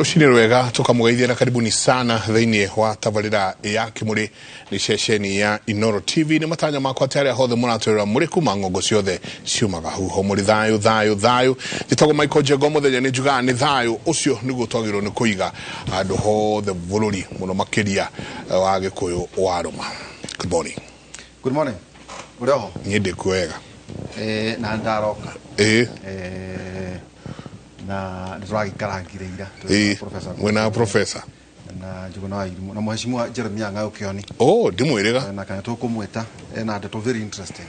Rũcinĩ rwega, tũkamũgeithia na karibuni sana thĩinĩ wa tabarĩra ya Kĩmũrĩ nĩ ceceni ya Inoro TV. Nĩ matanya makwa atĩ arĩa hothe mũratwĩrora mũrĩ kuma ng'ongo ciothe ciumaga huho mũrĩ thayũ thayũ thayũ. Njĩtagwo Michael Njengo mũthenya, nĩ njugaga nĩ thayũ ũcio nĩguo twagĩrĩirwo nĩ kũiga handũ hothe bũrũri, mũno makĩria wa Gĩkũyũ wa Rũma. Good morning. Good morning. Ũrĩ oho? Niĩ ndĩ kuo wega. Na ndaroka. Na nĩ tũragĩikarangire ira. Professor. Mwena professor. Na Njuguna wa Irimũ na mheshimiwa Jeremiah Ng'aũ Kĩoni. Oh, ndimwĩrĩga. Na kana tũkũmwĩta ena ndeto very interesting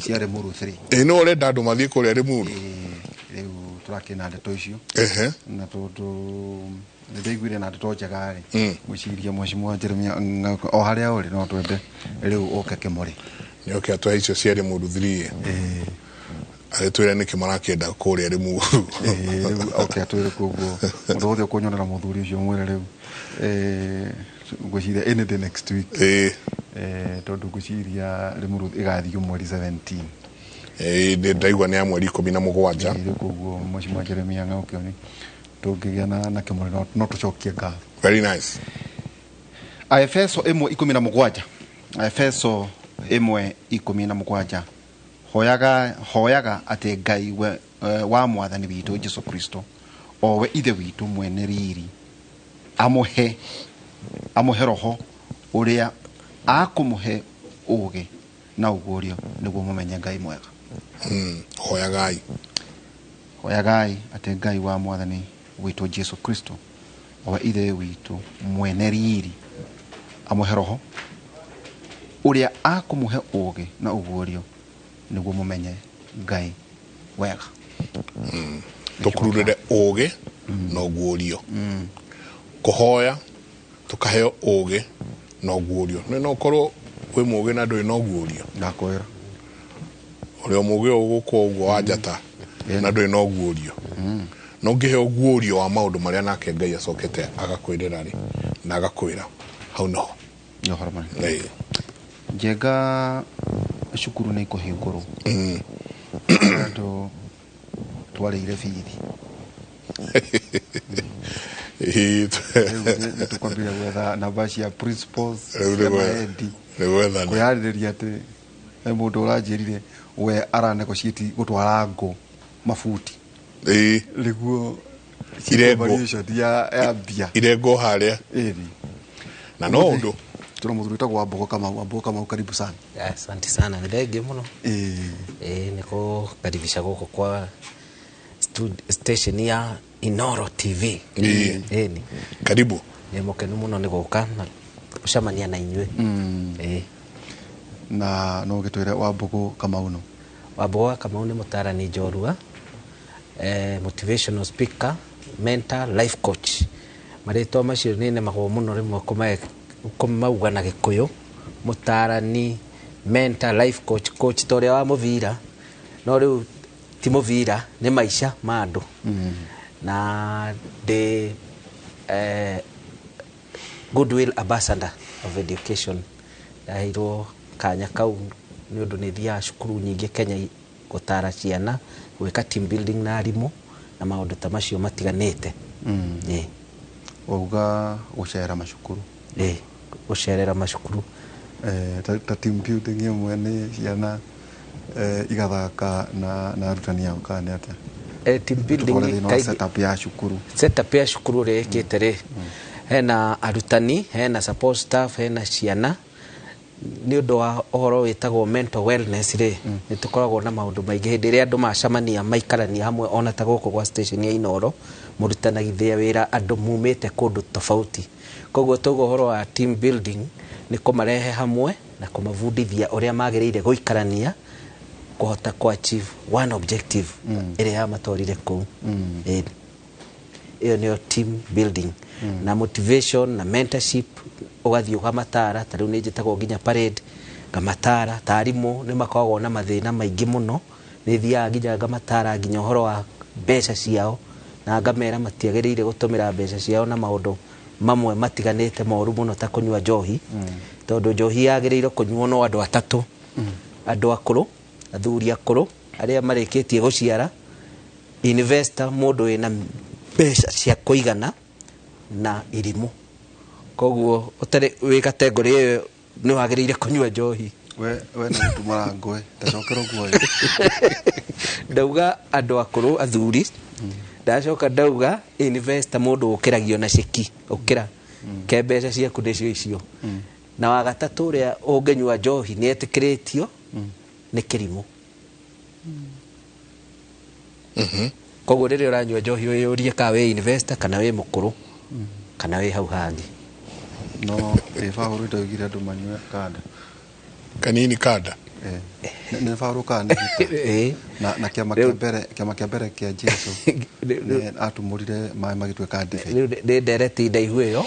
cia Limuru 3. Ĩ, no ũrenda andũ mathiĩ kũrĩa Limuru? Rĩu tũrakĩna ndeto icio. Na tondũ nĩ ndaiguire na ndeto njega rĩ, ngwĩciria mheshimiwa Jeremiah Ng'aũ o harĩa ũrĩ no twende rĩu ũke Kĩmũrĩ. Nĩ oke atũhe icio cia Limuru 3. Agĩtwĩre nĩkĩ marakĩenda kũrĩa Limuru. Rĩu oke atwĩre. Koguo mũndũ wothe ũkũnyonera mũthuri ũcio mwĩre rĩu ngwĩciria any day next week. Tondũ ngwĩciria Limuru ĩgathiĩ mweri 17. Ĩ, ndaigua nĩ ya mweri 17. Rĩu koguo mheshimiwa Jeremiah Ng'aũ Kĩoni tũngĩgĩa na Kĩmũrĩ no tũcokie ngatho. Very nice. Aefeso 1:17, Aefeso 1:17: Hoyaga, hoyaga atĩ Ngai wa mwathani witũ Jesu Kristo, o we ithe witũ mwene riri, amũhe roho ũrĩa akũmũhe ũũgĩ na ũguũrio nĩguo mũmenye Ngai mwega. Hoyagai. Hoyagai atĩ Ngai wa mwathani witũ Jesu Kristo, o we ithe witũ mwene riri, amũhe roho ũrĩa akũmũhe ũũgĩ na ũguũrio nĩguo mũmenye Ngai wega. Tũkururĩre ũũgĩ na ũguũrio, kũhoya tũkaheo ũũgĩ na ũguũrio. Nĩ no ũkorwo wĩ mũũgĩ na ndũrĩ na ũguũrio. Ndakwĩra. Ũrĩa mũũgĩ ũyũ gũkũ ũguo wa njata na ndũrĩ na ũguũrio, no ũngĩheo ũguũrio wa maũndũ marĩa nake Ngai acokete agakwĩrĩra rĩ na agakwĩra hau noho. Nĩ ũhoro mũnene. Njenga, cukuru nĩ ikũhingũrwo. Andũ twarĩire bithi. Rĩu nĩ tũkwambĩrĩria gwetha namba cia principals, Rĩu cia nĩ mahendi, nĩ gwethana. Kwĩharĩrĩria atĩ he mũndũ ũranjĩrire we aranegotiate gũtwara ngũ mabuti nĩguo Irengwo. variation ya mbia. Irengwo harĩa. Ĩni. Na no ũndũ. Tuna mũthuri wĩtagwo Wambũgũ Kamau. Wambũgũ Kamau, karibu sana. Asante sana, nĩ thengiũ mũno. Ĩĩ, nĩ kũkaribisha gũkũ kwa station ya Inoro TV. Ĩni. Karibu. Nĩ mũkenu mũno nĩ gũka na gũcemania na inyuĩ. Ĩĩ. Na no ũgĩtwĩre Wambũgũ Kamau no? Wambũgũ wa Kamau nĩ mũtarani njorua, motivational speaker, mentor, life coach. Marĩtwa macio nĩ nemagwo mũno rĩmwe kũmauga na Gĩkũyũ. Mũtarani, mentor, life coach, coach ta ũrĩa wa mũbira, no rĩu ti mũbira, nĩ maica ma andũ. Na ndĩ goodwill ambassador of education. Ndaheirwo kanya kau nĩ ũndũ nĩ thiaga cukuru nyingĩ Kenya gũtara ciana, gwĩka team building na arimũ na maũndũ ta macio matiganĩte. Ĩĩ. Wauga gũcera macukuru. Ĩĩ, gũcerera macukuru. Ta team building ĩmwe nĩ ciana igathaka na arutani ao kana nĩ atĩa? Team building Tũtware thĩinĩ wa kaingĩ setup ya cukuru. Setup ya cukuru ũrĩa ĩkĩte rĩ, hena arutani, hena support staff, hena ciana. Nĩ ũndũ wa ũhoro wĩtagwo mental wellness rĩ, nĩ tũkoragwo na maũndũ maingĩ hĩndĩ ĩrĩa andũ macemania maikarania hamwe, ona ta gũkũ gwa station ya Inoro mũrutanagithia wĩra andũ mumĩte kũndũ tofauti. Koguo tauga ũhoro wa team building nĩ kũmarehe hamwe na kũmabundithia ũrĩa magĩrĩire gũikarania kũhota kũ achieve one objective ĩrĩa yamatwarire kũu. Ĩĩ. Ĩyo nĩyo team building na motivation na mentorship. Ũgathiĩ ũkamatara, ta rĩu nĩ njĩtagwo nginya parade ngamatara, ta arimũ nĩ makoragwo na mathĩna maingĩ mũno, nĩ thiaga nginya ngamatara nginya ũhoro wa mbeca ciao na ngamera matiagĩrĩire gũtũmĩra mbeca ciao na maũndũ mamwe matiganĩte moru mũno ta kũnyua njohi, tondũ njohi yagĩrĩire kũnyuo no andũ atatũ: andũ akũrũ, athuri akũrũ arĩa marĩkĩtie gũciara, investor, mũndũ wĩna mbeca cia kũigana. na irimũ. Koguo ũtarĩ wĩ kategori ĩyo nĩ wagĩrĩire kũnyua njohi. We nĩ gũtumũra ngũĩ tacokera ũguo. Ndauga andũ akũrũ athuri, ndacoka ndauga investor mũndũ ũkĩragio na ceki ũkĩra ke mbeca ciaku nĩcio icio. Na wa gatatũ ũrĩa ũngĩnyua njohi nĩ etĩkĩrĩtio nĩ kĩrimũ. Koguo rĩrĩa ũranyua njohi wĩyũrie kana wĩ investor kana wĩ mũkũrũ kana wĩ hau hangĩ. No ĩ Paũlũ ndaugire andũ manyue kanda. Kanini kanda. Nĩ Paũlũ kana nĩ Peter? Ĩĩ. Na kĩama kĩa mbere, kĩama kĩa mbere kĩa Jesu nĩ atumũrire maĩ magĩtuĩka ndibei. Rĩu nĩ ndereti ndaihu ĩyo,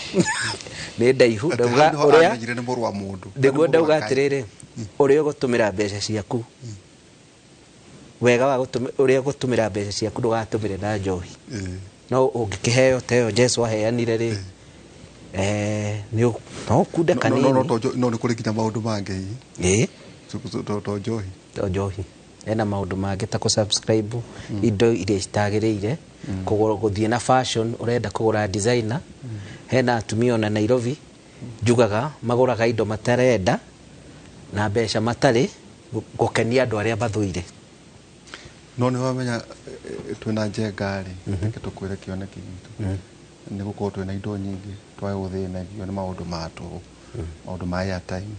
nĩ ndaihu. Atĩ Ndauga hau nĩho ũrĩa amenyire nĩ mũrũ wa mũndũ. Nĩguo Nĩ mũrũ wa ndauga Ngai. atĩrĩrĩ, ũrĩa ũgũtũmĩra mbeca ciaku wega wa ũrĩa ũgũtũmĩra mbeca ciaku ndũgatũmĩre na njohi. No ũngĩkĩheo ta ĩyo Jesu aheanire rĩ, no ũkunde No, kanini. no, no nĩ kũrĩ nginya maũndũ mangĩ hihi. Ĩĩ. To njohi. To njohi. Hena maũndũ mangĩ ta kũ-subscribe indo iria citagĩrĩire, kũgũra, gũthiĩ na fashion, ũrenda kũgũra designer. Hena atumia ona Nairobi njugaga magũraga indo matarenda na mbeca matarĩ gũkenia andũ arĩa mathũire. No nĩ wamenya, twĩna Njenga rĩ, reke tũkwĩre kĩoneki gitũ. Nĩ gũkorwo twĩna indo nyingĩ twage gũthĩnagio nĩ maũndũ ma tũhũ, maũndũ ma airtime,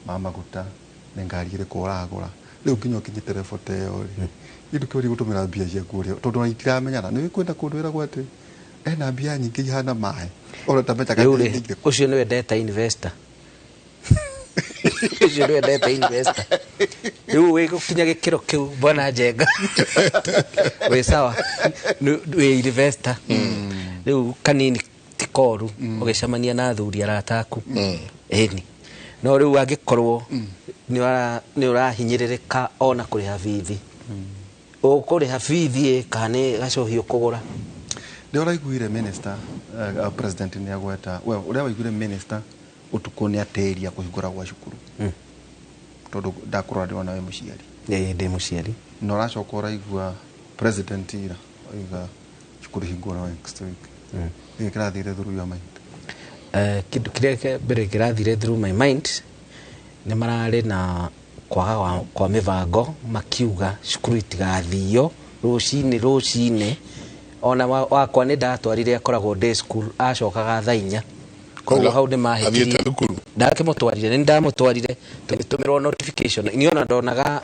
ma maguta, nĩ ngari ĩrĩkũ ũragũra. Rĩu nginya ũkinyĩte level ta ĩyo rĩ, indo kĩũria gũtũmĩra mbia ciaku ũrĩa, tondũ ona itiramenyana. Nĩ kwĩna kũndũ wĩragwo atĩ ena mbia nyingĩ ihana maĩ, ona ndamenyaga Rĩu nĩ rĩ, irĩkũ. ũcio nĩwe ndeta investor. Ũcio nĩwe ndeta investor. Rĩu wĩ gũkinya gĩkĩro kĩu bwana Njenga. Wĩ sawa. Wĩ investor. Rĩu kanini ti koru ũgĩcemania na athuri arata aku. Ĩni. No rĩu angĩkorwo nĩ ũrahinyĩrĩrĩka ona kũrĩha bithi. Ũkũrĩha bithi ĩ kana nĩ gacohi ũkũgũra? Nĩ ũraiguire minister, president nĩ agweta, well, ũrĩa waiguire minister ũtukũ nĩ atĩria kũhingũra gwa cukuru. Tondũ ndakũrora ndĩrona wĩ mũciari. Ĩĩ, ndĩ mũciari. Na ũracoka ũraigua president ira oiga cukuru hingũra next week. Gĩkĩ kĩrathire through your mind? Kĩndũ kĩrĩa kĩa mbere kĩrathire through my mind nĩ mararĩ na kwaga kwa mĩbango, makiuga cukuru itigathio rũcinĩ rũcinĩ. Ona wakwa nĩ ndatwarire akoragwo day school, acokaga thaa inya. Koguo hau nĩ mahĩtirie. Athiĩte thukuru? Ndakĩmũtwarire, nĩ ndamũtwarire, tũgĩtũmĩrwo notification. Niĩ ona ndonaga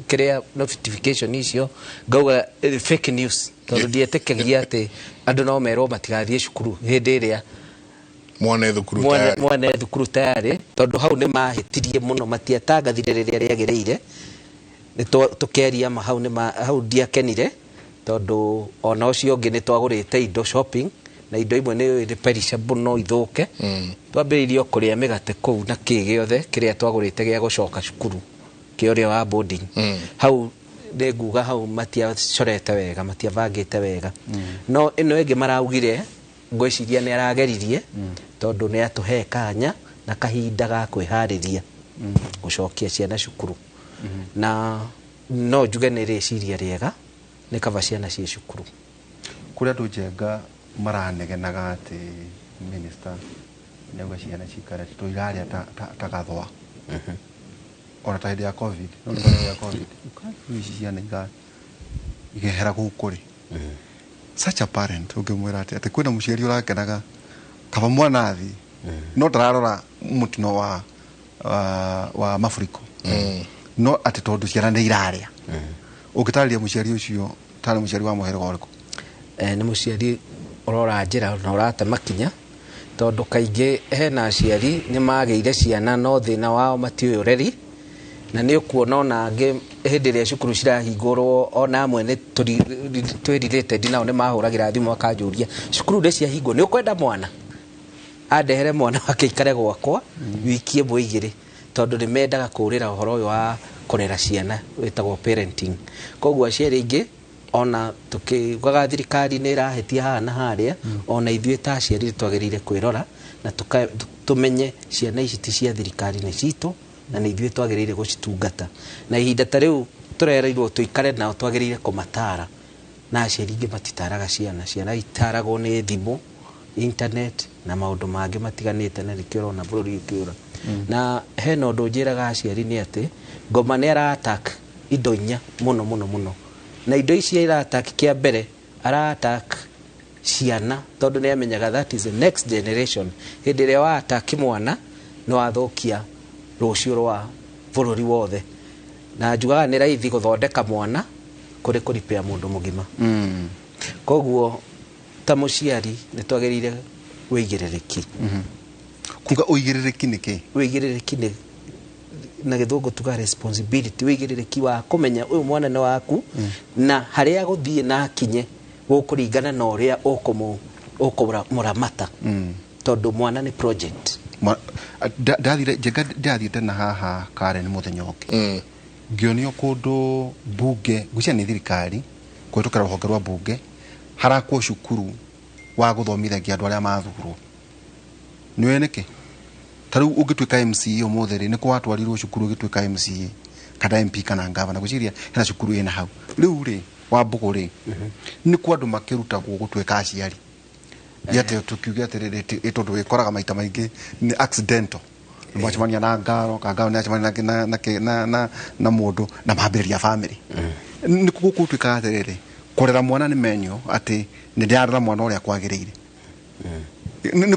kĩrĩa notification icio ngauga, fake news, tondũ ndietĩkagia atĩ andũ no merwo matigathiĩ cukuru hĩndĩ ĩrĩa mwana thukuru tayari. Mwana thukuru tayari, tondũ hau nĩ mahĩtirie mũno, matiatangathire rĩrĩa rĩagĩrĩire. Nĩ tũkĩaria ma hau nĩ hau ndiakenire, tondũ ona ũcio ũngĩ nĩ twagũrĩte indo shopping, na indo imwe nĩ perishable no ithũke. Twambĩrĩirie kũrĩa mĩgate kũu na kĩ gĩothe kĩrĩa twagũrĩte gĩa gũcoka cukuru kĩa ũrĩa wa boarding. Hau nĩ nguga hau matiacorete wega, matiabangĩte wega. No ĩno ĩngĩ maraugire, ngwĩciria nĩ arageririe, tondũ nĩ atũhe kanya na kahinda ga kwĩharĩria gũcokia ciana cukuru. Na no njuge nĩ rĩciria rĩega, nĩ kaba ciana ciĩ cukuru. Kũrĩa andũ Njenga maranegenaga atĩ minister nĩauga ciana cikare tondũ irarĩa ta gathũa. Ona ta hĩndĩ ya COVID, no nĩ hĩndĩ ya COVID. Ũkaigua ici ciana igehera gũkũ rĩ. Such a parent ũngĩmwĩra atĩ kwĩna mũciari ũrakenaga kaba mwana athiĩ, no ndararora mũtino wa mafuriko. No atĩ tondũ ciana nĩ irarĩa. Ũngĩtarĩria mũciari ũcio tarĩ mũciari wa mũhĩrĩga ũrĩkũ? Nĩ mũciari ũrora njĩra na ũrate makinya, tondũ kaingĩ hena aciari nĩ magĩire ciana no thĩna wao matiũĩ ũreri, na nĩ ũkuona ona angĩ hĩndĩ ĩrĩa cukuru cirahingũrwo ona amwe nĩ twĩ related nao nĩ mahũragĩra thimũ makanjũria cukuru nĩ ciahingwo, nĩ ũkwenda mwana andehere mwana wake aikare gwakwa wiki ĩmwe igĩrĩ, tondũ nĩ mendaga kũrĩra ũhoro ũyũ wa kũrera ciana wĩtagwo parenting. Koguo aciari aingĩ ona tukiugaga thirikari nĩ ĩrahĩtia haha na harĩa, ona ithuĩ ta aciari nĩ twagĩrĩire kwĩrora na tũmenye ciana ici ti cia thirikari, nĩ citũ, na nĩ ithuĩ twagĩrĩire gũcitungata. Na ihinda ta rĩu tũrereirwo tũikare nao, twagĩrĩire kũmatara, na aciari aingĩ matitaraga ciana, ciana itaragwo nĩ thimũ Internet na maũndũ mangĩ matiganĩte, na nĩkĩo ũrona bũrũri ũkĩũra. Na hena ũndũ njĩraga aciari nĩ atĩ ngoma nĩ ara attack indo inya mũno mũno mũno, na indo ici ara attack, kĩa mbere ara attack ciana, tondũ nĩ amenyaga that is the next generation. Hĩndĩ ĩrĩa wa attack mwana, nĩ wathũkia rũciũ rwa bũrũri wothe. Na njugaga nĩ raithi gũthondeka mwana kũrĩ kũripĩa mũndũ mũgima. Koguo ta mũciari nĩ twagĩrĩire wĩigĩrĩrĩki. Kuga ũigĩrĩrĩki nĩ kĩ? Wĩigĩrĩrĩki nĩ na gĩthũngũ tuga responsibility, wĩigĩrĩrĩki wa kũmenya ũyũ mwana nĩ waku, na harĩa gũthiĩ na akinye gũkũringana na ũrĩa ũkũmũramata, tondũ mwana nĩ project. Ndathire Njenga, ndathiĩte na haha Karen mũthenya ũngĩ, ngĩonio kũndũ mbunge, ngwĩciria nĩ thirikari kũhĩtũkĩra rũhonge rwa mbunge, harakwo cukuru wa gũthomithagia andũ arĩa mathurwo. Nĩ ũĩ nĩkĩ? Ta rĩu ũngĩtuĩka MCA ũmũthĩ rĩ, nĩ kũ watwarirwo cukuru ũgĩtuĩka MCA kana MP kana ngavana? Ngwĩciria hena cukuru ĩna hau rĩu rĩ wa mbũgũ rĩ, nĩ kwa andũ makĩrutagwo gũtuĩka aciari. Yate tukiuge atĩrĩrĩ, tondũ wĩkoraga maita maingĩ nĩ accidental, nĩ mwacemania na ngaro ka ngaro, nĩ acemania na mũndũ na mambĩrĩria family. Nĩ gũkũ gũtuĩkaga atĩrĩrĩ, kũrera mwana nĩ menyo atĩ nĩ ndĩrarera mwana ũrĩa kwagĩrĩire. Nĩ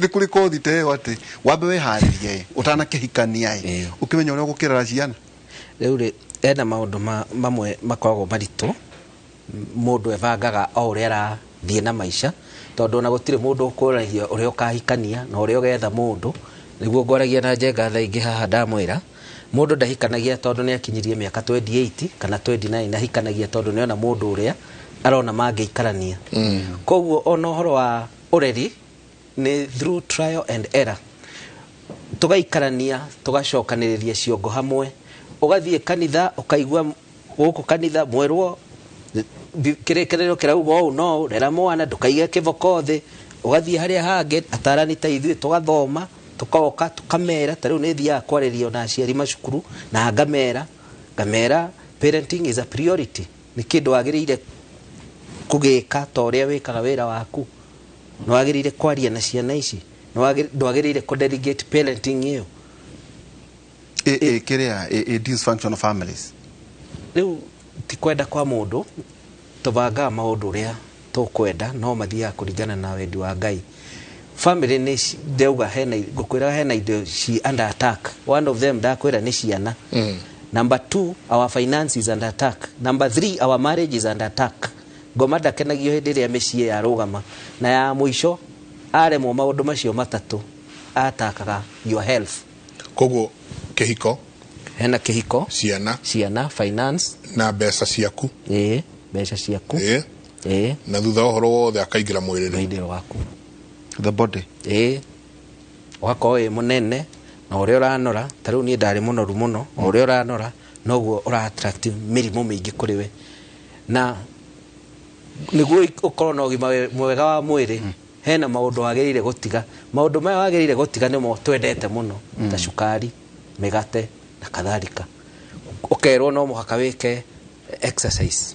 kũrĩ kothi ta ĩyo atĩ wambe wĩharĩrie ũtanakĩhikania ĩ, ũkĩmenya ũrĩa ũgũkĩrera ciana? Rĩu rĩ, ena maũndũ mamwe makoragwo maritũ, mũndũ ebangaga o ũrĩa arathiĩ na maica, tondũ ona gũtirĩ mũndũ ũkũragia ũrĩa ũkahikania na ũrĩa ũgetha mũndũ. Nĩguo ngwaragia na Njenga thaa ingĩ haha, ndamwĩra mũndũ ndahikanagia tondũ nĩ akinyirie mĩaka 28 kana 29, ahikanagia tondũ nĩ ona mũndũ ũrĩa arona mangĩikarania. Koguo ona ũhoro wa ũreri nĩ through trial and error, tũgaikarania, tũgacokanĩrĩria ciongo hamwe, ũgathiĩ kanitha, ũkaigua gũkũ kanitha mwerwo kĩrĩkanĩro kĩrauga ũũ, no rera mwana ndũkaige kĩboko thĩ. Ũgathiĩ harĩa hangĩ, atarani ta ithuĩ tũgathoma, tũkoka tũkamera. Ta rĩu nĩ thiaga kwarĩria ona aciari macukuru na ngamera parenting is a priority, nĩ kĩndũ wagĩrĩire kũgĩka ta ũrĩa wĩkaga wĩra waku. Nĩ wagĩrĩire kwaria na ciana ici, ndwagĩrĩire kũ delegate parenting ĩyo. Ĩ kĩrĩa ĩ dysfunctional families? Rĩu ti kwenda kwa mũndũ, tũbangaga maũndũ ũrĩa tũkwenda, no mathiaga kũringana na wendi wa Ngai. Family nĩ ndauga hena, ngũkwĩra hena indo ci under attack. One of them ndakwĩra nĩ ciana. Number two, our finance is under attack. Number three, our marriage is under attack. Ngoma ndakenagio hĩndĩ ĩrĩa mĩciĩ yarũgama. Na ya mũico, aremwo maũndũ macio matatũ, atakaga your health. Koguo kĩhiko, hena kĩhiko, ciana, ciana, finance na mbeca ciaku. Ĩĩ, mbeca ciaku. Ĩĩ. Na thutha wa ũhoro wothe akaingĩra mwĩrĩ. Mwĩrĩ waku. The body. Ĩĩ, ũgakorwo wĩ mũnene na ũrĩa ũranora. Ta rĩu niĩ ndarĩ mũnoru mũno. O ũrĩa ũranora, noguo ũra attract mĩrimũ mĩingĩ kũrĩ we. Na nĩguo ũkorwo na ũgima mwega wa mwĩrĩ, hena maũndũ wagĩrĩire gũtiga. Maũndũ maya wagĩrĩire gũtiga nĩmo twendete mũno, ta cukari, mĩgate na kadhalika. Ũkerwo no mũhaka wĩke exercise.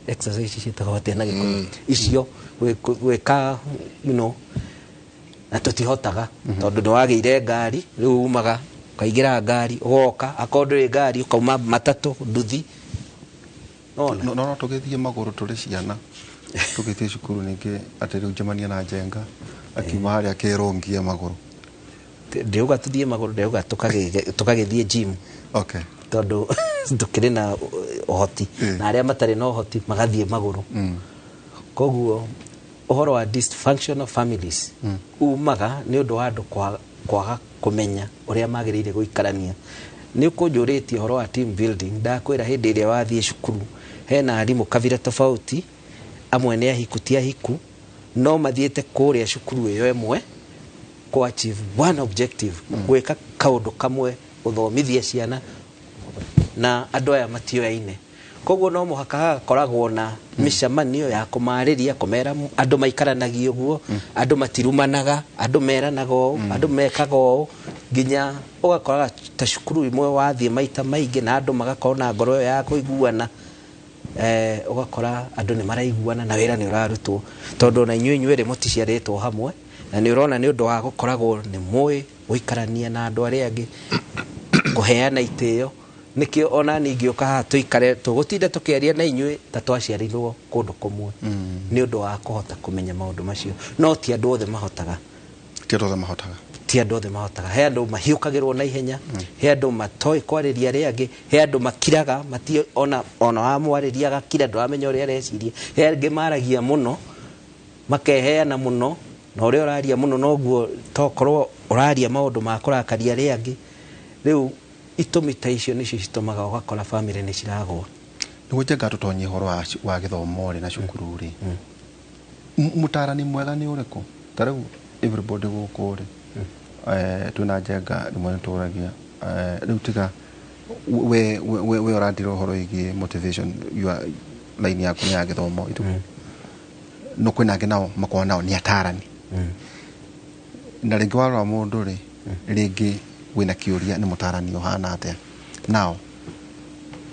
Exercise ciĩtagwo atĩa na Gĩkũyũ? Icio gwĩka na tũtihotaga, tondũ nĩ wagĩire ngari. Rĩu umaga ũkaingĩra ngari, ũgoka, akorwo ndũrĩ ngari, ũkauma matatũ, nduthi. Nona? No tũgĩthiĩ magũrũ tũrĩ ciana, tũgĩthiĩ cukuru. Ningĩ atĩ rĩu njemania na Njenga akiuma harĩa kĩrũngie magũrũ. Ndĩrauga tũthiĩ magũrũ, ndĩrauga tũkagĩthiĩ gym, tondũ tũkĩrĩ na ũhoti, na arĩa matarĩ na ũhoti magathiĩ magũrũ. Koguo ũhoro wa dysfunctional families umaga nĩ ũndũ wa andũ kwaga kũmenya ũrĩa magĩrĩire gũikarania. Nĩ ũkũnjũrĩtie ũhoro wa team building, ndakwĩra hĩndĩ ĩrĩa wathiĩ cukuru, hena arimũ kabira tofauti, amwe nĩ ahiku, ti ahiku, no mathiĩte kũrĩa cukuru ĩyo ĩmwe kũ achieve one objective, gwĩka kaũndũ kamwe, gũthomithia ciana, na andũ aya matioyaine. Koguo no mũhaka hagakoragwo na mĩcemanio ya kũmarĩria, kũmera andũ maikaranagia ũguo, andũ matirumanaga, andũ meranaga ũũ, andũ mekaga ũũ, nginya ũgakoraga ta cukuru imwe wathiĩ maita maingĩ na andũ magakorwo na ngoro ĩyo ya kũiguana. Ũgakora andũ nĩ maraiguana na wĩra nĩ ũrarutwo, tondũ ona inyuĩ inyuerĩ mũticiarĩtwo hamwe, na nĩ ũrona nĩ ũndũ wa gũkoragwo nĩ mũĩ gũikarania na andũ arĩa angĩ, kũheana itĩo. Nĩkĩo ona niĩ ingĩũka haha tũikare tũgũtinda tũkĩaria na inyuĩ ta twaciarirwo kũndũ kũmwe, nĩ ũndũ wa kũhota kũmenya maũndũ macio. No ti andũ othe mahotaga. Ti andũ othe mahotaga. Ti andũ othe mahotaga. He andũ mahiũkagĩrwo na ihenya, he andũ matoĩ kwarĩria arĩa angĩ, he andũ makiraga, mati ona wamwarĩria agakira, ndũramenya ũrĩa areciria. He angĩ maragia mũno, makeheana mũno, na ũrĩa ũraria mũno noguo tokorwo ũraria maũndũ ma kũrakaria arĩa angĩ. Rĩu itũmi ta icio nĩcio citũmaga ũgakora bamĩrĩ nĩ ciragwa. Nĩguo Njenga tũtonyie ũhoro wa gĩthomo rĩ na cukuru rĩ, mũtarani mwega nĩ ũrĩkũ? Ta rĩu everybody gũkũ rĩ, twĩna Njenga rĩmwe nĩtũragia, rĩu tiga we ũrandira ũhoro wĩgiĩ motivation, your line yaku nĩ ya gĩthomo itu. No kwĩna angĩ nao makoragwo nao nĩ atarani. Na rĩngĩ warora mũndũ rĩ, rĩngĩ wĩna kĩũria nĩ mũtarani ũhana atĩa. Now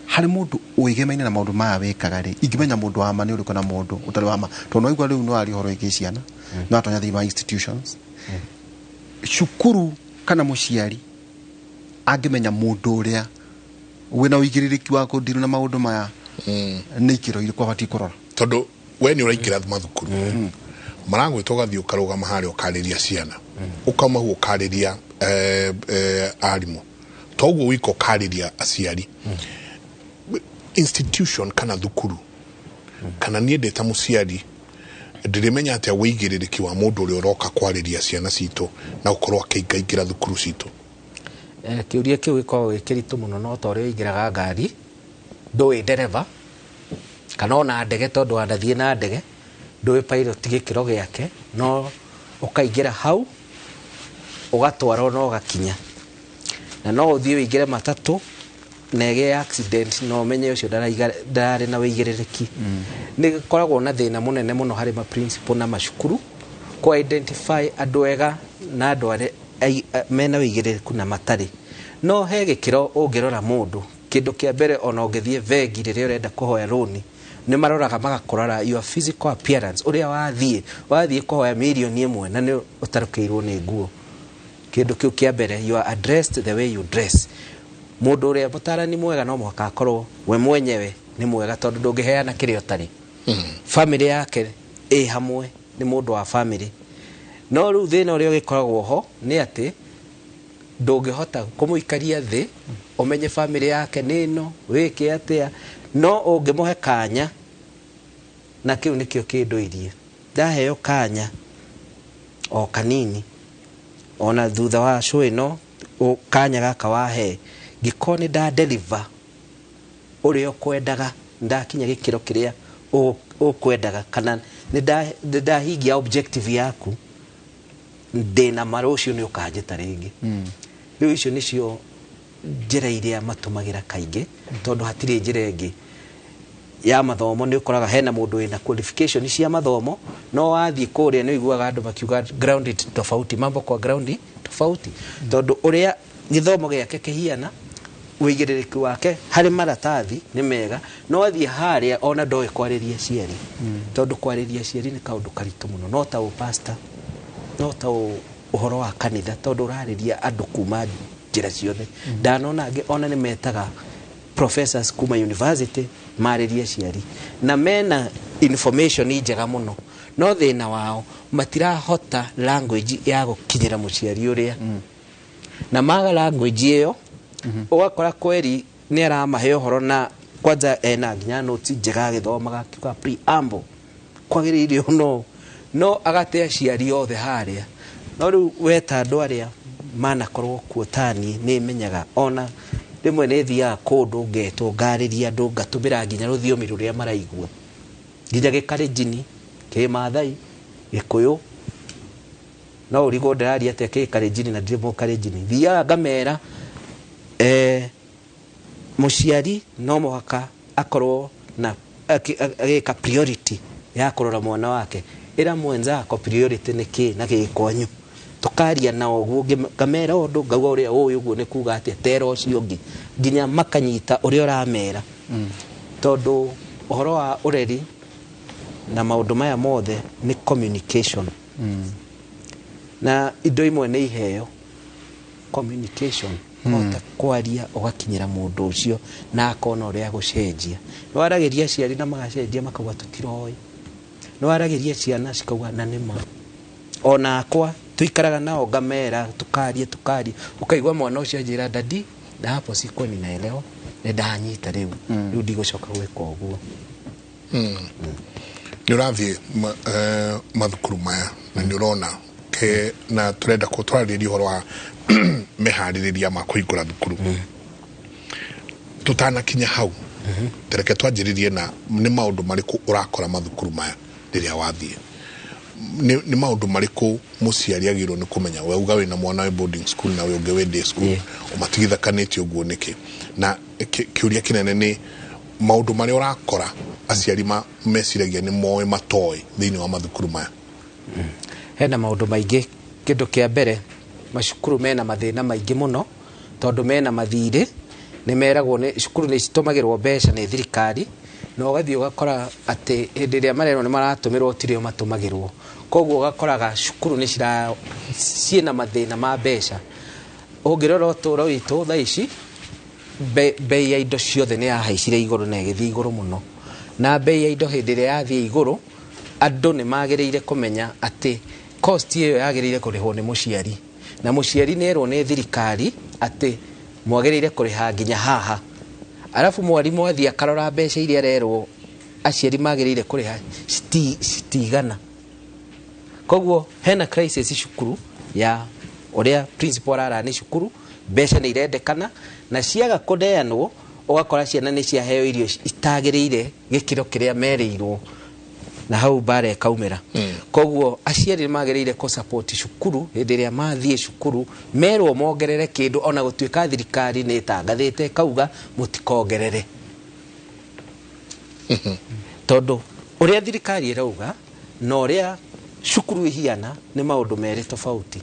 harĩ mũndũ wĩgemaine na maũndũ maya wĩkaga rĩ, ingĩmenya mũndũ wa ma nĩ ũrĩkũ na mũndũ ũtarĩ wa ma, tondũ no igua rĩu no aria ũhoro wĩgiĩ ciana, no atonya thĩinĩ wa institutions, cukuru kana mũciari angĩmenya mũndũ ũrĩa wĩna ũigĩrĩrĩki wa kũndirwo na maũndũ maya, nĩ ikĩro irĩkũ abatiĩ kũrora? Tondũ we nĩ ũraingĩra mathukuru, maragwĩta ũgathiĩ ũkarũgama harĩa ũkarĩria ciana, ũkauma hau ũkarĩria arimũ, toguo wika ũkarĩria aciari. Institution kana thukuru, kana niĩ ndĩ ta mũciari ndĩrĩmenya atĩa wĩigĩrĩrĩki wa mũndũ ũrĩa ũroka kwarĩria ciana citũ na gũkorwo akĩingaingĩra thukuru citũ? Kĩũria kĩu gĩkoragwo gĩ kĩritũ mũno, no ta ũrĩa ũingĩraga ngari ndũĩ ndereba, kana ona ndege, tondũ wanathiĩ na ndege ndũĩ pilot gĩkĩro gĩake, no ũkaingĩra hau ũgatwarwo na ũgakinya. Na no ũthiĩ ũingĩre matatũ na ĩgĩe accident na ũmenye ũcio ndararĩ na wĩigĩrĩrĩki. Nĩ gĩkoragwo na thĩna mũnene mũno harĩ ma principal na macukuru kũ identify andũ ega na andũ arĩa mena wĩigĩrĩrĩku na matarĩ. No he gĩkĩro ũngĩrora mũndũ, kĩndũ kĩa mbere ona ũngĩthiĩ bengi rĩrĩa ũrenda kũhoya rũni, nĩ maroraga magakũrora your physical appearance, ũrĩa wathiĩ kũhoya mirioni ĩmwe na nĩ ũtarũkĩirwo nĩ nguo. Kĩndũ kĩu kĩa mbere, you are addressed the way you dress. Mũndũ ũrĩa mũtarani mwega no mũhaka akorwo we mwenyewe nĩ mwega, tondũ ndũngĩheana kĩrĩa ũtarĩ. Family yake ĩ hamwe, nĩ mũndũ wa family. No rĩu thĩna ũrĩa ũgĩkoragwo ho nĩ atĩ ndũngĩhota kũmũikaria thĩ ũmenye family yake nĩ ĩno, wĩke atĩa, no ũngĩmũhe kanya, na kĩu nĩkĩo kĩndũirie. Ndaheo kanya o kanini, ona thutha wa show ĩno, kanya gaka wahe, ngĩkorwo nĩ nda deliver ũrĩa ũkwendaga, ndakinya gĩkĩro kĩrĩa ũkwendaga, kana nĩ ndahingia objective yaku, ndĩna ma rũciũ nĩ ũkanjĩta rĩngĩ. Rĩu icio nĩcio njĩra iria matũmagĩra kaingĩ, tondũ hatirĩ njĩra ĩngĩ ya mathomo. Nĩ ũkoraga hena mũndũ wĩna qualification cia mathomo, no wathiĩ kũrĩa nĩ ũiguaga andũ makiuga ground tofauti, mambo kwa ground tofauti, tondũ ũrĩa gĩthomo gĩake kĩhiana, wĩigĩrĩrĩki wake harĩ maratathi nĩ mega, no athiĩ harĩa ona ndoĩ kwarĩria aciari, tondũ kwarĩria aciari nĩ kaũndũ karitũ mũno, no ta ũpasta, no ta ũhoro wa kanitha, tondũ ũrarĩria andũ kuma njĩra ciothe. Ndanona angĩ ona nĩ metaga professors kuma university marĩrie aciari, na mena information njega mũno, no thĩna wao matirahota language ya gũkinyĩra mũciari ũrĩa, na maga language ĩyo, ũgakora kweri nĩ aramahe ũhoro, na kwanza ena nginya notes njega agĩthomaga, akiuga preamble kwagĩrĩire no agate aciari othe harĩa. No rĩu weta andũ arĩa manakorwo kuo tani, nĩ menyaga ona rĩmwe nĩ thiaga kũndũ ngetwo ngarĩria andũ, ngatũmĩra nginya rũthiomi rũrĩa maraigua, nginya gĩkarenjini, kĩmathai, gĩkũyũ, no ũrigwo ndĩraria atĩa kĩkarenjini na ndirĩ mũkarenjini. Thiaga ngamera, mũciari no mũhaka akorwo na agĩka priority ya kũrora mwana wake, ĩra mwenzako priority nĩ kĩ na gĩ kwanyu, tukaria na ũguo, ngamera ũndũ ngauga ũrĩa ũĩ ũguo nĩ kuga atĩa, tera ũcio ũngĩ, nginya makanyita ũrĩa ũramera, tondũ Ũhoro wa ũreri na maũndũ maya mothe nĩ communication. Na indo imwe nĩ iheo. Communication, kũhota kwaria ũgakinyĩra mũndũ ũcio na akona ũrĩa agũcenjia. Nĩ waragĩria aciari na magacenjia makauga tũtiroĩ. Nĩ waragĩria ciana cikauga na nĩma. Ona akwa tuikaraga nao ngamera tukarie tukarie, ukaigua mwana ũcio anjĩra, "Daddy, na hapo sikuwa ninaelewa, nĩ ndanyita rĩu, rĩu ndigũcoka gwĩka ũguo." Nĩ ũrathiĩ mathukuru maya na nĩ ũrona ke na tũrenda kũ twarĩrĩria ũhoro wa meharĩrĩria ma kũhingũra thukuru. Tũtanakinya hau, tereke twanjĩrĩrie na nĩ maũndũ marĩkũ ũrakora mathukuru maya rĩrĩa wathiĩ? Nĩ maũndũ marĩkũ mũciari agĩrĩirwo nĩ kũmenya? We uga wĩna mwana wĩ boarding school na wĩ ũngĩ wĩ day school. Ũmatigithakanĩtie ũguo nĩkĩ? Na kĩũria kĩnene nĩ maũndũ marĩa ũrakora aciari meciragia nĩ moĩ matoĩ thĩinĩ wa mathukuru maya. Hena maũndũ maingĩ. Kĩndũ kĩa mbere, macukuru mena mathĩna maingĩ mũno tondũ mena mathirĩ. Nĩ meragwo nĩ cukuru nĩ citũmagĩrwo mbeca nĩ thirikari, na ũgathiĩ ũgakora atĩ hĩndĩ ĩrĩa marerwo nĩ maratũmĩrwo tirĩo matũmagĩrwo. Koguo ũgakoraga cukuru nĩ cira ciĩna mathĩna ma mbeca. Ũngĩrora ũtũũro witũ thaa ici, bei ya indo ciothe nĩ yahaicire igũrũ na ĩgĩthiĩ igũrũ mũno. Na bei ya indo hĩndĩ ĩrĩa yathiĩ igũrũ, andũ nĩ magĩrĩire kũmenya atĩ cost ĩyo yagĩrĩire kũrĩhwo nĩ mũciari, na mũciari nĩ erwo nĩ thirikari atĩ mwagĩrĩire kũrĩha nginya haha. Arabu mwarimũ athiĩ akarora mbeca iria arerwo aciari magĩrĩire kũrĩha citigana. Koguo hena crisis cukuru ya ũrĩa principal arara nĩ cukuru, mbeca nĩ irendekana na ciaga kũneanwo, ũgakora ciana nĩ ciaheo irio itagĩrĩire gĩkĩro kĩrĩa merĩirwo, na hau mbara ĩkaumĩra. Koguo aciari nĩ magĩrĩire kũ support cukuru hĩndĩ ĩrĩa mathiĩ cukuru merwo mongerere kĩndũ, ona gũtuĩka thirikari nĩ ĩtangathĩte ĩkauga mũtikongerere, tondũ ũrĩa thirikari ĩrauga na ũrĩa cukuru ihiana nĩ maũndũ merĩ tofauti.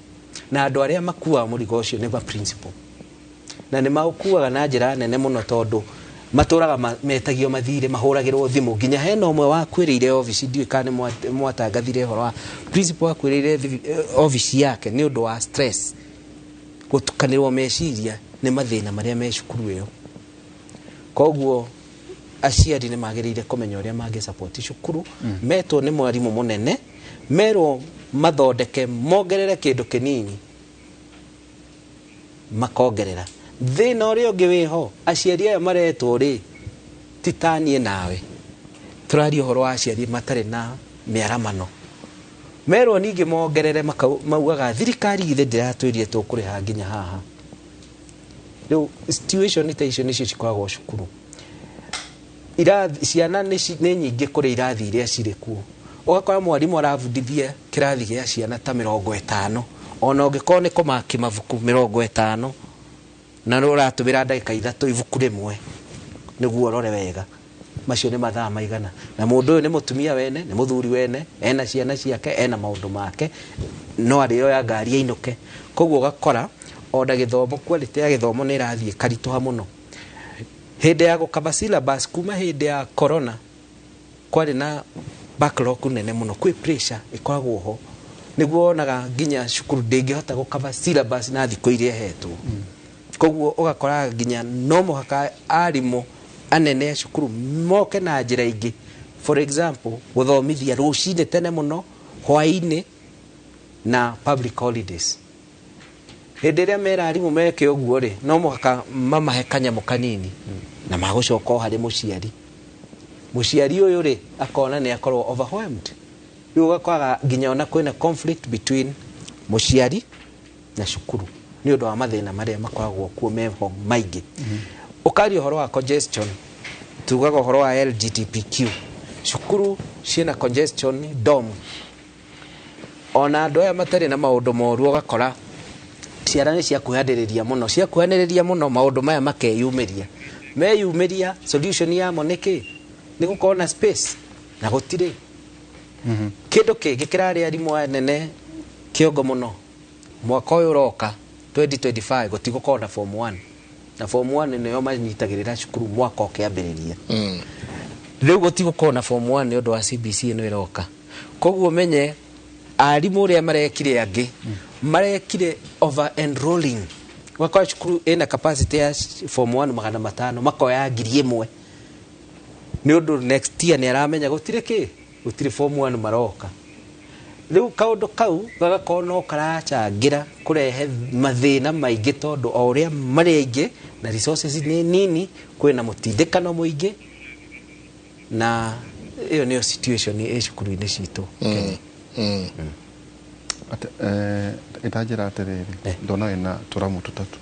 Na andũ arĩa makuaga mũrigo ũcio nĩ ma principal, na nĩ maũkuaga na njĩra nene mũno tondũ matũraga metagio mathirĩ, mahũragĩrwo thimũ. Nginya hena ũmwe wakuĩrĩire obici, ndiũĩ kana nĩ mwatangathire ũhoro wa principal wakuĩrĩire obici yake nĩ ũndũ wa stress, gũtukanĩrwo meciria nĩ mathĩna marĩa me cukuru ĩyo. Koguo aciari nĩ magĩrĩire kũmenya ũrĩa mangĩ support cukuru. Metwo nĩ mwarimũ mũnene, merwo mathondeke mongerere kĩndũ kĩnini, makongerera. Thĩna ũrĩa ũngĩ wĩho, aciari aya maretwo rĩ, ti ta niĩ nawe tũraria ũhoro wa aciari matarĩ na mĩaramano. Merwo ningĩ mongerere, maugaga thirikari githĩ ndĩratwĩrire tũkũrĩha nginya haha. Rĩu situation ta icio nĩcio cikoragwo cukuru. Irathi ciana nĩ nyingĩ kũrĩ irathi iria cirĩ kuo. Ũgakora mwarimũ arabundithia kĩrathi gĩa ciana ta 50, ona ũngĩkorwo nĩ kũmaki mabuku 50 na nĩ ũratũmĩra ndagĩka 3 ibuku rĩmwe nĩguo ũrore wega, macio nĩ mathaa maigana? Na mũndũ ũyũ nĩ mũtumia wene, nĩ mũthuri wene, ena ciana ciake, ena maũndũ make, no arĩoya ngari ainũke. Koguo ũgakora ona gĩthomo, quality ya gĩthomo nĩ ĩrathiĩ ĩkaritũha mũno. Hĩndĩ ya gũkaba syllabus kuma hĩndĩ ya corona kwarĩ na backlog nene mũno, kwĩ pressure ĩkoragwo ho, nĩguo wonaga nginya cukuru ndĩngĩhota gũkaba syllabus na thikũ iria ĩhetwo. Koguo ũgakora nginya no mũhaka arimũ anene a cukuru moke na njĩra ingĩ, for example gũthomithia rũcinĩ tene mũno, hwaĩ-inĩ na public holidays. Hĩndĩ ĩrĩa mera arimũ meke ũguo rĩ, no mũhaka mamahe kanyamũ kanini na magũcoka o harĩ mũciari. Mũciari ũyũ rĩ, akona nĩ akorwo overwhelmed. Rĩu ũgakoraga nginya ona kwĩna conflict between mũciari na cukuru nĩ ũndũ wa mathĩna marĩa makoragwo kuo meho maingĩ. Ũkaria ũhoro wa congestion, tugaga ũhoro wa LGBTQ, cukuru ciĩna congestion dorm, ona andũ aya matarĩ na maũndũ moru, ũgakora ciana nĩ ciakuhanĩrĩria mũno, ciakuhanĩrĩria mũno, maũndũ maya makeyumĩria. Meyumĩria, solution yamo nĩ kĩ? Nĩ gũkorwo na space, na gũtirĩ. Kĩndũ kĩngĩ kĩrarĩ arimũ anene kĩongo mũno, mwaka ũyũ ũroka 2025 gũtigũkorwo na form 1, na form 1 nĩyo manyitagĩrĩra cukuru mwaka ũkĩambĩrĩria. Rĩu gũtigũkorwo na form 1 nĩ ũndũ wa CBC ĩno ĩroka. Koguo menye arimũ ũrĩa marekire, angĩ marekire over enrolling, ũgakora cukuru ĩna capacity ya form 1 500, makoya 1000 nĩ ũndũ next year nĩ aramenya gũtirĩ kĩ, gũtirĩ form 1 maroka. Rĩu kaũndũ kau gagakorwo no karacangĩra kũrehe mathĩna maingĩ, tondũ o ũrĩa marĩ aingĩ na resources nĩ nini, kwĩna mũtindĩkano mũingĩ, na ĩyo nĩyo situation ĩ cukuru-inĩ citũ Kenya. Ĩtanjĩra atĩrĩrĩ, ndona wĩna tũramu tũtatũ.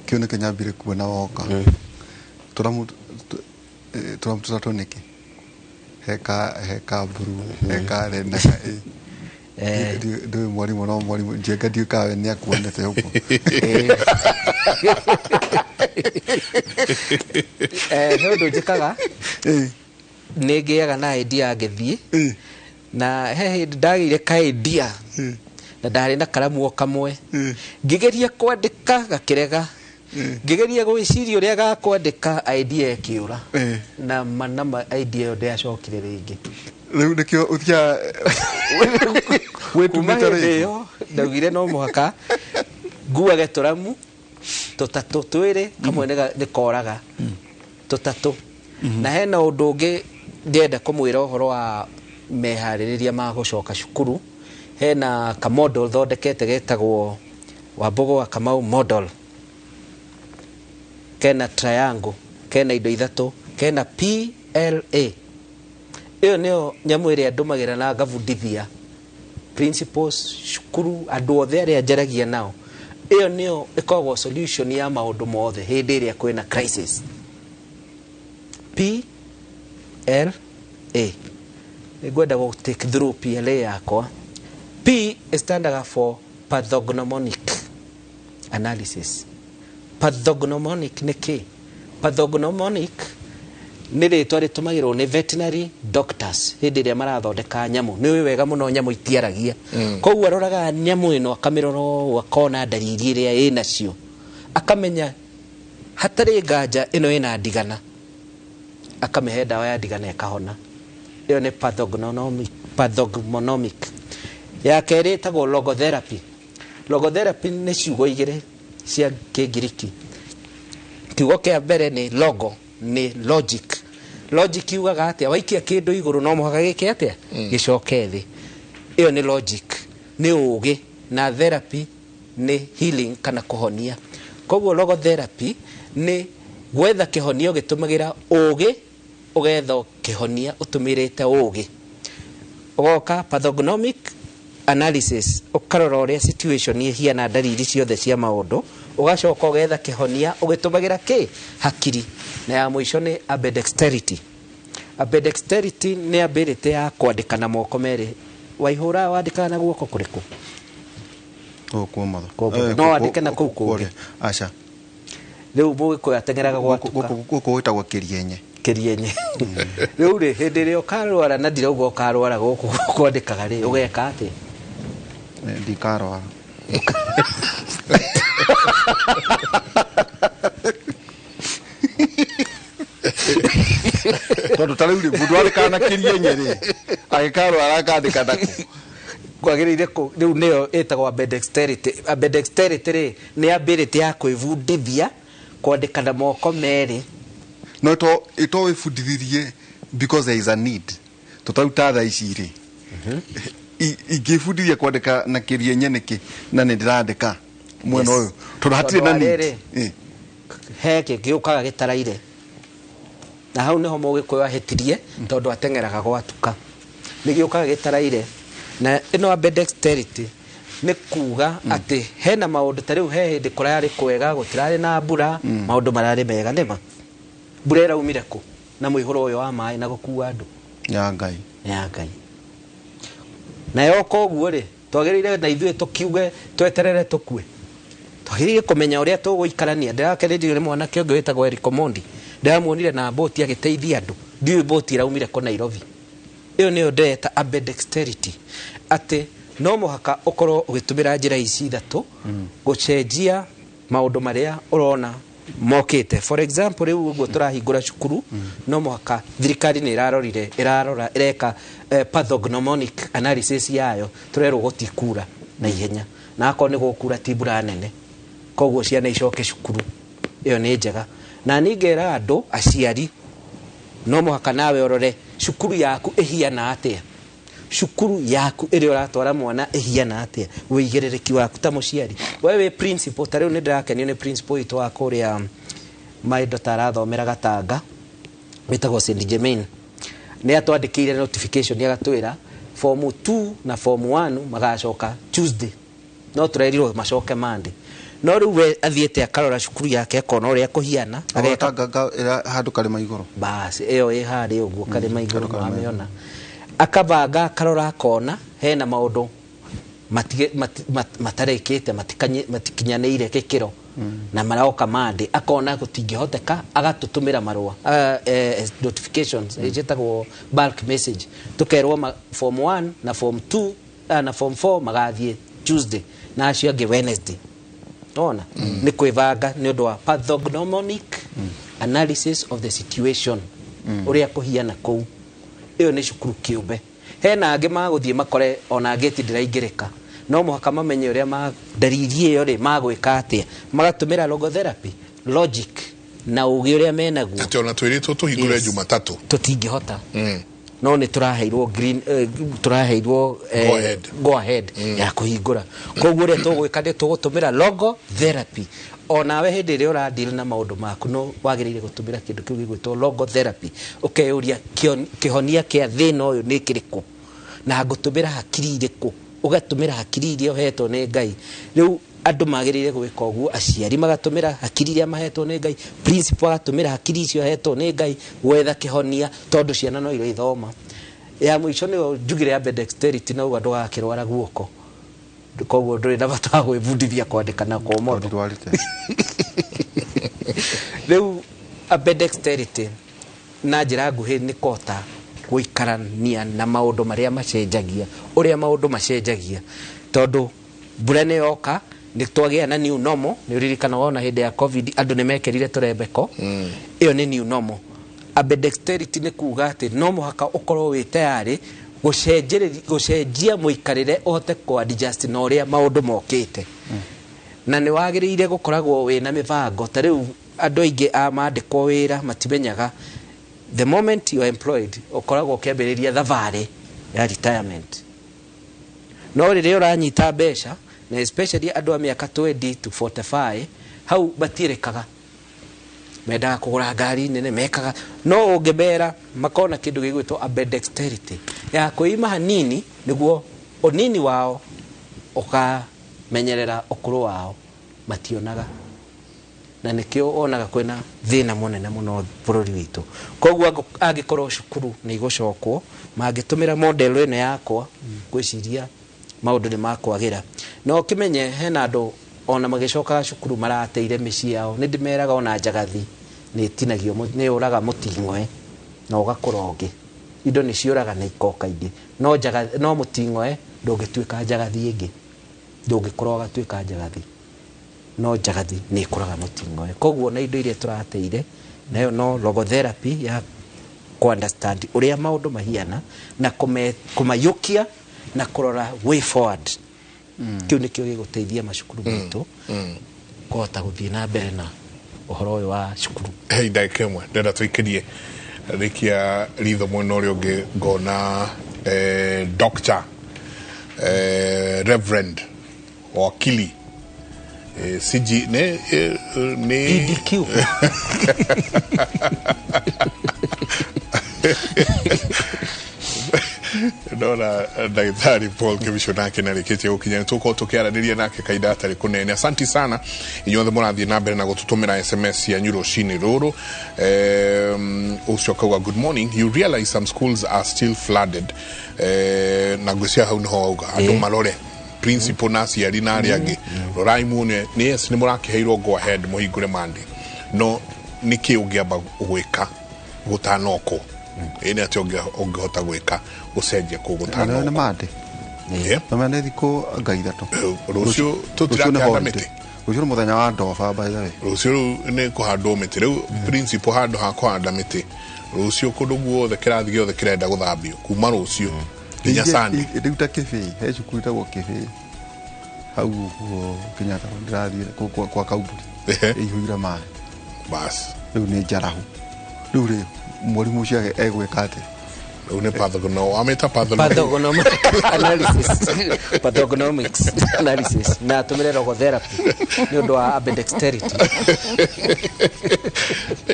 Kĩu nĩkĩo nyambire kuona woka. Tũramu tũramu tũtatũ nĩkĩ? He ka blue, he ka red na ka ĩ. Ndũĩ mwarimũ, no mwarimũ Njenga, ndiũĩ kana we nĩ akuonete ũguo. He ũndũ njĩkaga, nĩ ngĩaga na idea ngĩthiĩ, na he hĩndĩ ndagĩire ka idea na ndarĩ na karamu o kamwe, ngĩgeria kwandĩka gakĩrega, ngĩgeria gwĩciria ũrĩa gakwandĩka, idea ĩkĩũra. Na manama idea ĩyo ndĩacokire rĩngĩ. Rĩu nĩkĩo ũthiaga Kuma wĩtumĩte hĩndĩ rĩngĩ. ĩyo ndaugire no mũhaka nguage tũramu tũtatũ, twĩrĩ, kamwe nĩ koraga, tũtatũ. Na hena ũndũ ũngĩ ndĩrenda kũmwĩra ũhoro wa meharĩrĩria ma gũcoka cukuru. Hena kamodel thondekete getagwo Wambugu wa Kamau model, kena triangle, kena indo ithatũ, kena PLA. Ĩyo nĩyo nyamũ ĩrĩa ndũmagĩra na ngabundithia principals cukuru, andũ othe arĩa njaragia nao. Ĩyo nĩyo ĩkoragwo solution ya maũndũ mothe hĩndĩ ĩrĩa kwĩna crisis. PLA, nĩngwenda gũ take through PLA yakwa. P standaga for pathognomonic analysis. Pathognomonic nĩ kĩ? Pathognomonic nĩ rĩtwa rĩtũmagĩrwo nĩ veterinary doctors hĩndĩ ĩrĩa marathondeka nyamũ. Nĩ ũĩ wega mũno nyamũ itiaragia, koguo aroraga nyamũ ĩno, akamĩrora ũũ, akona ndariri ĩrĩa ĩnacio, akamenya hatarĩ nganja ĩno ĩna ndigana, akamĩhe ndawa ya ndigana, ĩkahona. Ĩyo nĩ pathognomonic. Pathognomonic ya kerĩ ĩtagwo logotherapy. Logotherapy nĩ ciugo igĩrĩ cia Kĩngiriki. Kiugo kĩa mbere nĩ logo, nĩ logic. Logic yugaga atĩa? Waikia kĩndũ igũrũ, no mũhaka gĩke atĩa? Gĩcoke thĩ. Ĩyo nĩ logic, nĩ ũgĩ. Na therapy nĩ healing kana kũhonia. Koguo logotherapy nĩ gwetha kĩhonia ũgĩtũmagĩra ũgĩ, ũgetha kĩhonia ũtũmĩrĩte ũgĩ. Ũgoka pathognomic analysis, ũkarora ũrĩa situation ĩhiana, ndariri ciothe cia maũndũ, ũgacoka ũgetha kĩhonia ũgĩtũmagĩra kĩ? Hakiri. Na ya mũico nĩ ambidexterity. Ambidexterity nĩ ability ya kwandĩka na moko merĩ. Waihũra, wandĩkaga na guoko kũrĩkũ? Gũkũ ũmotho. Kwa ũmotho. No wandĩke na kũu kũngĩ? Aca. Rĩu mũgĩkũyũ ateng'eraga gwatuka. Gũkũ gwĩtagwo kĩrienye. Kĩrienye. Rĩu rĩ, hĩndĩ ĩrĩa ũkarwara, na ndirauga ũkarwara gũkũ kwandĩkaga rĩ, ũgeka atĩa? Ndikarwara. Tondũ ta rĩu rĩ, mũndũ andĩkaga na kĩrienye rĩ, agĩkarwara akandĩka nakũ? Kwagĩrĩire rĩu nĩyo ĩtagwo ambidexterity. Ambidexterity rĩ, nĩ ability ya kwĩbundithia kwandĩka na moko merĩ. No to ito wĩbundithirie because there is a need. Tũtarau ta thaa ici rĩ, ingĩbundithia kwandĩka na kĩrienye nĩkĩ na nĩ ndĩrandĩka mwena ũyũ, tondũ hatirĩ Tondũ na wa need? rĩrĩ, he gĩũkaga gĩtaraire, na hau nĩho mũgĩkũyũ ahĩtirie, tondũ ateng'eraga gwatuka. Nĩ gĩũkaga gĩtaraire. Na ĩno ambidexterity nĩ kuga atĩ hena maũndũ, ta rĩu he hĩndĩ kũrarĩ kwega, gũtirarĩ na mbura, maũndũ mararĩ mega. Nĩma mbura ĩraumire kũ na mũihũro ũyũ wa maĩ na gũkua andũ? Ya Ngai. Nĩ ya Ngai. Na yoka ũguo rĩ, twagĩrĩire na ithuĩ tũkiuge tweterere tũkue? Twagĩrĩire kũmenya ũrĩa tũgũikarania. Ndĩrakenirio nĩ mwanake ũngĩ wĩtagwo Eric Omondi, ndĩramuonire na mbũti agĩteithia andũ, ndiũĩ mbũti ĩraumire kũ Nairobi. Ĩyo nĩyo ndĩreta ambidexterity, atĩ no mũhaka ũkorwo ũgĩtũmĩra njĩra ici ithatũ gũcenjia maũndũ marĩa ũrona. mokĩte. For example, rĩu ũguo tũrahingũra cukuru, no mũhaka thirikari nĩ ĩrarorire, ĩrarora, ĩreka pathognomonic analysis yayo. Tũrerwo gũtikura na ihenya, na akorwo nĩ gũkura ti mbura nene, koguo ciana icoke cukuru. Ĩyo nĩ njega. Na ningera andũ aciari, no mũhaka nawe ũrore cukuru yaku ĩhiana atĩa, cukuru yaku ĩrĩa ũratwara mwana ĩhiana atĩa, wĩigĩrĩrĩki waku ta mũciari. We wĩ principal, ta rĩu nĩ ndĩrakenio nĩ principal witũ wa kũrĩa my daughter arathomera Gatanga, wĩtagwo St Germain. Nĩ atwandĩkĩire notification agatwĩra form 2 na form 1 magacoka Tuesday, no tũrerirwo macoke Monday. No rĩu we athiĩte akarora cukuru yake, akona ũrĩa kũhiana, ageka. Ageka handũ karĩma igũrũ. Basi ĩyo ĩ harĩa ũguo karĩma igũrũ. Handũ karĩma. Wamĩona, akabanga, akarora, akona hena maũndũ matarĩkĩte, matikinyanĩire gĩkĩro na maroka Monday, akona gũtingĩhoteka, agatũtũmĩra marũa, notifications ciĩtagwo bulk message. Tũkerwo form 1 na form 2 na form 4 magathiĩ Tuesday na acio angĩ Wednesday. Ona nĩ kwĩbanga nĩ ũndũ wa pathognomonic analysis of the situation, ũrĩa kũhiana kũu. Ĩyo nĩ cukuru kĩũmbe. Hena angĩ magũthiĩ makore ona ngĩti ndĩraingĩrĩka, no mũhaka mamenye ũrĩa ma ndariri ĩyo rĩ magwĩka atĩa, magatũmĩra logotherapy, logic na ũgĩ ũrĩa menaguo. Atĩ ona twĩrĩtwo tũhingũre Yes. Jumatatũ. Tũtingĩhota, no nĩ tũraheirwo green, tũraheirwo Go ahead. Go ahead ya kũhingũra. Koguo ũrĩa tũgwĩka nĩ tũgũtũmĩra logo therapy. Onawe hĩndĩ ĩrĩa ũradeal na maũndũ maku, no wagĩrĩire gũtũmĩra kĩndũ kĩu gĩgwĩtwo logo therapy, ũkeyũria kĩhonia kĩa thĩna ũyũ nĩ kĩrĩkũ na ngũtũmĩra hakiri irĩkũ, ũgatũmĩra hakiri iria ũhetwo nĩ Ngai. Rĩu andũ magĩrĩire gwĩka ũguo, aciari magatũmĩra hakiri iria mahetwo nĩ Ngai, principal agatũmĩra hakiri icio ahetwo nĩ Ngai gwetha kĩhonia, tondũ ciana no iraithoma. Ya mũico nĩyo njugire ya dexterity, no uga ndũgakĩrwara guoko, koguo ndũrĩ na bata wa gwĩbundithia kwandĩka na kwa ũmotho. Ndwarĩte. Rĩu ambidexterity na njĩra nguhĩ nĩ kũhota gũikarania na maũndũ marĩa macenjagia, ũrĩa maũndũ macenjagia, tondũ mbura nĩ yoka, nĩ twagĩa na new normal. Nĩ ũririkana wona hĩndĩ ya COVID andũ nĩ mekĩrire tũrembeko. Ĩyo nĩ new normal. Ambidexterity nĩ kuga atĩ no mũhaka ũkorwo wĩ tayarĩ gũcenjia mũikarĩre, ũhote kũ adjust na ũrĩa maũndũ mokĩte, na nĩ wagĩrĩire gũkoragwo wĩna mĩbango. Ta rĩu andũ aingĩ a mandĩkwo wĩra matimenyaga the moment you are employed ũkoragwo ũkĩambĩrĩria thabarĩ ya retirement. No rĩrĩa ũranyita mbeca, na especially andũ a mĩaka 20 to 45, hau matiĩrĩkaga, mendaga kũgũra ngari nene, mekaga. No ũngĩmera makona kĩndũ gĩgwĩtwo ambidexterity ya kwĩima hanini nĩguo ũnini wao ũkamenyerera ũkũrũ wao, mationaga, na nĩkĩo wonaga kwĩna thĩna mũnene mũno bũrũri witũ. Koguo angĩkorwo cukuru nĩ igũcokwo, mangĩtũmĩra model ĩno yakwa, ngwĩciria maũndũ nĩ makwagĩra. Na ũkĩmenye hena andũ ona magĩcokaga cukuru marateire mĩciĩ yao. Nĩ ndĩmeraga ona njagathi nĩ ĩtinagio, nĩ yũraga mũting'oe na ũgakũra ũngĩ. Indo nĩ ciũraga na ikoka ingĩ, no njagathi, no mũting'oe ndũngĩtuĩka njagathi ĩngĩ, ndũngĩkũra ũgatuĩka njagathi, no njagathi nĩ ĩkũraga mũting'oe. Koguo na indo iria tũrateire nayo no logotherapy ya ku understand ũrĩa maũndũ mahiana na kũmayũkia na kũrora way forward. Kĩu nĩkĩo gĩgũteithia macukuru maitũ kũhota gũthiĩ na mbere na ũhoro ũyũ wa cukuru. Hei, ndagĩka ĩmwe ndĩrenda tũikĩrie rĩkia ritho mwena ũrĩa ũngĩ, ngona doctor, reverend, wakili, CG nĩ nĩ PDQ. Ndona ndagĩtarĩ Paul Kibicho nake nĩ arĩkĩtie gũkinya, nĩ tũgũkorwo tũkĩaranĩria nake kahinda gatarĩ kũnene. Asanti sana inyuothe mũrathiĩ na mbere na gũtũtũmĩra SMS cianyu rũcinĩ rũrũ. Ũcio akauga, "Good morning, you realize some schools are still flooded." Na ngwĩciria hau nĩho wauga andũ marore, principal na aciari na arĩa angĩ, rorai muone nĩ yes nĩ mũrakĩheirwo go ahead mũhingũre Monday, no nĩkĩ ũngĩamba gwĩka gũtanokwo? Ĩ nĩ atĩa ũngĩhota gwĩka gũcenjia kũu Na nĩ gũtanokwo? mande. Yeah. Na nĩ thikũ anga 3. Rũciũ Rũciũ nĩ tũtirakĩhanda holiday. mĩtĩ. Rũciũ nĩ mũthenya wa ndoba, by the way. Rũciũ rĩu nĩ kũhandwo mĩtĩ. Rĩu principal handũ ha kũhanda mĩtĩ rũciũ, kũndũ guothe, kĩrathi gĩothe kĩrenda gũthambio kuma rũciũ nginya Sunday. Rĩu ta Kĩbĩĩ, he cukuru ĩtagwo Kĩbĩĩ hau ũguo Kenyatta, ndĩrathiĩ kwa Kaumburi, ĩihũire maĩ. Bas. Rĩu nĩ njarahu. Rĩu rĩ, mwarimũ ũcio egwĩka atĩa? Rĩu nĩ pathogono wamĩta pathogono. Pathognomic analysis, pathognomics analysis, na atũmĩre logotherapy nĩ ũndũ wa ambidexterity.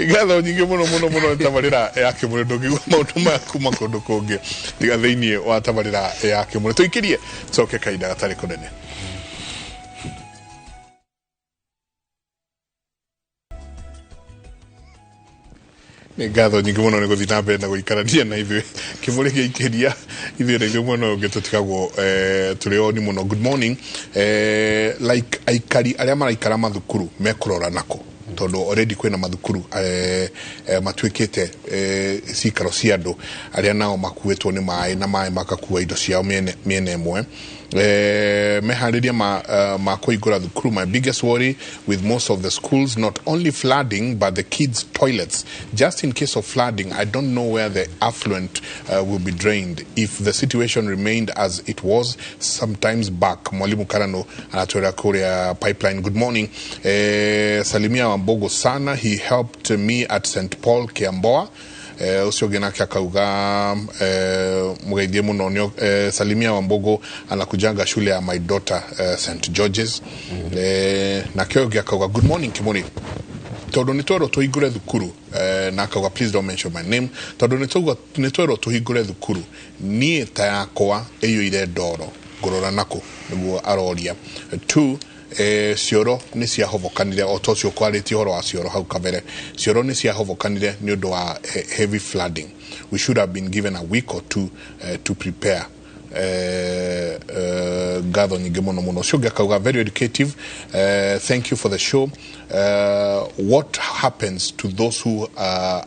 Ngatho nyingĩ mũno mũno mũno. Nĩ tabarĩra ya Kĩmũrĩ. Ndũngĩigua maũndũ maya kuma kũndũ kũngĩ tiga thĩinĩ wa tabarĩra ya Kĩmũrĩ. Tũikĩrie, coke kahinda gatarĩ kũnene. Nĩ ngatho nyingĩ mũno nĩ gũthiĩ na mbere na gũikarania na ithuĩ. Kĩmũrĩ gĩaikĩria ithuĩ na ithuĩ mwena ũyũ ũngĩ tũtigagwo tũrĩ oni mũno. Good morning. Like aikari arĩa maraikara mathukuru mekũrora nako, tondũ already kwĩna mathukuru matuĩkĩte cikaro cia andũ arĩa nao makuĩtwo nĩ maĩ na maĩ makakua indo ciao mĩena ĩmwe, meharĩria ma kũhingũra thukuru. My biggest worry with most of the schools, not only flooding but the kids' toilets. Just in case of flooding, I don't know where the effluent will be drained if the situation remained as it was sometimes back. Mwalimu Karano anatwĩra kũrĩa Pipeline. Good morning. Salimia Wambogo sana, he helped me at St Paul Kiamboa. Ucio ũngĩ nake akauga, mũgeithie mũno salimia Wambogo, anakujanga shule ya my daughter, St George's. Nake ũyũ ũngĩ akauga, good morning Kimuri, tondũ nĩ twerwo tũhingũre thukuru, na akauga, please don't mention my name, tondũ nĩ twerwo tũhingũre thukuru, niĩ ta yakwa ĩiyũire ndoro, ngũrora nakũ? Nĩguo aroria. Two, cioro nĩ ciahobokanire o ta ũcio kwarĩtie ũhoro wa cioro hau kabere. Cioro nĩ ciahobokanire nĩ ũndũ wa heavy flooding. We should have been given a week or two to prepare. Ngatho nyingĩ mũno mũno. Ũcio ũngĩ akauga, very educative, thank you for the show. What happens to those who are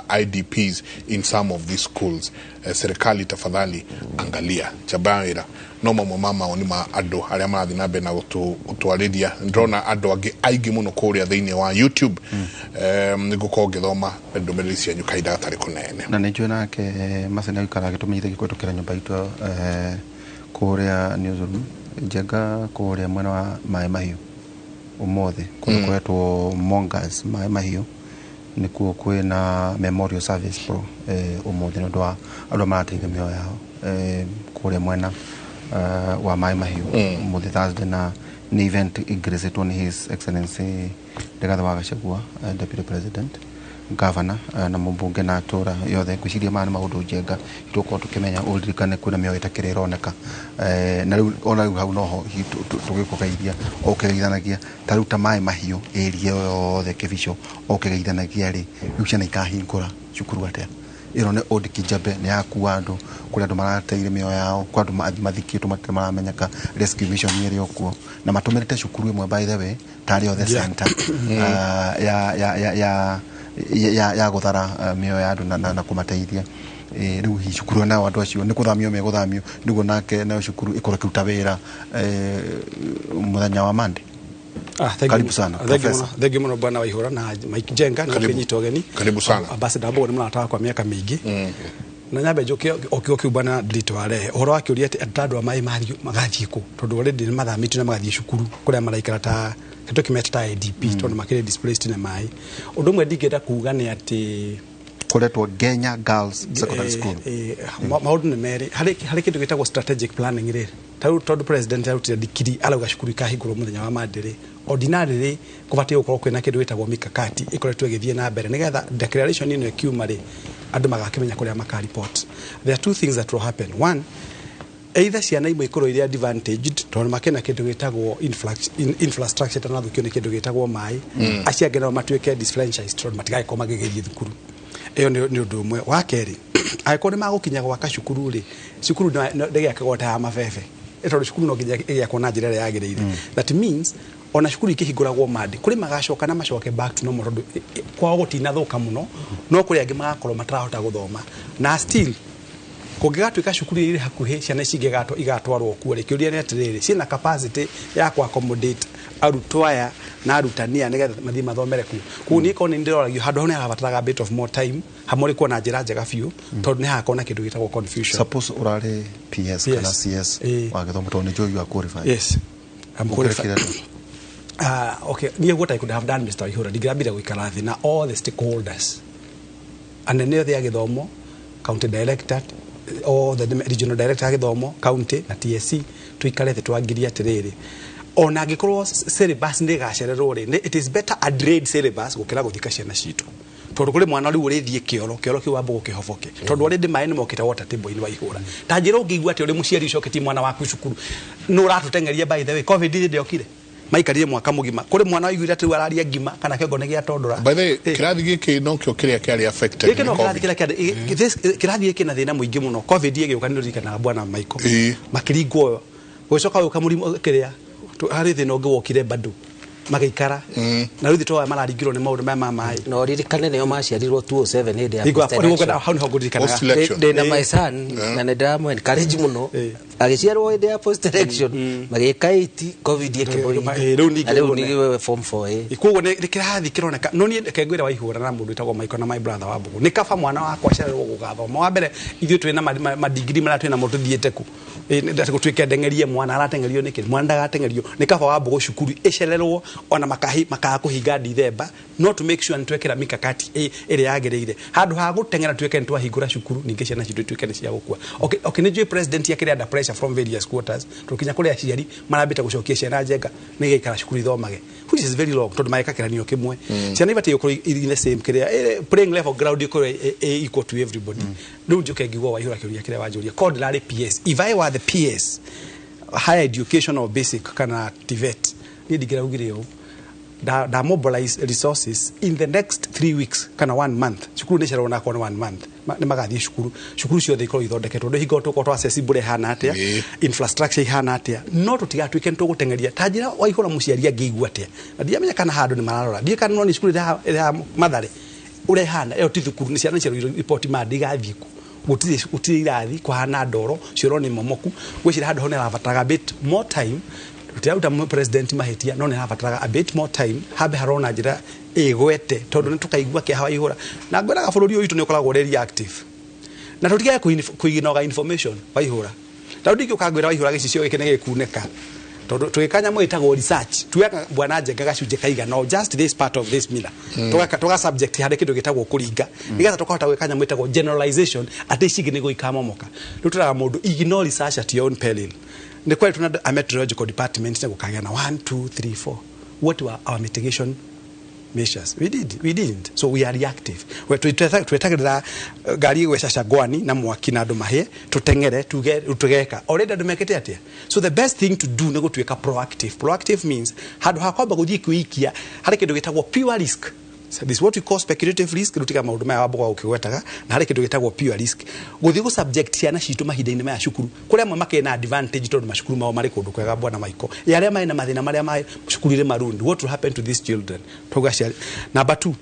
IDPs in some of these schools? Serikali tafadhali angalia chabawira. No mamwe ma mawoni ma andũ arĩa marathiĩ na mbere na gũtwarĩria. Ndĩrona andũ angĩ aingĩ mũno kũrĩa thĩinĩ wa YouTube. Nĩngũkorwo ngĩthoma ndũmĩrĩri cianyu kahinda gatarĩ kũnene. Na nĩ njũĩ nake Macene aikara agĩtũmenyithagia kũhetũkĩra nyũmba itũ kũrĩa newsroom Njenga, kũrĩa mwena wa Maĩ Mahiũ, ũmũthĩ kũndũ kwetwo Mongas Maĩ Mahiũ nĩkuo kwĩna memorial service pro ũmũthĩ nĩ ũndũ wa andũ arĩa marateithia mĩoyo yao kũrĩa mwena wa Maĩ Mahiũ ũmũthĩ Thursday, na nĩ event ĩgracĩtwo nĩ His Excellency Rigathĩ wa Gachagua, Deputy President, Governor, na mũmbunge na atũra yothe. Ngwĩciria maya nĩ maũndũ Njenga tũgũkorwo tũkĩmenya. Ũririkane kwĩna mĩoyo ĩtakĩrĩ ĩroneka, na rĩu ona rĩu hau noho hihi tũgĩkũgeithia o ũkĩgeithanagia ta rĩu ta Maĩ Mahiũ area ĩyo yothe Kĩbico o ũkĩgeithanagia rĩ, rĩu ciana ikahingũra cukuru atĩa? Ĩno nĩ Old Kijabe, nĩ yakua andũ, kũrĩ andũ marateire mĩoyo yao, kwĩ andũ mathikĩtwo matirĩ maramenyeka. Rescue mission ĩrĩ o kuo na matũmĩrĩte cukuru ĩmwe, by the way, tarĩ o the center ya gũthara mĩoyo ya andũ na kũmateithia. Rĩu hihi cukuru nao andũ acio nĩ kũthamio megũthamio nĩguo nake nayo cukuru ĩkorwo ĩkĩruta wĩra mũthenya wa Monday? Ah, thank Karibu you. sana, Thank you Professor. mũno. Thank you mũno, bwana Waihura na Mike Jenga na Karibu. kũnyita ũgeni. Karibu sana. Ambassador Mbogo nĩ mũrata wakwa mĩaka mĩingĩ. Na nyambe njoke o kiugo kĩu bwana Ndiritu warehe ũhoro wa kĩũria atĩ andũ a maĩ magathiĩ kũ, tondũ already nĩ mathamĩtio na magathiĩ cukuru kũrĩa maraikara ta tũkĩmeta ta IDP, tondũ makĩrĩ displaced na maĩ. Ũndũ ũmwe ndingĩenda kuga nĩ atĩ Kũretwo Ngenya Girls Secondary School. Maũndũ nĩ merĩ. Harĩ kĩndũ gĩtagwo strategic planning rĩ, ta rĩu tondũ president arutire ndikiri arauga cukuru ikahingũrwo mũthenya wa Monday rĩ, ordinarily kũbatiĩ gũkorwo kwĩna kĩndũ gĩtagwo mikakati ĩkoretwo ĩgĩthiĩ na mbere nĩgetha declaration ĩno ĩkiuma rĩ, andũ magakĩmenya kũrĩa makareport. There are two things that will happen. One, either ciana imwe ikorwo irĩ advantaged tondũ makĩna kĩndũ gĩtagwo infrastructure tanathũkio nĩ kĩndũ gĩtagwo maĩ, acio angĩ nao matuĩke disfranchised tondũ matigagĩkorwo magĩgĩthiĩ thukuru. Ĩyo nĩ ũndũ ũmwe. Wa kerĩ, angĩkorwo nĩ magũkinya gwaka cukuru rĩ, cukuru ndĩgĩakagwo ta ya mabebe, tondũ cukuru no nginya ĩgĩakwo na njĩra ĩrĩa yagĩrĩire. That means ona cukuru ikĩhingũragwo Monday, kũrĩ magacoka na macoke back to normal tondũ kwao gũtinathũka mũno, no kũrĩ angĩ magakorwo matarahota gũthoma na still Kũngĩgatuĩka cukuru iria irĩ hakuhĩ ciana ici igatwarwo kuo rĩ, kĩũria nĩ atĩrĩrĩ, ciĩna capacity ya kũ accommodate arutwo aya na arutani aya nĩgetha mathiĩ mathomere kuo? Koguo niĩ korwo nĩ ndĩroragio, handũ hau nĩ harabataraga bit of more time, hamwe rĩ kuona njĩra njega biũ, tondũ nĩ hagakorwo na kĩndũ gĩtagwo confusion. Suppose ũrarĩ PS kana CS wa gĩthomo, tondũ nĩ njũĩ you are qualified. Yes, I'm qualified. Ũngĩrekire atĩa? Okay, niĩ what I could have done, Mr. Waihura, ndingĩrambire gũikara thĩ na all the stakeholders, anene othe a gĩthomo, county director, all the regional director a gĩthomo, county na TSC, tuikare thĩ twangirie atĩrĩrĩ, ona angĩkorwo syllabus nĩ ĩgacererwo rĩ, it is better a delayed syllabus gũkĩra gũthika ciana citũ, tondũ kũrĩ mwana rĩu ũrĩthiĩ kĩoro kĩoro kĩu wamba gũkĩhoboke, tondũ already maĩ nĩ mokĩte water table-inĩ wa ihũra. Ta njĩra, ũngĩigua atĩ ũrĩ mũciari ũcoketie mwana waku cukuru nĩ ũratũteng'eria? By the way, COVID hĩndĩ yokire maikarire mwaka mũgima, kũrĩ mwana waiguire atĩ rĩu araria ngima kana kĩongo nĩ gĩatondora. By the way, kĩrathi gĩkĩ nokĩo kĩrĩa kĩarĩ affected Gĩkĩ nĩ no kĩrathi COVID. kĩrĩa kĩrathi gĩkĩ na thĩna mũingĩ mũno. COVID ĩgĩũka, nĩ ũririkanaga, bwana Michael, makĩringwo, gũcoka gũka mũrimũ kĩrĩa harĩ thĩna ũngĩ wokire, bado magĩikara na rĩu thĩ mararingirwo nĩ maũndũ maya ma maĩ. Na ũririkane nĩo maciarirwo 2007 hĩndĩ ya Nĩguo- post election. Hau nĩho ngũririkanaga. Post election. Ndĩ na my son na nĩ ndĩramũ encourage mũno. Agĩciarwo hĩndĩ ya post election, magĩka 8, COVID ĩkĩmũringa. Rĩu ningĩ Na rĩu ũguo nĩ form 4. Koguo nĩ kĩrathi kĩroneka, no niĩ reke ngwĩre Waihũra na mũndũ wĩtagwo Michael na my brother wa Mbũgũ, nĩ kaba mwana wakwa acererwo gũgathoma. Wa mbere, ithuĩ twĩna madigiri marĩa twĩna mo, tũthiĩte ku? Gũtuĩke ndeng'erie mwana, arateng'erio nĩkĩ? Mwana ndagateng'erio. Nĩ kaba wa Mbũgũ cukuru ĩcererwo ona makaga kũhinga Dithemba, no to make sure nĩ twekĩra mikakati ĩrĩa yagĩrĩire, handũ ha gũteng'era tuĩke nĩ twahingũra cukuru, ningĩ ciana citũ ituĩke nĩ cia gũkua. Okay, nĩ njũĩ president akĩrĩ under pressure from various quarters, tũkinya kũrĩ aciari marambĩte gũcokia ciana njenga nĩ gĩikara cukuru ithomage, which is very long, tondũ magĩka kĩranio kĩmwe, ciana ibatiĩ gũkorwo in the same kĩrĩa playing level ground, ĩkorwo equal to everybody. Rĩu njũke ngigua Waihũra, kĩũria kĩrĩa wanjũria, korwo ndĩrarĩ PS, if I were the PS higher education or basic kana TVET, niĩ ndingĩraugire ũũ, da mobilize resources in the next 3 weeks kana one month, cukuru nĩ cererwo nakorwo nĩ one month. Nĩ magathiĩ cukuru, cukuru ciothe ikorwo ithondeketwo, ndũ hingo tũkorwo twa mbura ĩhana atĩa, infrastructure ihana atĩa, no tũtigatuĩke nĩ tũgũteng'eria. Ta njĩra Waihũra, mũciari angĩigua atĩa? Na ndiamenya kana handũ nĩ mararora, ndiĩ kana no nĩ cukuru ĩrĩa Mathare ũrĩa ĩhana, ĩyo ti thukuru, nĩ ciana cia riboti mandi igathiĩ ku, gũtirĩ irathi, kũhana ndoro, cioro nĩ momoku. Gwĩciria handũ hau nĩ harabataraga a bit more time. Tũtiraruta president mahĩtia, no nĩ harabataraga a bit more time, hambe harona njĩra ĩgwete, tondũ nĩ tũkaigua kĩeha Waihũra. Na ngwĩraga bũrũri ũyũ witũ nĩ ũkoragwo ũrĩ reactive, na tũtigage kũiginoga information Waihũra. Ta rĩu ndingĩũka ngwĩra Waihũra gĩcicio gĩkĩ nĩ gĩkunĩka, tondũ tũgĩka nyamũ ĩtagwo research, tuoyaga bwana Njenga gacunjĩ kaigana o just this part of this miller, tũga subject harĩ kĩndũ gĩtagwo kũringa, nĩgetha tũkahota gwĩka nyamũ ĩtagwo generalization atĩ ici ingĩ nĩguo ikamomoka. Rĩu tũraga mũndũ ignore research at your own peril. Nĩ kweli tuna a meteorological department na gũkagĩa na 1 2 3 4. What were our mitigation measures? We didn't, so we are reactive. We twetagĩrĩra ngari ĩgwecaca ngwani na mwaki na andũ mahĩe, tũteng'ere tuge tũgeka already andũ mekĩte atĩa. So the best thing to do nĩ gũtuĩka proactive. Proactive means handũ ha kwamba gũthiĩ kwĩikia harĩ kĩndũ gĩtagwo pure risk. So this is what we call speculative risk. Rĩu tiga maũndũ maya wambaga ũkĩgwetaga, na harĩ kĩndũ gĩtagwo pure risk, gũthiĩ gũ subject ciana citũ mahinda-inĩ maya cukuru kũrĩa amwe makĩrĩ na advantage tondũ macukuru mao marĩ kũndũ kwega, bwana Michael, ya arĩa marĩ na mathĩna marĩa ma cukuru irĩ maroon, what will happen to these children? Tuga aciari, number two,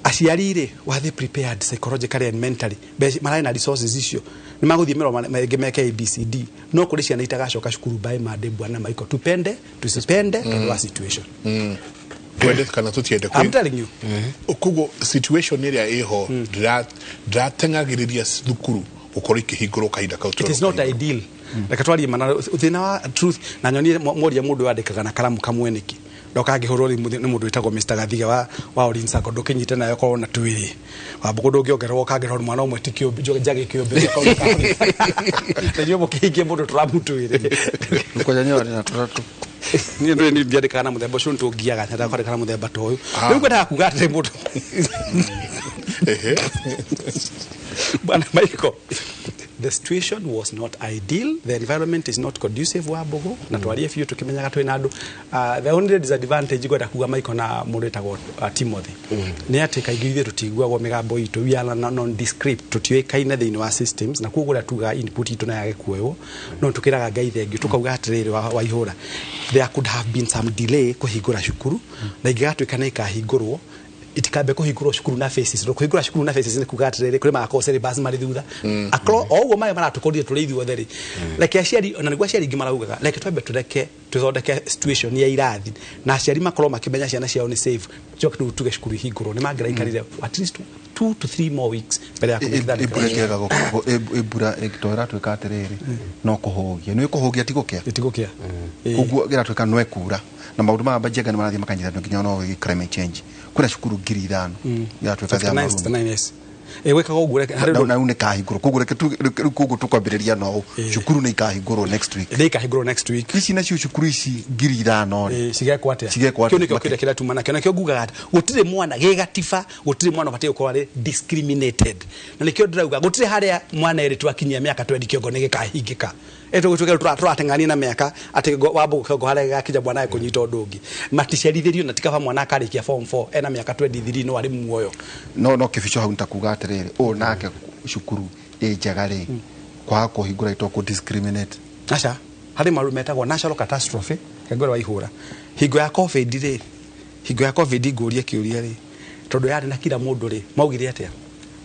aciari rĩ, were they prepared psychologically and mentally? Mararĩ na resources icio nĩ magũthiĩ mĩro mangĩ meke ABCD, no kũrĩ ciana itagacoka cukuru by Monday, bwana Michael, tupende tusipende, tondũ wa situation. Twende kana tũtiende. I'm telling you. Koguo situation ĩrĩa ĩho ndĩrateng'agĩrĩria thukuru gũkorwo ikĩhingũrwo kahinda kau. It is not ideal. Reke twarie mana thĩna wa truth na nyonie moria mũndũ wandĩkaga na karamu kamwe nĩkĩ ndokangĩhũrwo nĩ mũndũ wĩtagwo Mr. Gathiga wa Orin Sacco, ndũkĩnyite nayo korwo na twĩrĩ wa mbũkũ, ndũngĩongererwo ũkangĩrwo mwana ũmwe ti kĩũmbi njage kĩũmbi na inyuĩ mũkĩhingie mũndũ tũramu twĩrĩ. Kwanja nyoa na tũtatũ. Niĩ ndũĩ niĩ ndiandĩkaga na mũthemba ũcio, nĩtũngiaga nyendaga kwandĩka na mũthemba ta ũyũ. Rĩu ngwendaga kuga atĩrĩ, mũndũ Bwana Michael, the situation was not ideal, the environment is not conducive wa Mbũgũ, na twarie biũ tũkĩmenyaga twĩna andũ. The only disadvantage ngwenda kuga, Michael, na mũndũ wĩtagwo Timothy, nĩ atĩ kaingĩ ithuĩ tũtiguagwo mĩgambo itũ, we are nondescript, tũtiũĩkaine thĩinĩ wa systems, na koguo ũrĩa tugaga input itũ no yage kuoywo, no tũkĩraga Ngai thengiũ, tũkauga atĩrĩrĩ, Waihũra, there could have been some delay kũhingũra cukuru, na ingĩgatuĩka nĩ ikahingũrwo. itikambe kũhingũrwo cukuru na faces. Kũhingũra cukuru na faces nĩ kuga atĩrĩrĩ kũrĩ magakorwo syllabus marĩ thutha akorwo o ũguo maĩ maratũkorire tũrĩ ithuothe rĩ, reke aciari, ona nĩguo aciari aingĩ maraugaga reke twambe tũreke tũthondeke situation ya irathi na aciari makorwo makĩmenya ciana ciao nĩ safe, tucoke rĩu tuge cukuru ihingũrwo. Nĩ mangĩraikarire at least 2 to 3 more weeks mbere ya kũmĩthondeka. Mbura ĩkĩaga mbura to ĩratuĩka atĩrĩrĩ no kũhũgia nĩ kũhũgia ti gũkĩa. Ĩtigũkĩa. Koguo ĩratuĩka no ĩkura na maũndũ maya Njenga nĩ marathiĩ makanyitanio nginya no wĩgiĩ climate change. Kwĩna cukuru 5,000 iratuĩka cia 59 maroon. 69, yes. Gwĩkaga ũguo harĩ ũndũ. Na rĩu nĩ kahingũrwo, koguo reke rĩu koguo tũkwambĩrĩria no cukuru nĩ ikahingũrwo next week. Nĩ ikahingũrwo next week. Ici nacio cukuru ici 5,000 rĩ cigekwo atĩa? Cigekwo atĩa? Kĩu nĩkĩo kĩrĩa kĩratuma nakĩo, nakĩo ngugaga atĩ gũtirĩ mwana gĩgatiba, gũtirĩ mwana ũbatiĩ gũkorwo arĩ discriminated, na nĩkĩo ndĩrauga gũtirĩ harĩa mwana erĩ twakinyia mĩaka 20 kĩongo nĩ gĩkahingĩka. Tũgĩtuĩke tũrateng'ania na mĩaka atĩ Wambũgũ kĩongo harĩa gĩgakinya mwana ekũnyita ũndũ ũngĩ maticerithĩrio, na tikaba mwana akarĩkia form 4 ena mĩaka 23 no arĩ muoyo. No kĩbico hau nĩtakuga atĩrĩrĩ ũũ nake cukuru ĩ njega rĩ kwaga kũhingũra ito kũ discriminate. Aca, harĩ maũndũ metagwo natural catastrophe kengwĩra wa ihũra hingo ya COVID rĩ, hingo ya COVID ngũrie kĩũria rĩ, tondũ yarĩ na kila mũndũ rĩ, maugire atĩa?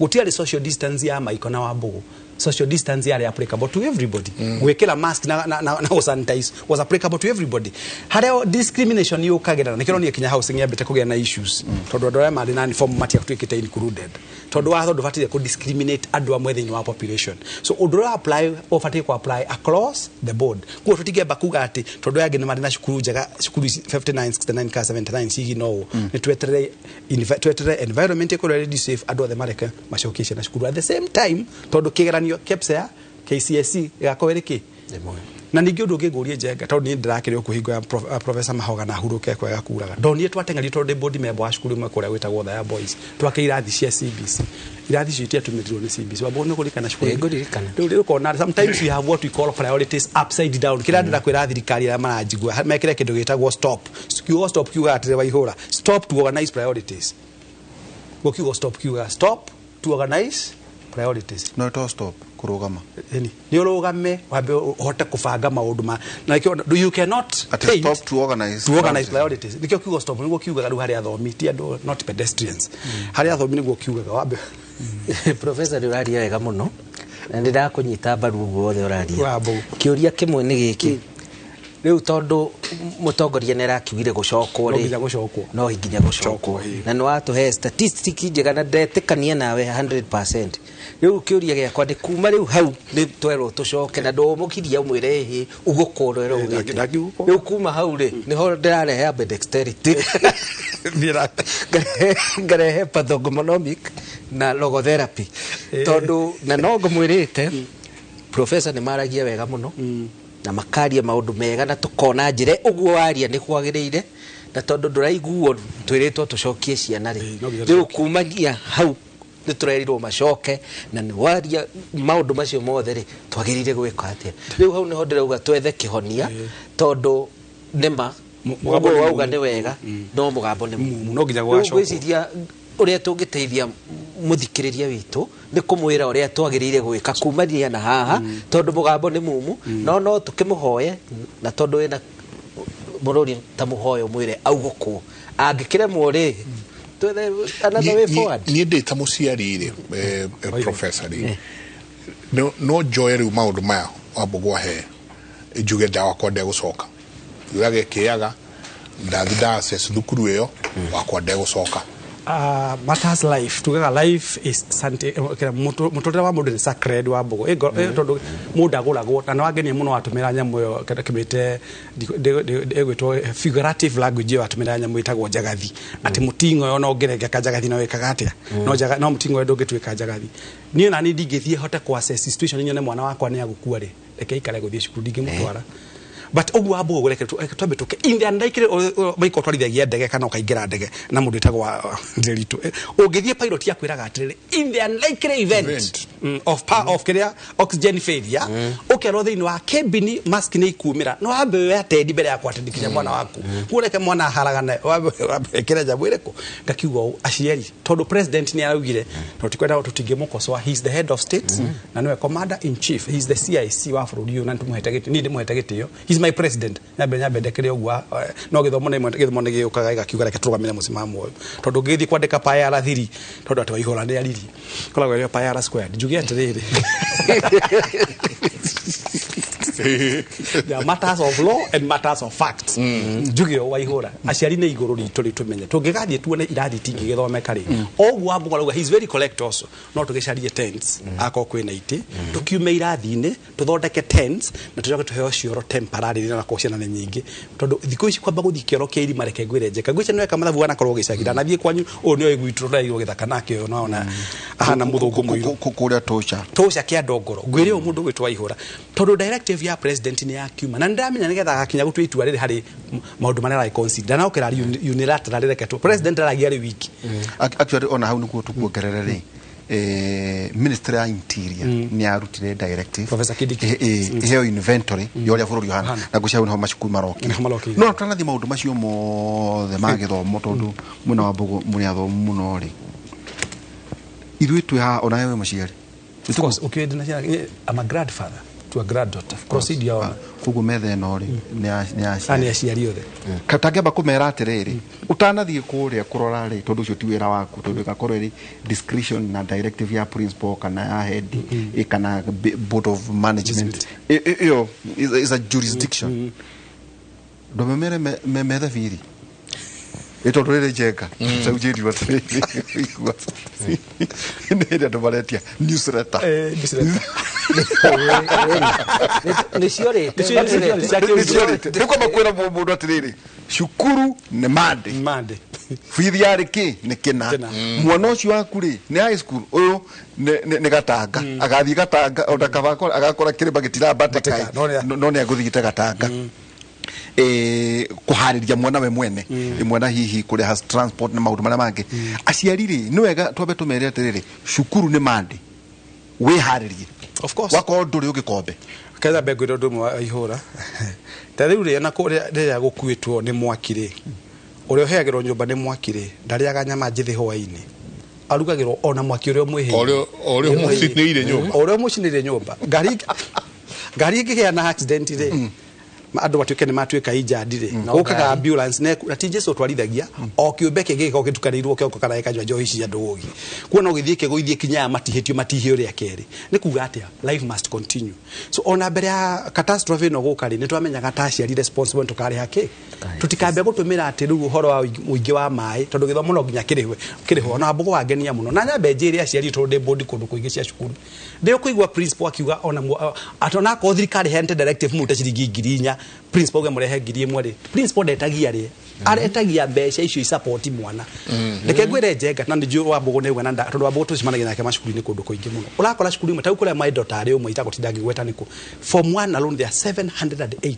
Gũtiarĩ social distance ya Maiko na Wambũgũ. Social distance yarĩ applicable to everybody. Gwĩkĩra mask na sanitize was applicable to everybody. Harĩa discrimination yũkagĩra na nĩkĩo kinya housing yambĩte kũgĩa na issues, tondũ andũ arĩa marĩ na uniform matiatuĩkĩte included, tondũ watho ndũbataire kũ discriminate andũ amwe thĩinĩ wa population. So ũndũ ũrĩa apply ũbataire kũ apply across the board. Koguo tũtingĩamba kuga atĩ tondũ aya angĩ nĩ marĩ na cukuru njega, cukuru ici 59 69 ka 79 cigina ũũ, nĩ tweterere environment ĩkorwo ĩrĩ safe, andũ othe mareke macokie ciana cukuru at the same time, tondũ kĩgeranio KPSEA KCSE ĩgakorwo ĩrĩ kĩ. Na ningĩ ũndũ ũngĩ ngũrie Njenga, tondũ niĩ ndĩrakĩrĩ o kũhingo ya Professor Mahoga na hurũke kwega kuraga, ndonire twateng'erire tondũ ndĩ board member wa cukuru ĩmwe kũrĩa gwĩtagwo Othaya Boys, twake irathi cia CBC. Irathi icio itiatũmĩrirwo nĩ CBC. Wambũgũ nĩ ũkũririkana cukuru? Ĩ, ngũririkana. Rĩu ũkona sometimes we have what we call priorities upside down. Kĩrĩa ndĩra kwĩra thirikari arĩa maranjigua mekĩre kĩndũ gĩtagwo stop. Kiugo stop kiugaga atĩrĩ waihũra, stop to organize priorities. Guo kiugo stop kiugaga stop to organize priorities. No to stop kũrũgama. Ĩni nĩ ũrũgame wambe ũhote kũbanga maũndũ ma na nĩkĩo you cannot Atĩ paint stop to organize to organize priorities. Nĩkĩo kiugo stop nĩguo kiugaga rĩu harĩ athomi, ti andũ, not pedestrians, harĩ athomi nĩguo kiugaga wambe. Professor, nĩ ũraria wega mũno na nĩ ndakũnyita mbaru ũguo wothe ũraria. Wambũgũ. Kĩũria kĩmwe nĩ gĩkĩ rĩu, tondũ mũtongoria nĩ arakiugire gũcokwo No rĩ, nginya gũcokwo. No nginya gũcokwo. Gũcokwo, ĩĩ. Na nĩ watũhe statistic njega na ndetĩkania nawe 100%. Rĩu kĩũria gĩakwa nĩ kuma rĩu hau nĩ twerwo tũcoke na ndũmũkiria ũmwĩre ĩhĩ ũgũkwo ũrĩa ũgĩte. Ndakiugũkwo. Rĩu kuma hau rĩ, nĩho ndĩrarehe ambidexterity, ngarehe pathognomonic na logotherapy, tondũ na no ngũmwĩrĩte professor nĩ maragia wega mũno na makaria maũndũ mega na tũkona njĩra ũguo waria nĩ kwagĩrĩire, na tondũ ndũraiguo twĩrĩtwo tũcokie ciana rĩ, No nginya rĩu tũcokie. kumagia hau nĩ tũrerirwo macoke na nĩ waria maũndũ macio mothe rĩ, twagĩrĩire gwĩka atĩa? Rĩu hau nĩho ndĩrauga twethe kĩhonia, tondũ nĩma Mũgambo ũguo nĩ wauga mũũmũ. nĩ wega no mũgambo nĩ Mũũmũ, no nginya Rĩu gũgacokwo. ngwĩciria ũrĩa tũngĩteithia mũthikĩrĩria witũ nĩ kũmwĩra ũrĩa twagĩrĩire gwĩka kumania na haha, tondũ mũgambo nĩ mumu, no tũkĩmũhoye, na tondũ wĩna mũrũri ta mũhoyo mwĩre augũkwo angĩkĩremwo rĩ, twethe another way forward. Niĩ ndĩ ta mũciari rĩ, professor rĩ, no njoe rĩu maũndũ maya Wambũgũ ahe njuge ndawakwa ndegũcoka yurage kĩaga ndathi nda access thukuru ĩyo wakwa ndegũcoka. Matters life tugaga life is mũtũrĩre wa mũndũ nĩ sacred, Wambũgũ. Tondũ mũndũ agũragwo na nĩ wangenia mũno watũmĩra nyamũ ĩyo kĩndũ kĩmĩte ĩgwĩtwo figurative language ĩyo, watũmĩra nyamũ ĩtagwo njagathi, atĩ mũting'o ĩyo no ũngĩrengeka njagathi no ĩkaga atĩa, no no mũting'o ĩyo ndũngĩtuĩka njagathi. Niĩ nani ndingĩthiĩ hote kũ assess situation nyone mwana wakwa nĩ agũkua rĩ, reke ikare gũthiĩ cukuru, ndingĩmũtwara. But ũguo Wambũgũ reke twambe tũke in the unlikely maiko twarithagia ndege kana ũkaingĩra ndege na mũndũ wĩtagwo Nderitu, ũngĩthiĩ pilot akwĩraga atĩrĩrĩ, in the unlikely event, Event. Of kĩrĩa oxygen failure, ũkerwo thĩinĩ wa cabin mask nĩ ikumĩra, no wambe wĩ atendi mbere ya kwatendi kinya mwana waku kuo, reke mwana aharagane, wambe wambe ĩkĩre nyamũ ĩrĩkũ. Ngakiuga ũũ aciari, tondũ president nĩ araugire no tikwenda tũtingĩmũkosoa, he is the head of state na nĩwe commander in chief, he is the CIC wa bũrũri ũyũ, na nĩtũmũhete gĩtĩo, niĩ ndĩmũhete gĩtĩo, he is my president. Nyambe nyambe ndekere ũguo no gĩthomo nĩ gĩthomo nĩ gĩũkaga gĩgakiuga reke tũrũgamĩre mũcimamo ũyũ tondũ ngĩthiĩ kwandĩka payara thiri tondũ atĩ Waihũra nĩ aririe koragwo ĩrĩ payara squared njuge atĩrĩrĩ. There are matters of law and matters of facts. Njuge o Waihũra aciari nĩ igũrũ ritũ rĩ tũmenye tũngĩgathiĩ tuone irathi itingĩgĩthomeka rĩ oguo Wambũgũ arauga he is very correct also no tũgĩcarie tents akorwo kwĩna itĩ tũkiume irathi-inĩ tũthondeke tents na tũcoke tũheo cioro temporary na korwo ciana nĩ nyingĩ tondũ thikũ ici kwamba gũthiĩ kĩoro kĩa irima reke ngwĩre njeka ngwĩcia nĩweka mathabu wanakorwo gĩcagi ndanathiĩ kwanyu ũyũ nĩoĩ gwitũ tũraigwo gĩthaka nake ũyũ nona ahana mũthũngũ mũirũ kũrĩa tũca tũca kĩa ndongoro ngwĩre ũyũ mũndũ gwĩtwo Waihũra tondũ directive ya president nĩ yakiuma na nĩndĩramenya nĩgetha agakinya gũtua itua rĩrĩ harĩ maũndũ marĩa aragĩ consider na okĩra unilateral reke tu president aragia rĩ wiki. Actually ona hau nĩguo tũkuongerere rĩ Ministry ya Interior nĩ yarutire directive Professor Kindiki. Iheo inventory ya ũrĩa bũrũri ũhana na ngwĩciria hau nĩho macukuru marokire. Nĩho marokire. No tũtanathiĩ maũndũ macio mothe ma gĩthomo tondũ mwena wa Mbũgũ mũrĩ athomu mũno rĩ ithuĩ twĩ haha ona wewe mũciari. Of course ũkĩũĩ ndĩna ciana I'm a grandfather to a granddaughter. Proceed your honor. Koguo metha ĩno rĩ nĩ ya nĩ aciari othe. Tangĩamba kũmera atĩrĩrĩ ũtanathiĩ kũrĩa kũrora rĩ tondũ ũcio ti wĩra waku tondũ ĩgakorwo ĩrĩ discretion na directive ya principal kana ya head kana board of management ĩyo is a jurisdiction ndũmemere methe bithi ĩ tondũ rĩrĩ njenga sau njĩrirwo atĩrĩrĩ nĩ hĩndĩ andũ maretia newsletter. Newsletter. Nĩciorĩte. Nĩciorĩte. Nĩ kwamba kwĩra mũndũ atĩrĩrĩ cukuru nĩ Monday. Monday. Bithi yarĩ kĩ nĩ kĩna. Mwana ũcio waku rĩ nĩ high school ũyũ nĩ Gatanga agathiĩ Gatanga ona kaba agakora kĩrĩma gĩtirambatĩka no nĩ agũthiĩte Gatanga. Kũharĩria mwana we mwene mwana hihi kũrĩha transport na maũndũ marĩa mangĩ aciari rĩ nĩ wega twambe tũmere atĩrĩrĩ cukuru nĩ Monday wĩharĩrie. Of course. Wakorwo ndũrĩ ũgĩkombe ketha mbe ngwĩre ũndũ ũmwe wa Waihũra ta rĩu rĩ ona kũrĩa rĩrĩa gũkuĩtwo nĩ mwaki rĩ ũrĩa ũheagĩrwo nyũmba nĩ mwaki rĩ ndarĩaga nyama njĩthĩ hwaĩ-inĩ arugagĩrwo ona mwaki ũrĩa ũmwĩhĩire ũrĩa ũmũcinĩire nyũmba ũrĩa ũmũcinĩire nyũmba ngari ĩngĩgĩa na accident rĩ andũ matuĩke nĩ matuĩka injured rĩ gũkaga ambulance na ti Jesu twarithagia o kĩũmbe kĩngĩ gĩkorwo gĩtukanĩirwo kĩongo kana gĩkanyua njohi cia ndũgi kuona ũgĩthiĩ kĩgũithie kinya matihĩtio matihio rĩa kerĩ nĩ kuga atĩa life must continue so ona mbere ya catastrophe ĩno gũka rĩ nĩ twamenyaga ta aciari responsible tũkarĩha kĩ tũtikambe gũtũmĩra atĩ rĩu ũhoro wa ũingĩ wa maĩ tondũ gĩthomo no nginya kĩrĩhwo ona Wambũgũ wangenia mũno na nyambe njĩre aciari tondũ ndĩ board kũndũ kũingĩ cia cukuru ndĩ ũkũigua principal akiuga ona atona akorwo thirikari heanĩte directive mũrute ciringi 4,000 principal uge mũrehe 1,000 rĩ principal ndetagia rĩ aretagia mbeca icio isupport mwana reke ngwĩre njenga na nĩnjũĩ Wambũgũ nĩauga na tondũ Wambũgũ tũcemanagia nake macukuru-inĩ kũndũ kũingĩ mũno ũrakora cukuru imwe ta kũrĩa my daughter arĩ ũmwe itagũtinda ngĩgweta nĩkũ form 1 alone there are 780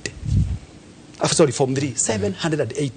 sorry form 3 780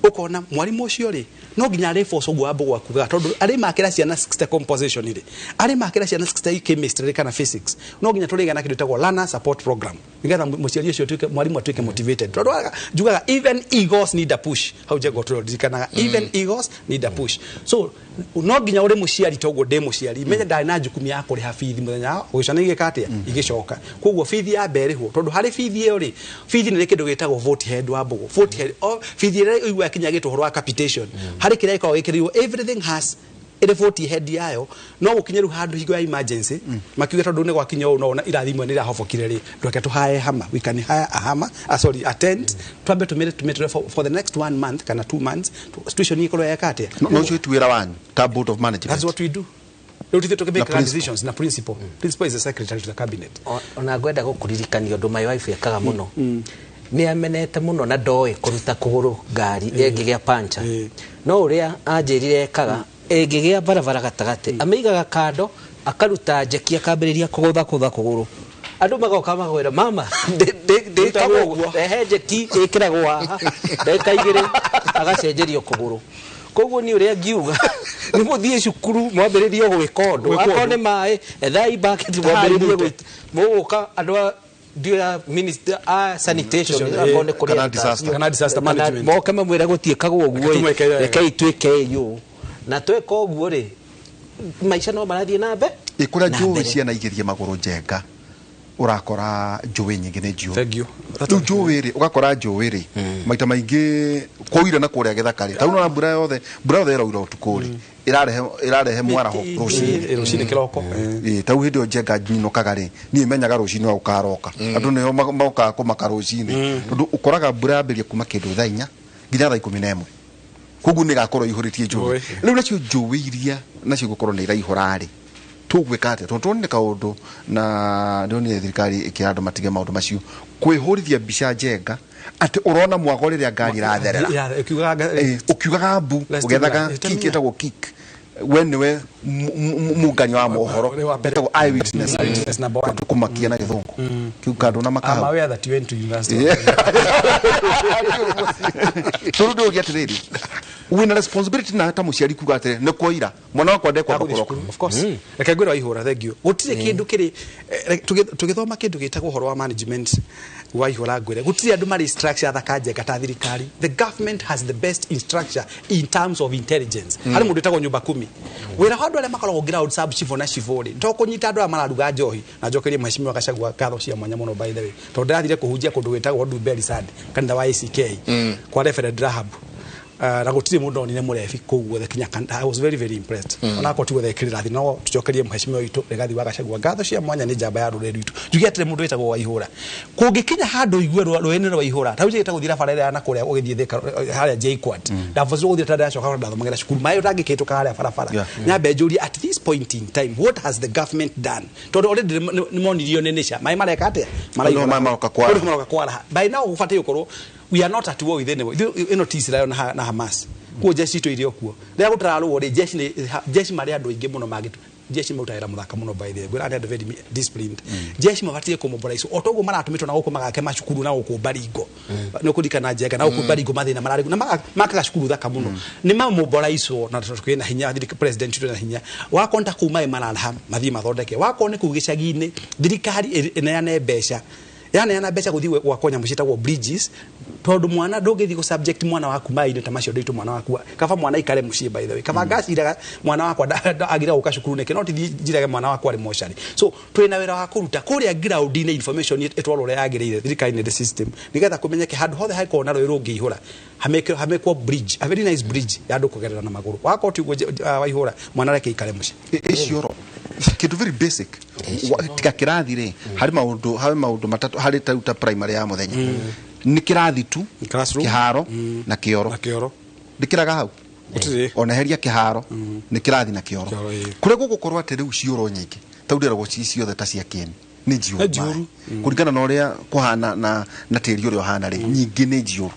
ukona mwarimu ũcio rĩ no nginya arĩ force ũguo Wambũgũ akugaga tondũ arĩ makĩra ciana 60 composition rĩ arĩ makĩra ciana 60 chemistry kana physics no nginya tũrĩgĩa na kĩndũ gĩtagwo learner support program nĩgetha mũciari ũcio atuĩke mwarimu atuĩke motivated tondũ njugaga even egos need a push hau njengo tũririkanaga even egos need a push so no nginya ũrĩ mũciari toguo ndĩ mũciari menye ndarĩ na njukumi ya kũrĩha bithi mũthenya ũgĩcana igĩka atĩa igĩcoka koguo bithi ya mbere rĩhwo tondũ harĩ bithi ĩyo rĩ bithi nĩ kĩndũ gĩtagwo vote head wa Mbũgũ vote head bithi ĩrĩa ũiguaga kinya gĩtwo ũhoro wa capitation harĩ kĩrĩa gĩkoragwo gĩkĩrĩirwo everything has ĩrĩ 40 head yayo no gũkinye rĩu handũ hingo ya emergency makiuga tondũ nĩ gwakinya ũũ no irathi imwe nĩ irahobokire rĩ ndweke tũhaye hama we can hire a hammer sorry a tent twambe tũmĩre for the next 1 month kana 2 months situation ĩkorwo yeka atĩa no ũcio ti wĩra wanyu ta board of management. That's what we do rĩu tithuĩ tũkĩmake decisions na principal principal is the secretary to the cabinet. Ona ngwenda gũkũririkania ũndũ my wife ekaga mũno nĩ amenete mũno na ndoĩ kũruta kũgũrũ ngari ĩngĩgĩa pancha no ũrĩa anjĩrire ekaga ĩngĩgĩa barabara gatagatĩ amĩigaga kando akaruta njeki akambĩrĩria kũgũtha kũtha kũgũrũ andũ magoka makwĩra mama ndĩkagwo ũguo rehe njeki ĩkĩragwo haha ndagĩka igĩrĩ agacenjerio kũgũrũ koguo ni ũrĩa ngiuga nĩ mũthiĩ cukuru mwambĩrĩrie gwĩka ũndũ akorwo nĩ maĩ ethai bucket mwambĩrĩrie gwĩka mũgũka andũ a ndio minister a sanitation akorwo nĩ kũrĩa kana disaster management moke mamwĩre gũtiĩkagwo ũguo rekei twĩke ũũ na tweka ũguo rĩ maica no marathiĩ na mbere ĩkũrĩa njũĩ ciana igĩthiĩ magũrũ njenga Ũrakora njũĩ nyingĩ nĩ njihũru. Thank you. Rĩu njũĩ rĩ, ũgakora njũĩ rĩ, maita maingĩ kwaura na kũrĩa gĩthaka rĩ, ta rĩu nona mbura yothe ĩraura ũtukũ rĩ, ĩrarehe mwaraho rũcinĩ. Rũcinĩ kĩroko. Ĩĩ, ta rĩu hĩndĩ ĩyo Njenga nyinũkaga rĩ, niĩ menyaga rũcinĩ no gũkaroka. Andũ nĩo mokaga kũmaka rũcinĩ. Tondũ ũkoraga mbura yambĩrĩria kuma kĩndũ thaa 4 nginya thaa 11. Koguo nĩ ĩgakorwo ĩihũrĩtie njũĩ. Rĩu nacio njũĩ iria nacio igũkorwo nĩ iraihũra rĩ, tũgwĩka atĩa? Tondũ tuonire kaũndũ na ndĩronire thirikari ĩkĩra andũ matige maũndũ macio, kwĩhũrithia mbica Njenga atĩ ũrona mwago rĩrĩa ngari ĩratherera. Ũkiugaga mbu, ũgethaga kick, ĩtagwo kick. We nĩwe mũngania wa mohoro, ĩtagwo eyewitness. Tũkũmakia na gĩthũngũ. Kĩu kandũ na makahau. I'm aware that you went to university. Tondũ ndĩũria atĩrĩrĩ, wĩna responsibility na ta mũciari kuga atĩrĩ, nĩ kwoira mwana wakwa ndekwamba kũroka. Of course. Reke ngwĩre Waihũra, thank you. Gũtirĩ kĩndũ kĩrĩ tũgĩthoma kĩndũ gĩtagwo ũhoro wa management Waihũra ngwĩre, gũtirĩ andũ marĩ structure thaka Njenga ta thirikari. The government has the best structure in terms of intelligence. Harĩ mũndũ wĩtagwo nyũmba kumi. Wĩra wa andũ arĩa makoragwo ground sub chief na chief rĩ, to kũnyita andũ arĩa mararuga njohi. Na njokerie mheshimiwa Gachagua ngatho cia mwanya mũno by the way. Tondũ ndĩrathire kũhunjia kũndũ gwĩtagwo Ndumberi Sand, kanitha wa ACK, kwa Reverend Rahab. Na gũtirĩ mũndũ onire mũrebi kũu guothe kinya I was very very impressed. Ona korwo ti guothe kĩrĩrathi, no tũcokerie mheshimiwa witũ Rigathi wa Gachagua ngatho cia mwanya, nĩ njamba ya rũrĩrĩ rwitũ. Njuge atĩrĩ, mũndũ wĩtagwo Waihũra, kũngĩkinya handũ igue rũĩ nĩ rwaihũra, ta rĩu njĩgĩte gũthiĩ bara ĩrĩa ya na kũrĩa ũgĩthiĩ Thika harĩa JKUAT, ndabocirwo gũthiĩ tondũ ndĩracoka ndathomagĩra cukuru, maĩ ũtangĩkĩtũka harĩa barabara. Nyambe njũrie, at this point in time, what has the government done? Tondũ already nĩ monirio nĩ nĩca maĩ mareka atĩa? Maraihũra. Maĩ maroka kwaraha. Maroka kwaraha. By now gũbatiĩ gũkorwo we are not at war with anyone. Ĩno ti Israel na Hamas. Kuo jeshi itũ irĩ o kuo. Rĩrĩa gũtararũo rĩ, jeshi nĩ jeshi marĩ andũ aingĩ mũno mangĩ. Jeshi marutaga wĩra mũthaka mũno by the way. Ngwĩra nĩ andũ very disciplined. Jeshi mabatiĩ kũmobilize. O toguo maratũmĩtwo na gũkũ magake macukuru na gũkũ Baringo. Nĩ ũkũririkana Njenga na gũkũ Baringo mathĩna mararĩ na makaga cukuru thaka mũno. Nĩ mamobilize na tondũ kwĩna hinya, president witũ ena hinya. Wakorwo ta kũu maĩ mararaha, mathiĩ mathondeke. Wakorwo nĩ kũu gĩcagi-inĩ, thirikari ĩneane mbeca. Yaneana mbeca gũthiĩ gwakwo nyamũ ciĩtagwo bridges, tondũ mwana ndũngĩthiĩ gũ subject mwana waku maĩ-inĩ ta macio ndĩtũ mwana waku. Kaba mwana aikare mũciĩ by the way. Kaba ngaciraga mwana wakwa agire gũka cukuru nĩkĩ, no ti njirage mwana wakwa arĩ mocarĩ. So twĩna wĩra wa kũruta kũrĩa ground-inĩ, information ĩtwarwo ũrĩa yagĩrĩire thirikari-inĩ the system, nĩgetha kũmenyeke handũ hothe hangĩkorwo na rũĩ rũngĩihũra, hamekwo bridge, a very nice bridge ya andũ kũgerera na magũrũ. Wakorwo ti ũguo, Waihũra, mwana reke aikare mũciĩ. Ĩcioro kĩndũ very basic. Tiga kĩrathi rĩ, harĩ maũndũ matatũ harĩ ta ta primary ya mũthenya. Nĩ kĩrathi tu, Classroom. kĩharo na kĩoro. Na kĩoro. Ndĩkĩraga hau. Gũtirĩ. Ona heria kĩharo, nĩ kĩrathi na kĩoro. Kĩoro, ĩĩ. Kũrĩa gũgũkorwo atĩ rĩu cioro nyingĩ, ta ũrĩa ci ciothe ta cia kĩeni, nĩ njihũru Nĩ njihũru. maĩ. Kũringana na ũrĩa kũhana na tĩri ũrĩa ũhana rĩ, nyingĩ nĩ njihũru.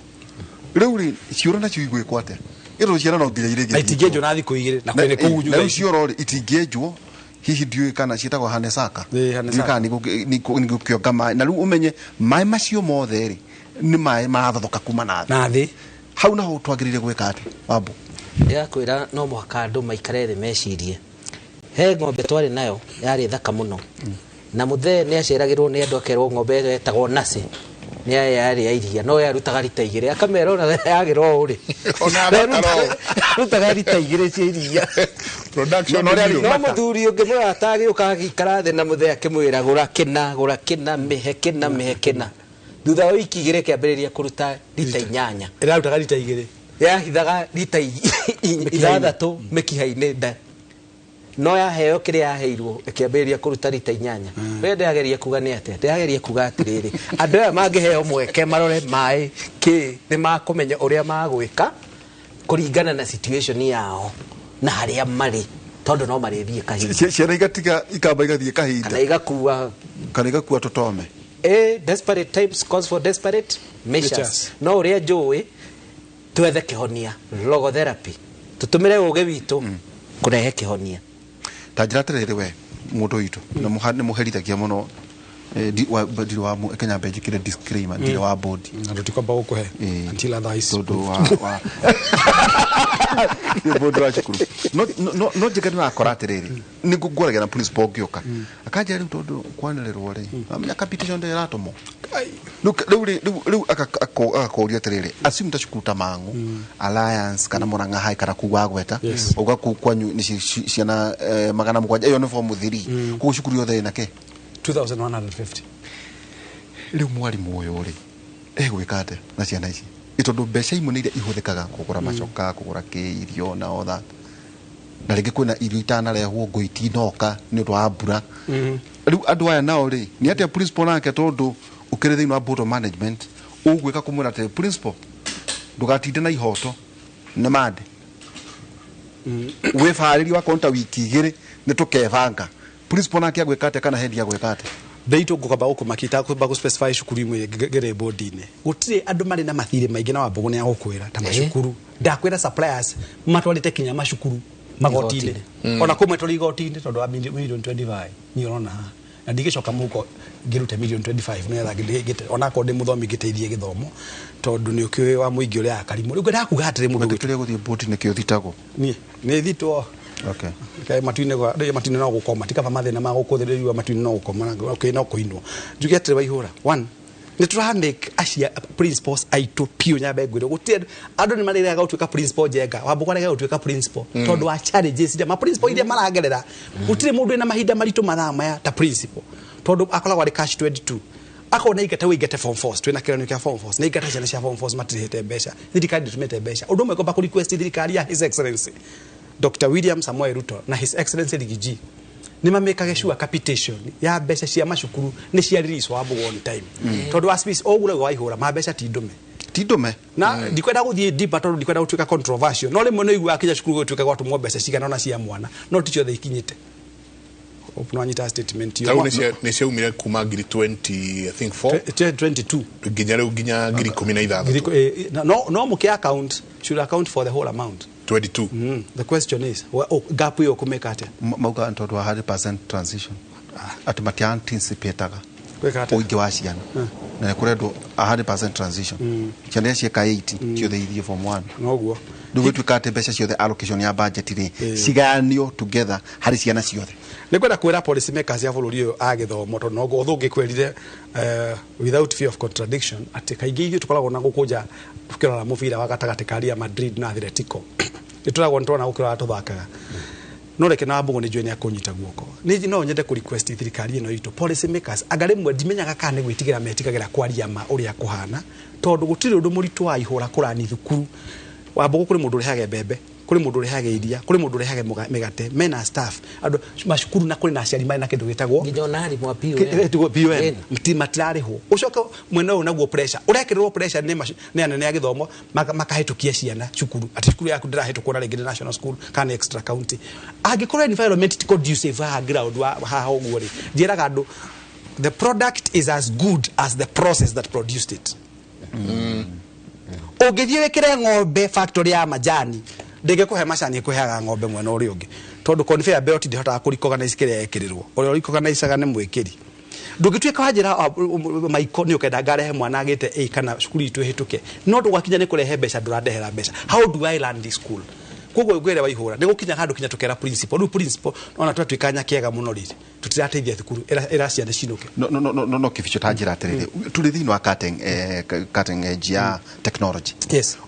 Rĩu rĩ, cioro nacio igwĩkwo atĩa? Ĩro ciana no nginya irĩgĩthiĩ. Na itingĩenjwo na thikũ igĩrĩ, na kwene kũu Na rĩu cioro rĩ, itingĩenjwo, hihi ndiũĩ kana ciĩtagwo hanesaka. Ĩĩ, hanesaka. Ndiũĩ kana nĩ gũkĩonga maĩ. Na rĩu ũmenye maĩ macio mothe rĩ, nĩ maĩ marathothoka kuma na thĩ. Na thĩ. Hau naho twagĩrĩire gwĩka atĩa, Wambo? Ndĩrakwĩra no mũhaka andũ maikare thĩ mecirie. He ng'ombe twarĩ nayo yarĩ thaka mũno. Na mũthee nĩ aceragĩrwo nĩ andũ akerwo ng'ombe ĩyo yetagwo Nasi. Nĩ yarĩ ya iria, no yarutaga rita igĩrĩ. Akamera ona yagĩra ũũ rĩ. Ona athakara ũũ. Yarutaga rita igĩrĩ cia iria. Production No, no, review. No mũthuri ũngĩ mũrata agĩũka agĩikara thĩ na mũthee akĩmwĩra gũra kĩna, gũra kĩna, mĩhe kĩna, mĩhe kĩna. Thutha wa wiki igĩrĩ kĩambĩrĩria kũruta rita 8. Ĩrarutaga rita igĩrĩ. Yahithaga rita 6 mĩkiha-inĩ nda. No yaheo kĩrĩa yaheirwo ĩkĩambĩrĩria kũruta rita 8. We ndĩrageria kuga nĩ atĩa? Ndĩrageria kuga atĩrĩrĩ, andũ aya mangĩheo mweke marore maĩ kĩ, nĩ makũmenya ũrĩa magwĩka kũringana na situation yao na harĩa marĩ, tondũ no marĩthiĩ kahinda. Ciana igatiga ikamba igathiĩ kahinda. Kana igakua. Kana igakua tũtome. Desperate times calls for desperate measures. Measures. No ũrĩa njũĩ, twethe kĩhonia, logotherapy. Tũtũmĩre ũgĩ witũ kũrehe kĩhonia. Ta njĩra atĩrĩrĩ we, mũndũ witũ, na nĩ mũherithagia mũno, ndirĩ wa Kenya mbe njĩkĩre disclaimer, ndirĩ wa board. Na tũtikwamba gũkũhe until otherwise. Tondũ wa nĩ board wa cukuru. No njĩka nĩ wakora atĩrĩrĩ, nĩ ngwaragia na principal ngĩũka. Akanjĩra rĩu tondũ kwanĩrĩrwo rĩ, amenya capitation ndĩrĩ ĩratũmwo. Rĩu agakũria atĩrĩrĩ, assume ta cukuru ta Mang'u, Alliance kana Murang'a High kana kũu wagweta, uga kũu kwanyu nĩ ciana 700, ĩyo nĩ form 3. Koguo cukuru yothe ĩna kĩ? 2150. Rĩu mwarimũ ũyũ rĩ egwĩka atĩa na ciana ici? Tondũ mbeca imwe nĩ iria ihũthĩkaga kũgũra macoka, kũgũra kĩ irio na all that, na rĩngĩ kwĩna irio itanarehwo, ngũ itinoka nĩ ũndũ wa mbura. Rĩu andũ aya nao rĩ, nĩ atĩa principal nake, tondũ ũkĩrĩ thĩinĩ wa board of management, ũgwĩka kũmwĩra atĩ principal ndũgatinde na ihoto nĩ mande wĩbarĩrie wakorwo nĩ ta wiki 2 nĩ tũkebanga? Principal nake agwĩka atĩa, kana head agwĩka atĩa? Ndĩitũ ngũkamba gũkũmakia kwamba gũspecify cukuru imwe ngĩrĩ board-inĩ. Gũtirĩ andũ marĩ na mathirĩ maingĩ na Wambũgũ nĩ agũkwĩra ta macukuru. Ndakwĩra suppliers matwarĩte kinya macukuru magoti-inĩ, ona kũmwe tũrĩ igoti-inĩ tondũ wa million 25. Niĩ ũrona haha na ndigĩcoka mũhuko ngĩrute million 25 nĩgetha onakorwo ndĩ mũthomi ngĩteithie gĩthomo, tondũ nĩ ũkĩũĩ wa mũingĩ ũrĩa akarimũ. Rĩu ngwendaga kuga atĩrĩ, mũndũ Gwĩtĩkĩria gũthiĩ board nĩkĩo thitagwo? Niĩ nĩ thitwo. Kaĩ matu-inĩ rĩu matu-inĩ no gũkoma, ti kaba mathĩna ma gũkũ thĩ, rĩu matu-inĩ no gũkoma, okay, no kũinwo. Njuge atĩrĩ, Waihũra, one, nĩ tũra make acia principals aitũ piũ. Nyambe ngwĩre, gũtirĩ andũ nĩ marĩregaga gũtuĩka principal. Njenga Wambũgũ arega gũtuĩka principal tondũ wa challenges iria ma principal iria maragerera. Gũtirĩ mũndũ wĩna mahinda maritũ mathaa maya ta principal, tondũ akoragwo arĩ cash 22, akorwo nĩ aingate wĩingate form 4, twĩna kĩgeranio kĩa form 4, nĩ aingata ciana cia form 4 matirĩhĩte mbeca, thirikari ndĩtũmĩte mbeca. Ũndũ ũmwe ngomba kũ request thirikari ya His Excellency Dr. William Samoei Ruto na His Excellency Riggy G nĩ mamĩkage sure capitation ya mbeca cia macukuru nĩ cia release wa on time, tondũ wa space ũguo rĩu waihũra ma mbeca ti ndume. Ti ndume. Na ndikwenda gũthiĩ deeper tondũ ndikwenda gũtuĩka controversial, no rĩmwe nĩ iguaga kinya cukuru gũtuĩka gwatũmwo mbeca cigana ona cia mwana, no ti ciothe ikinyĩte. Hope nĩwanyita statement Tarĩu ĩyo. nĩ ciaumire kuma ngiri 20, I think, 4 22 nginya rĩu nginya ngiri ikũmi na ithathatũ. No mũkĩ account should account for the whole amount. 22. The question is, well, oh, gap ĩyo kũmĩka atĩa? Mauga nĩ tondũ wa 100% transition, atĩ matianticipataga Gwĩka atĩa? ũingĩ wa ciana, na nĩ kũrendwo 100% transition, ciana iria ciĩka 8 ciothe ithiĩ form 1. Noguo. Rĩu gũtuĩka atĩ mbeca ciothe, allocation ya budget rĩ, cigayanio together harĩ ciana ciothe. Nĩ ngwenda kwĩra policy makers ya bũrũri ũyũ a gĩthomo, tondũ noguo ũthũ ngĩkwĩrire, without fear of contradiction, atĩ kaingĩ ithuĩ tũkoragwo na gũkũnja tũkĩrora mũbira wa gatagatĩ ka Real Madrid na Atletico, nĩ tũragwo nĩ tũrona gũkĩrora tũthakaga. No reke na Wambũgũ nĩ njũĩ nĩ akũnyita guoko. Nĩ no nyende kũ request thirikari ĩno itũ, policy makers, anga rĩmwe ndimenyaga kana nĩ gwĩtigĩra metigagĩra kwaria ma ũrĩa kũhana, tondũ gũtirĩ ũndũ mũritũ wa ihũra kũrani thukuru. Wambũgũ, kũrĩ mũndũ ũrehage mbembe, kũrĩ mũndũ ũrehage iria, kũrĩ mũndũ ũrehage mĩgate, mena staff andũ macukuru, na kũrĩ na aciari marĩ na kĩndũ gĩtagwo Nginya ona arimũ a PUM. Ĩtagwo PUM. Ĩni. Matirarĩhwo. Ũcoke mwena ũyũ naguo pressure ũrekĩrĩrwo pressure nĩ anene a gĩthomo, makahĩtũkia ciana cukuru, atĩ cukuru yaku ndĩrahĩtũkwo, na rĩngĩ nĩ national school kana extra county, angĩkorwo environment ti conducive haha ground wa haha ũguo rĩ. Njĩraga andũ, the product is as good as the process that produced it. Ũngĩthiĩ wĩkĩre ng'ombe factory ya majani, ndĩngĩkũhe macani, ĩkũheaga ng'ombe mwena ũrĩa ũngĩ, tondũ conveyor belt ndĩhotaga kũ-recognize kĩrĩa ĩkĩrĩrwo. Ũrĩa ũrecognizaga nĩ mwĩkĩri. Ndũngĩtuĩka wanjĩra maiko nĩ ũkenda ngarehe mwana agĩte A kana cukuru itũ ĩhĩtũke, no ndũgwakinya nĩ kũrehe mbeca, ndũrandehera mbeca. How do I learn this school? Koguo ngwĩre Waihũra, nĩ gũkinya handũ kinya tũkera principal. Rĩu principal ona twatuĩka nyakĩega mũno rĩrĩ, tũtirateithia thukuru, ĩra ciana cinũke. No kibicho, ta njĩra atĩrĩrĩ, tũrĩ thĩinĩ wa cutting edge ya technology.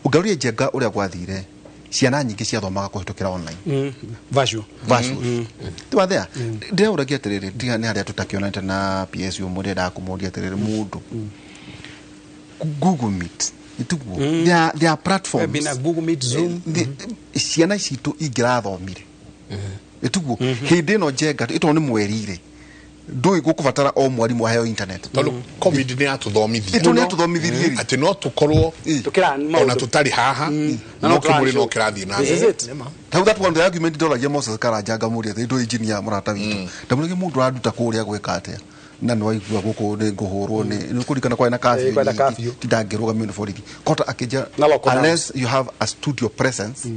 Ũngĩroria Njenga ũrĩa gwathire, ciana nyingĩ ciathomaga kũhĩtũkĩra online. Virtual. Virtual tiwa there. Ndĩraũragia atĩrĩrĩ, tiga nĩ harĩa tũtakĩonete na PSU ũmwe, ndĩrendaga kũmũria atĩrĩrĩ, mũndũ Google Meet ĩtiguo, there are platforms. Webinar, Google Meet, Zoom. Ciana citũ ingĩrathomire ĩtiguo hĩndĩ ĩno Njenga ĩtondũ nĩ mweri-rĩ, ndũĩ gũkũbatara o mwarimũ aheo internet. Tondũ COVID nĩ yatũthomithia. Ĩtũ nĩ yatũthomithirie rĩ. Atĩ no tũkorwo Tũkĩra maũndũ. ona tũtarĩ haha, Na no no kĩmũrĩ no tũracio. kĩrathiĩ na This is mbere. it. Tau that one, the argument ndoragia Moses Karanja, ngamũria atĩ ndũ engineer mũrata witũ, ndamũragia mũndũ araruta kũrĩa gwĩka atĩa, na nĩ waigua gũkũ nĩ ngũhũrwo nĩ kũririkana kwarĩ na curfew Eh, kwarĩ na nyingĩ, curfew. tindangĩrũgamio nĩ borithi kota akĩnja Na lockdown. Unless you have a studio presence,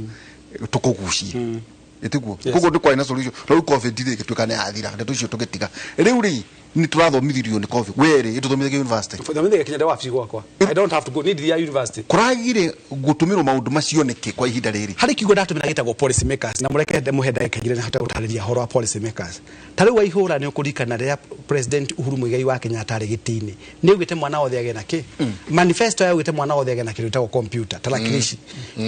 tũkũgucie ĩtiguo. Yes. Koguo nĩ kwarĩ na solution. Rĩu COVID rĩ, ĩgĩtuĩka nĩ yathira, ndeto icio tũgĩtiga. Rĩu rĩ, nĩ tũrathomithirio nĩ COVID, we rĩ, ĩtũthomithagia university. Thomithia kinya wabici gwakwa. I don't have to go need the university. Kũragire gũtũmĩrwo maũndũ macio nĩkĩ kwa ihinda rĩrĩ? Harĩ kiugo ndatũmĩra gĩtagwo policy makers, na mũreke ndĩmũhe ndagĩka igĩrĩ na hote gũtarĩria ũhoro wa policy makers. Ta rĩu Waihũra, nĩ ũkũririkana rĩrĩa President Uhuru Muigai wa Kenyatta arĩ gĩtĩ-inĩ, nĩ augĩte mwana wothe agĩe na kĩ manifesto yaugĩte mwana wothe agĩe na kĩndũ gĩtagwo computer, tarakilishi.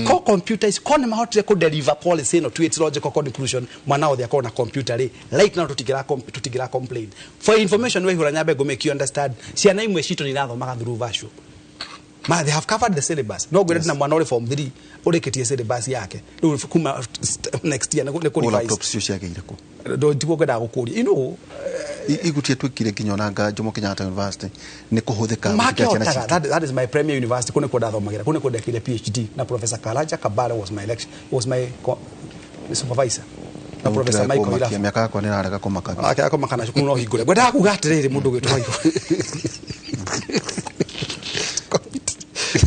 Ko computer ici ko nĩ mahotire kũ deliver policy ĩno to its logical conclusion, mwana wothe akorwo na computer rĩ, right now tũtingĩra complain. For information Information waihura nyambe ngũ make you understand, ciana imwe citũ nĩ irathomaga through virtual. Ma they have covered the syllabus. No ngwĩre ndina mwana ũrĩ form 3 ũrĩkĩtie syllabus yake rĩu kuma next year nĩ Ko kũ revise. Laptops cio ciagĩire kũ? Ndiguo ngwendaga gũkũria, you know. Igutie twĩkire nginya ona Jomo Kenyatta University nĩ kũhũthĩka gũtigĩra ciana Makĩhotaga. citũ. That is my premier university. Kũ nĩkuo ndathomagĩra, kũ nĩkuo ndekire PhD, na Professor Karaja Kabare was my lecture, was my supervisor, na Professor Michael Kũmakia, Irafu. mĩaka yakwa nĩ ĩrarega kũmaka. Ake akomakana cukuru no hingũre. Ngwendaga kuga atĩrĩrĩ, mũndũ ũgĩtwo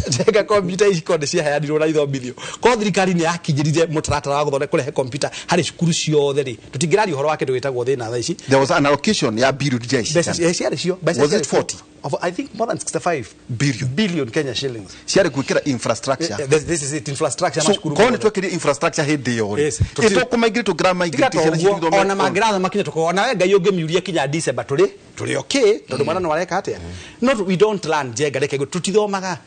Njenga, kompiuta ici korwo nĩ ciaheanirwo na ithomithio, korwo thirikari nĩ yakinyĩrire mũtaratara wa gũthondeka kũrehe kompiuta harĩ cukuru ciothe rĩ, tũtingĩraria ũhoro wa kĩndũ gĩtagwo thĩna thaa ici. There was an allocation ya billion ici. Mbeca ciarĩ cio mbeca Was it ciarĩ cio. 40? I think more than 65 Billion. billion Kenya shillings. Ciarĩ gwĩkĩra infrastructure. This is it, infrastructure, So macukuru korwo nĩ mothe. twekĩrire infrastructure hĩndĩ ĩyo rĩ, Yes. ĩtũkũmaingĩrĩ tũngĩramaingĩrĩtie Tiga ciana citũ toguo ithome. ona mangĩrathoma kinya tũkorwo ona we Ngai ũngĩmiuria kinya December tũrĩ okay, tondũ mwana no areka atĩa. Not we don't learn. Njenga, reke tutithomaga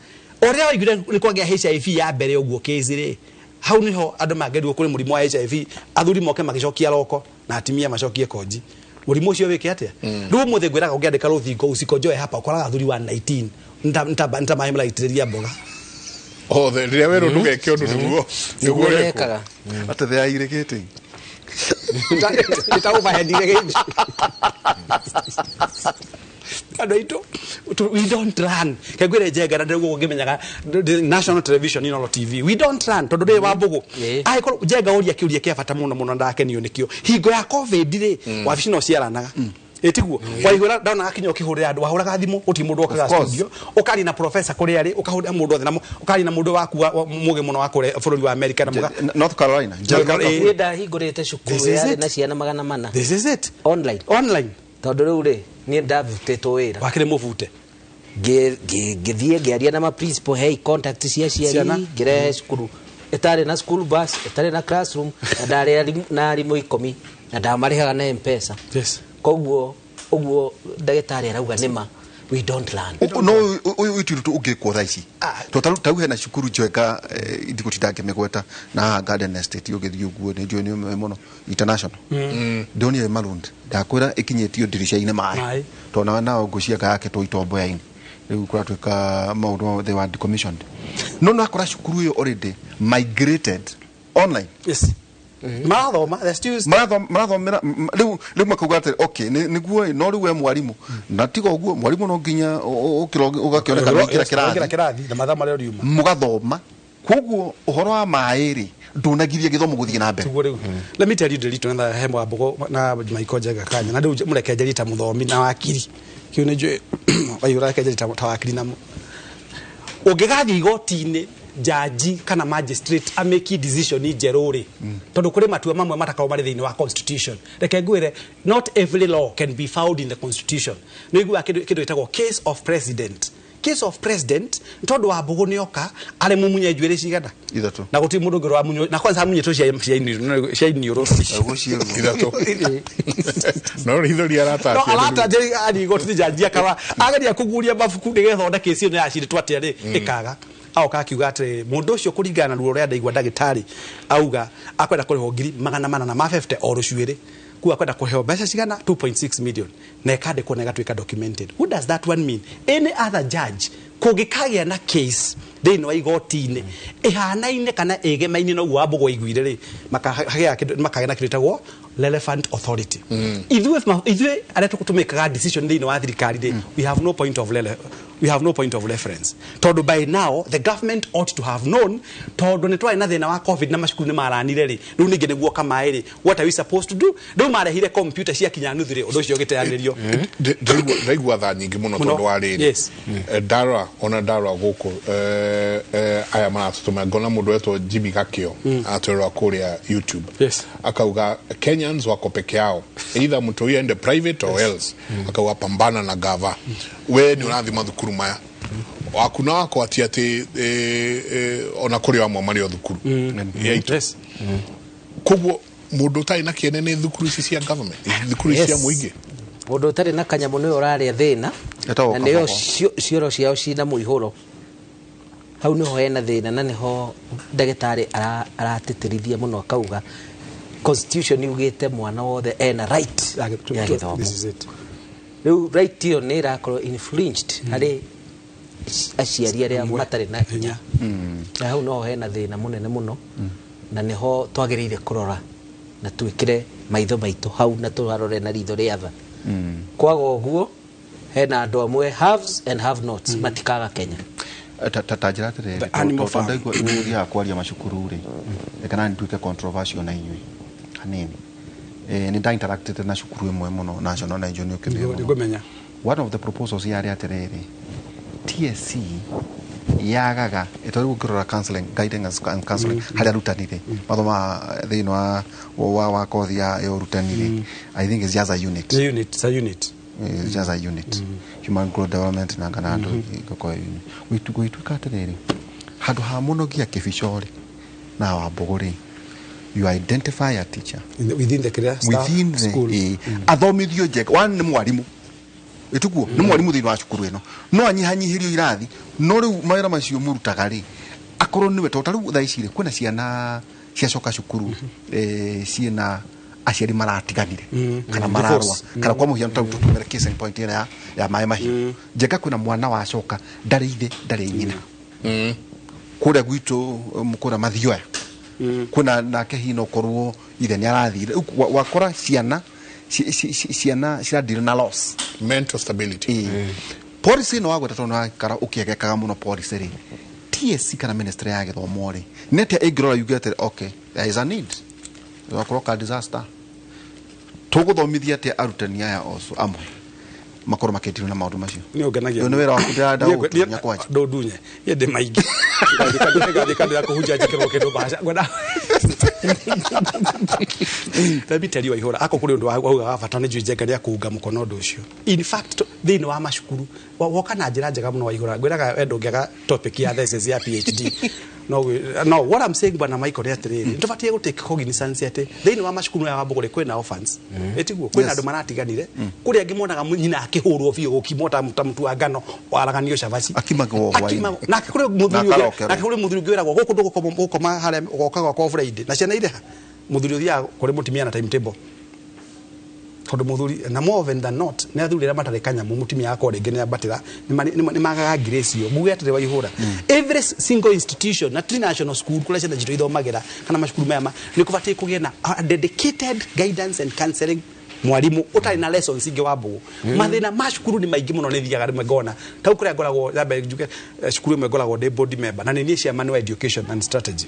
ũrĩa waiguire nĩ kwagĩa HIV ya mbere ũguo case rĩ, hau niho andũ mangĩrwo kũrĩ mũrimũ wa HIV, athuri moke magĩcokia roko na atimia macokie konji, mũrimũ ũcio wĩke atĩa. Rĩu ũmũthĩ ngwĩraga ũngĩandĩka rũthingo usikonjoe hapa, ũkoraga athuri wa 19 nta maĩ maraitĩrĩria mboga. Othe rĩrĩa werwo ndũgeke ũndũ nĩguo nĩguo nĩguo ũrekwo. mekaga. Atĩ they are irrigating. Nĩ ta overhead-ire gĩthi. Andũ aitũ we don't run. Kengwĩre Njenga, na ndĩguo ngĩmenyaga national television, Inooro TV, we don't run tondũ ndĩ wa mbũgũ. Angĩkorwo Njenga ũria kĩũria kĩa bata mũno mũno, ndakenio nĩkĩo. Hingo ya COVID rĩ, wabici no ciaranaga, ĩtiguo waihũra ndaonaga kinya ũkĩhũrĩra andũ, wahũraga thimũ, gũtirĩ mũndũ okaga Of course. studio, ũkaria na professor kũrĩa arĩ, ũkahũrĩra mũndũ othe na ũkaria na mũndũ waku mũgĩ mũno wa kũrĩa bũrũri wa America na mũga North Carolina. North Carolina. Niĩ ndahingũrĩte cukuru This is yarĩ it. na ciana 400. This is it. Online. Online. Tondũ rĩu rĩ, niĩ ndabutĩtwo wĩra. Wakĩrĩ mũbute. Ngĩthiĩ ngĩaria na ma principal, hei contact cia ciari. Ciana. Ngĩrehe cukuru ĩtarĩ na school bus, ĩtarĩ na classroom, na ndarĩ na arimũ 10 na ndamarĩhaga na M-Pesa. Koguo ũguo ndagĩtarĩ arauga nĩma, we don't learn. No ũyũ witũ tu ũngĩkwo thaa ici, to tarĩu hena cukuru njega, ndigũtinda ngĩmĩgweta, na haha Garden Estate ũgĩthiĩ ũguo nĩ njũĩ nĩ ũmĩũĩ mũno, international ndonire maroon, ndakwĩra ĩkinyĩtio ndirica-inĩ maĩ. Maĩ. Tondũ nao ngũcianga yakĩtwo itomboya-inĩ, rĩu kũratuĩka maũndũ they were decommissioned, no nakora cukuru ĩyo already migrated online. Yes, marathoma, the students. Marathomera rĩu makauga atĩ okay, nĩguo ĩ, no rĩu we mwarimũ na tiga ũguo mwarimũ no nginya ũkĩra ũgakĩoneka nĩwaingĩra Yes, ũkaingĩra kĩrathi. Kĩrathi na mathaa marĩa ũriuma. Mũgathoma, koguo ũhoro wa maĩ rĩ, ndũnagiria gĩthomo gũthiĩ na mbere. Tiguo rĩu, let me tell you, Nderitu, na he Mwambogo na Michael Njenga kanya na rĩu mũreke njarie ta mũthomi na wakiri, kĩu nĩ njũĩ waihũra, reke njarie ta wakiri na ũngĩgathiĩ igoti-inĩ, jaji kana magistrate ameki decision njerũ rĩ, tondũ kũrĩ matua mamwe matakoragwo marĩ thĩinĩ wa constitution. Reke ngwĩre, not every law can be found in the constitution. Nĩ ũiguaga kĩndũ gĩtagwo case of president. Case of president, nĩ tondũ wa mbũgũ nĩoka arĩ mumunye njuĩrĩ cigana? Ithatũ. Na gũtirĩ mũndũ ũngĩ ũramunywo na kwanza amunyĩtwo cia iniũrũ. Ũguo ciĩguo. Ithatũ no ritho No aratatia. Arata ari igoti, jaji akaba ageria kuguria mabuku nigetha one kesi ĩno yacirĩtwo atĩa rĩ, ĩkaga aoka akiuga atĩ mũndũ ũcio, kũringana na ruo rũrĩa ndaigua ndagĩtarĩ auga, akwenda kũrĩhwo 450,000 o rũcuĩrĩ kuga akwenda kũheo mbeca cigana 2.6 million, na ĩkandĩkwo na ĩgatuĩka documented. What does that one mean? Any other judge kũngĩkagĩa na case thĩinĩ wa igoti-inĩ ĩhanaine kana ĩgemaine na ũguo Wambũgũ aiguire rĩ, makagĩa na kĩndũ gĩtagwo relevant authority. Ithuĩ arĩa tũmĩkaga decision thĩinĩ wa thirikari rĩ, we have no point of reference, tondũ by now the government ought to have known, tondũ nĩ twarĩ na thĩna wa COVID na macukuru nĩ maranire rĩ, rĩu ningĩ nĩguo kamaĩ rĩ, what are we supposed to do? Rĩu marehire computer ciakinya nuthu rĩ, ũndũ ũcio ũgĩteanĩrio. Ndaigua tha nyingĩ mũno Mũno. tondũ wa rĩrĩ. Ndarora ona ndarora gũkũ, aya maratũtũma, ngona mũndũ wetwo Jimmy Gakio atwĩrora kũrĩa YouTube. Akauga Kenyans wako peke yao, either mtu ende private or else. Akauga pambana na gava, we nĩ ũrathiĩ mathukuru maya waku na wakwa ti atĩ ona kũrĩ amwe marĩ o thukuru yaitũ. Koguo mũndũ ũtarĩ na kĩene nĩ thukuru ici cia government, thukuru ici cia mũingĩ. Mũndũ ũtarĩ na kanyamũ nĩwe ũrarĩa thĩna. Etagwo Na nĩyo kabogo. Cioro ciao cina mũihũro, hau nĩho hena thĩna, na nĩho ndagĩtarĩ aratĩtĩrithia mũno, akauga constitution yugĩte mwana wothe ena right ya gĩthomo. This is it. Rĩu right ĩyo nĩ ĩrakorwo infringed harĩ aciari arĩa matarĩ na hinya. Na hau noho hena thĩna mũnene mũno, na nĩho twagĩrĩire kũrora na twĩkĩre maitho maitũ hau na tũharore na ritho rĩa tha. Kwaga ũguo hena andũ amwe haves and have nots matikaga Kenya. Ta njĩra atĩrĩrĩ, The animal tondũ farm. ndaigua ũthiaga kwaria macukuru rĩ, reke nani nduĩke controversial na inyuĩ hanini. Nĩ nda interacted na cukuru ĩmwe mũno national na inyuĩ nĩ ũkĩmĩũĩ mũno. Nĩngũmenya. One of the proposals yarĩ atĩrĩrĩ, TSC yagaga ĩtwarĩ gũkĩrora counseling, guidance and counseling harĩ arutani rĩ, mathomaga thĩinĩ wa kothi ya ũrutani rĩ, I think it's just a unit. Nĩ unit, it's a unit. It's just a unit. Human growth development na kana andũ igakorwo unit. Gũgĩtuĩka atĩrĩrĩ, handũ ha mũnogia kĩbico rĩ na Wambũgũ rĩ, you identify a teacher Within the kĩrĩa staff within the school. Athomithio njega. One nĩ mwarimũ, ĩtiguo nĩ mwarimũ thĩinĩ wa cukuru ĩno, no anyihanyihĩrio irathi, no rĩu mawĩra macio mũrutaga rĩ, akorwo nĩwe, tondũ ta rĩu thaa ici rĩ, kwĩna ciana ciacoka cukuru, ciĩna aciari maratiganire kana mararũa, Divorce. kana kwa mũhiano ta rĩu tũtũmĩre case in point ĩrĩa ya maĩ mahiũ. Njenga kwĩna mwana wacoka ndarĩ ithe ndarĩ nyina kũrĩa gwitũ, kũrĩa Mathioya kwĩna nake hihi no korwo ithe nĩ arathire. Rĩu wakora ciana ciana ciradira na loss. Mental stability. Policy ĩno wagweta, tondũ wakara ũkĩegekaga mũno policy rĩ, TSC kana ministry ya gĩthomo rĩ, nĩ atĩa ĩngĩrora yuge atĩrĩ, okay, there is a need, wakorwo ka disaster, tũgũthomithia atĩa arutani aya also amwe makorwo makĩndirwo na maũndũ macio? Nĩ ũngenagia. Ũyũ nĩ wĩra waku, ndĩrenda gũgũtunya kwanja. Ndũndunye niĩ ndĩ maingĩ. Ngathiĩ kanitha kũhunjia njĩkĩrwo kĩndũ mbaca ngwenda. Let me tell you, Waihũra ako kũrĩ ũndũ wauga wa bata, nĩ njũĩ Njenga nĩ akũunga mũkono ũndũ ũcio. In fact, thĩinĩ wa macukuru woka na njĩra njega mũno, Waihũra. Ngwĩraga we ndũngĩaga topic ya thesis ya PhD. No, no, what I'm saying, bwana Michael, nĩ atĩrĩrĩ, nĩ tũbatiĩ gũ take cognizance atĩ thĩinĩ wa macukuru maya wa Mbũgũrĩ kwĩna orphans, ĩtiguo? Kwĩna andũ maratiganire, kũrĩ angĩ monaga nyina akĩhũrwo biũ gũkimwo ta mũtu wa ngano waraganio cabaci. Akimagwo hwaĩ-inĩ. Akimagwo. Nake kũrĩ mũthuri Na ũngĩ, akarokerwo. nake kũrĩ mũthuri ũngĩ wĩragwo gũkũ ndũgũkoma, gũkoma harĩa ũgoka gwakwa Friday na ciana irĩ ha. Mũthuri ũthiaga kũrĩ mũtumia na timetable, tondũ mũthuri na more often than not nĩ athuri arĩa matarĩ kanyamũ, mũtumia akorwo rĩngĩ nĩ ambatĩra nĩ magaga grace ĩyo. Nguge atĩrĩ, Waihũra, every single institution na national school kũrĩa ciana citũ ithomagĩra kana macukuru maya nĩ kũbatiĩ kũgĩe na a dedicated guidance and counseling mwarimu ũtarĩ na lessons ingĩ wa Mbũgũ. Mathĩna ma cukuru nĩ maingĩ mũno. Nĩ thiaga rĩmwe ngona tau kũrĩa ngoragwo yambe njuge, cukuru ĩmwe ngoragwo ndĩ board member na nĩ niĩ chairman wa education and strategy.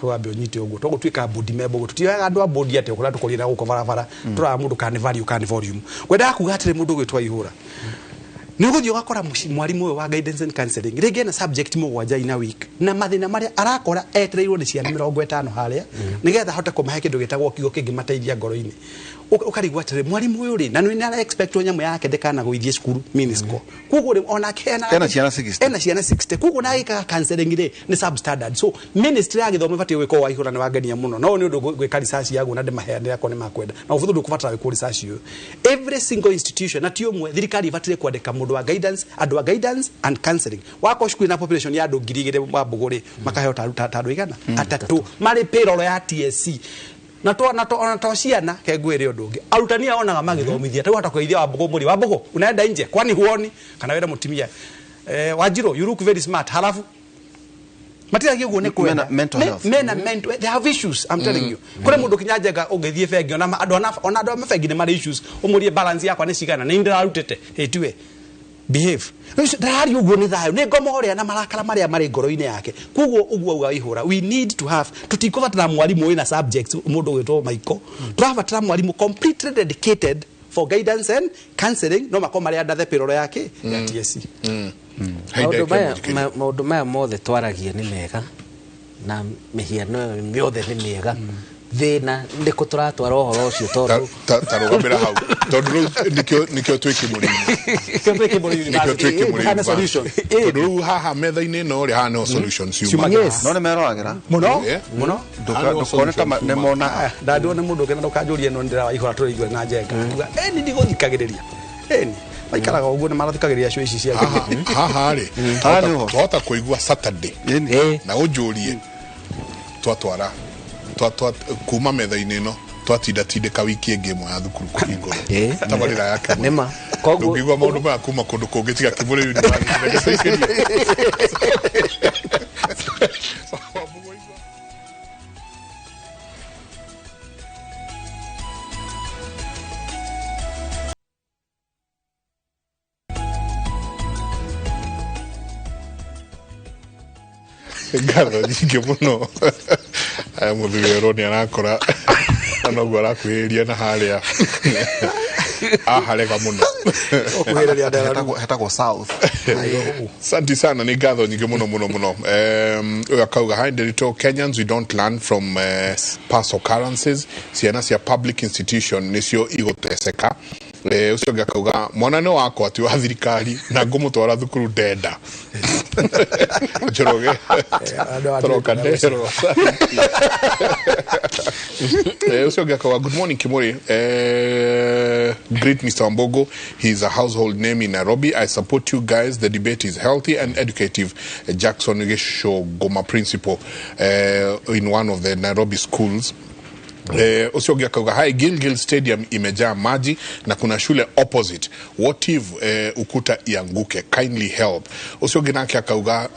Wambe ũnyite ũguo tũgũtuĩka board member ũguo tũtioyaga andũ a board atĩ kũrĩa tũkũrire na gũkũ barabara tũraga mũndũ kana nĩ value kana nĩ volume. Ngwendaga kuga atĩrĩ, mũndũ ũgwĩtwo Ihũra, nĩ ũgũthiĩ ũgakora mwarimũ ũyũ wa guidance and counseling rĩngĩ ena subject 7 in a week, na mathĩna marĩa arakora etereirwo nĩ ciana 50 harĩa nĩgetha ahote kũmahe kĩndũ gĩtagwo kiugo kĩngĩmateithia ngoro-inĩ. Ũkarigwo atĩrĩ, mwarimũ ũyũ rĩ, na nĩ ara expect nyamũ yake ndĩkanagũithie cukuru minisco, koguo rĩ onake ena Ena ciana 60. Ena ciana 60, koguo na agĩkaga counseling rĩ nĩ substandard. So ministry ya gĩthomo ĩbatiĩ gwĩka ũũ. Waihũra nĩ wangenia mũno, no nĩ ũndũ gwĩka research yaguo na ndĩmaheanĩre akorwo nĩ makwenda na ũbũthũ ndũkũbatara gwĩkwo research ũyũ. Every single institution na ti ũmwe, thirikari ĩbatiĩ kwandĩka mũndũ wa guidance, andũ a guidance and counseling. Wakorwo cukuru na population ya andũ 2000 wa Mbũgũ rĩ, makaheo ta andũ 300 marĩ payroll ya TSC na to ona to ciana ke ngwĩre ũndũ ũngĩ, arutani aya onaga magĩthomithia tau hata kũgeithia Wambũgũ, mũri Wambũgũ unaenda nje kwani huoni kana wĩra mũtumia, Wanjirũ, you look very smart, halafu matiragia ũguo nĩ kwenda. Mental health. Mena mental, they have issues, I'm telling you. Kũrĩ mũndũ kinya Njenga ũngĩthiĩ bengi, ona andũ ona andũ a mabengi nĩ marĩ issues, ũmũrie balance yakwa nĩ cigana, nĩ ndĩrarutĩte ĩtue behave. Ndararia ũguo nĩ thayũ, nĩ ngoma ũrĩa na marakara marĩa marĩ ngoro-inĩ yake. Koguo ũguo auga Ihũra, we need to have, tũtikũbatara mwarimũ wĩna subjects, mũndũ ũgwĩtwo Michael, tũrabatara mwarimũ completely dedicated for guidance and counseling, no makorwo marĩ under the payroll yake ya TSC. Maũndũ maya maũndũ maya mothe twaragia nĩ mega na mĩhiano ĩyo mĩothe nĩ mĩega, thĩna nĩ kũ tũratwara ũhoro ũcio tondũ Ta rũgamĩra hau, tondũ rĩu nĩkĩo twĩ kĩmũrĩ-inĩ. Nĩkĩo twĩ kĩmũrĩ. Hana solution. Tondũ rĩu haha metha-inĩ ĩno rĩ, haha no solution ciumaga. Yes. No nĩ meroragĩra. Mũno. Mũno. Haha no Ndũkone ta solution nĩ monaga. Ndanduo nĩ mũndũ ũngĩ na ndũkanjũrie, no ndĩrawaihũra tũrĩigua na Njenga kuga eni ndigũthikagĩrĩria, eni maikaraga ũguo nĩ marathikagĩrĩria cio ici cia Haha rĩ, Haha nĩho. twahota kũigua Saturday na ũnjũrie twatwara kuma metha-inĩ ĩno twatinda tindĩka wiki ĩngĩ ĩmwe ya thukuru kũhingũrwo. Tabarĩra ya Kĩmũrĩ. Nĩma. Koguo Ndũngĩigua maũndũ maya kuma kũndũ kũngĩ tiga Kĩmũrĩ University. Ngatho nyingĩ mũno. Aya mũthuri werwo nĩ arakora na noguo arakuhĩrĩria na harĩa aharega mũno. Ũkuhĩrĩria Nderaru. Hetagwo South. Asante sana, ni ngatho nyingĩ mũno mũno mũno. Ũyũ akauga, hi Nderitu, Kenyans, we don't learn from past occurrences. Ciana cia public institution nĩcio igũteceka. Ũcio ũngĩ akauga, mwana nĩ wakwa ti wa thirikari na ngũmũtwara thukuru ndenda. Njoroge Andũ a toroka thirikari. ndero. Ũcio ũngĩ akauga, good morning Kimuri. Greet Mr. Wambugu. He is a household name in Nairobi. I support you guys. The debate is healthy and educative. Jackson Gishogoma, principal in one of the Nairobi schools. Ũcio ũngĩ akauga, hi, Gilgil Stadium imejaa maji na kuna shule opposite. What if ukuta ianguke? Kindly help. Ũcio ũngĩ nake akauga,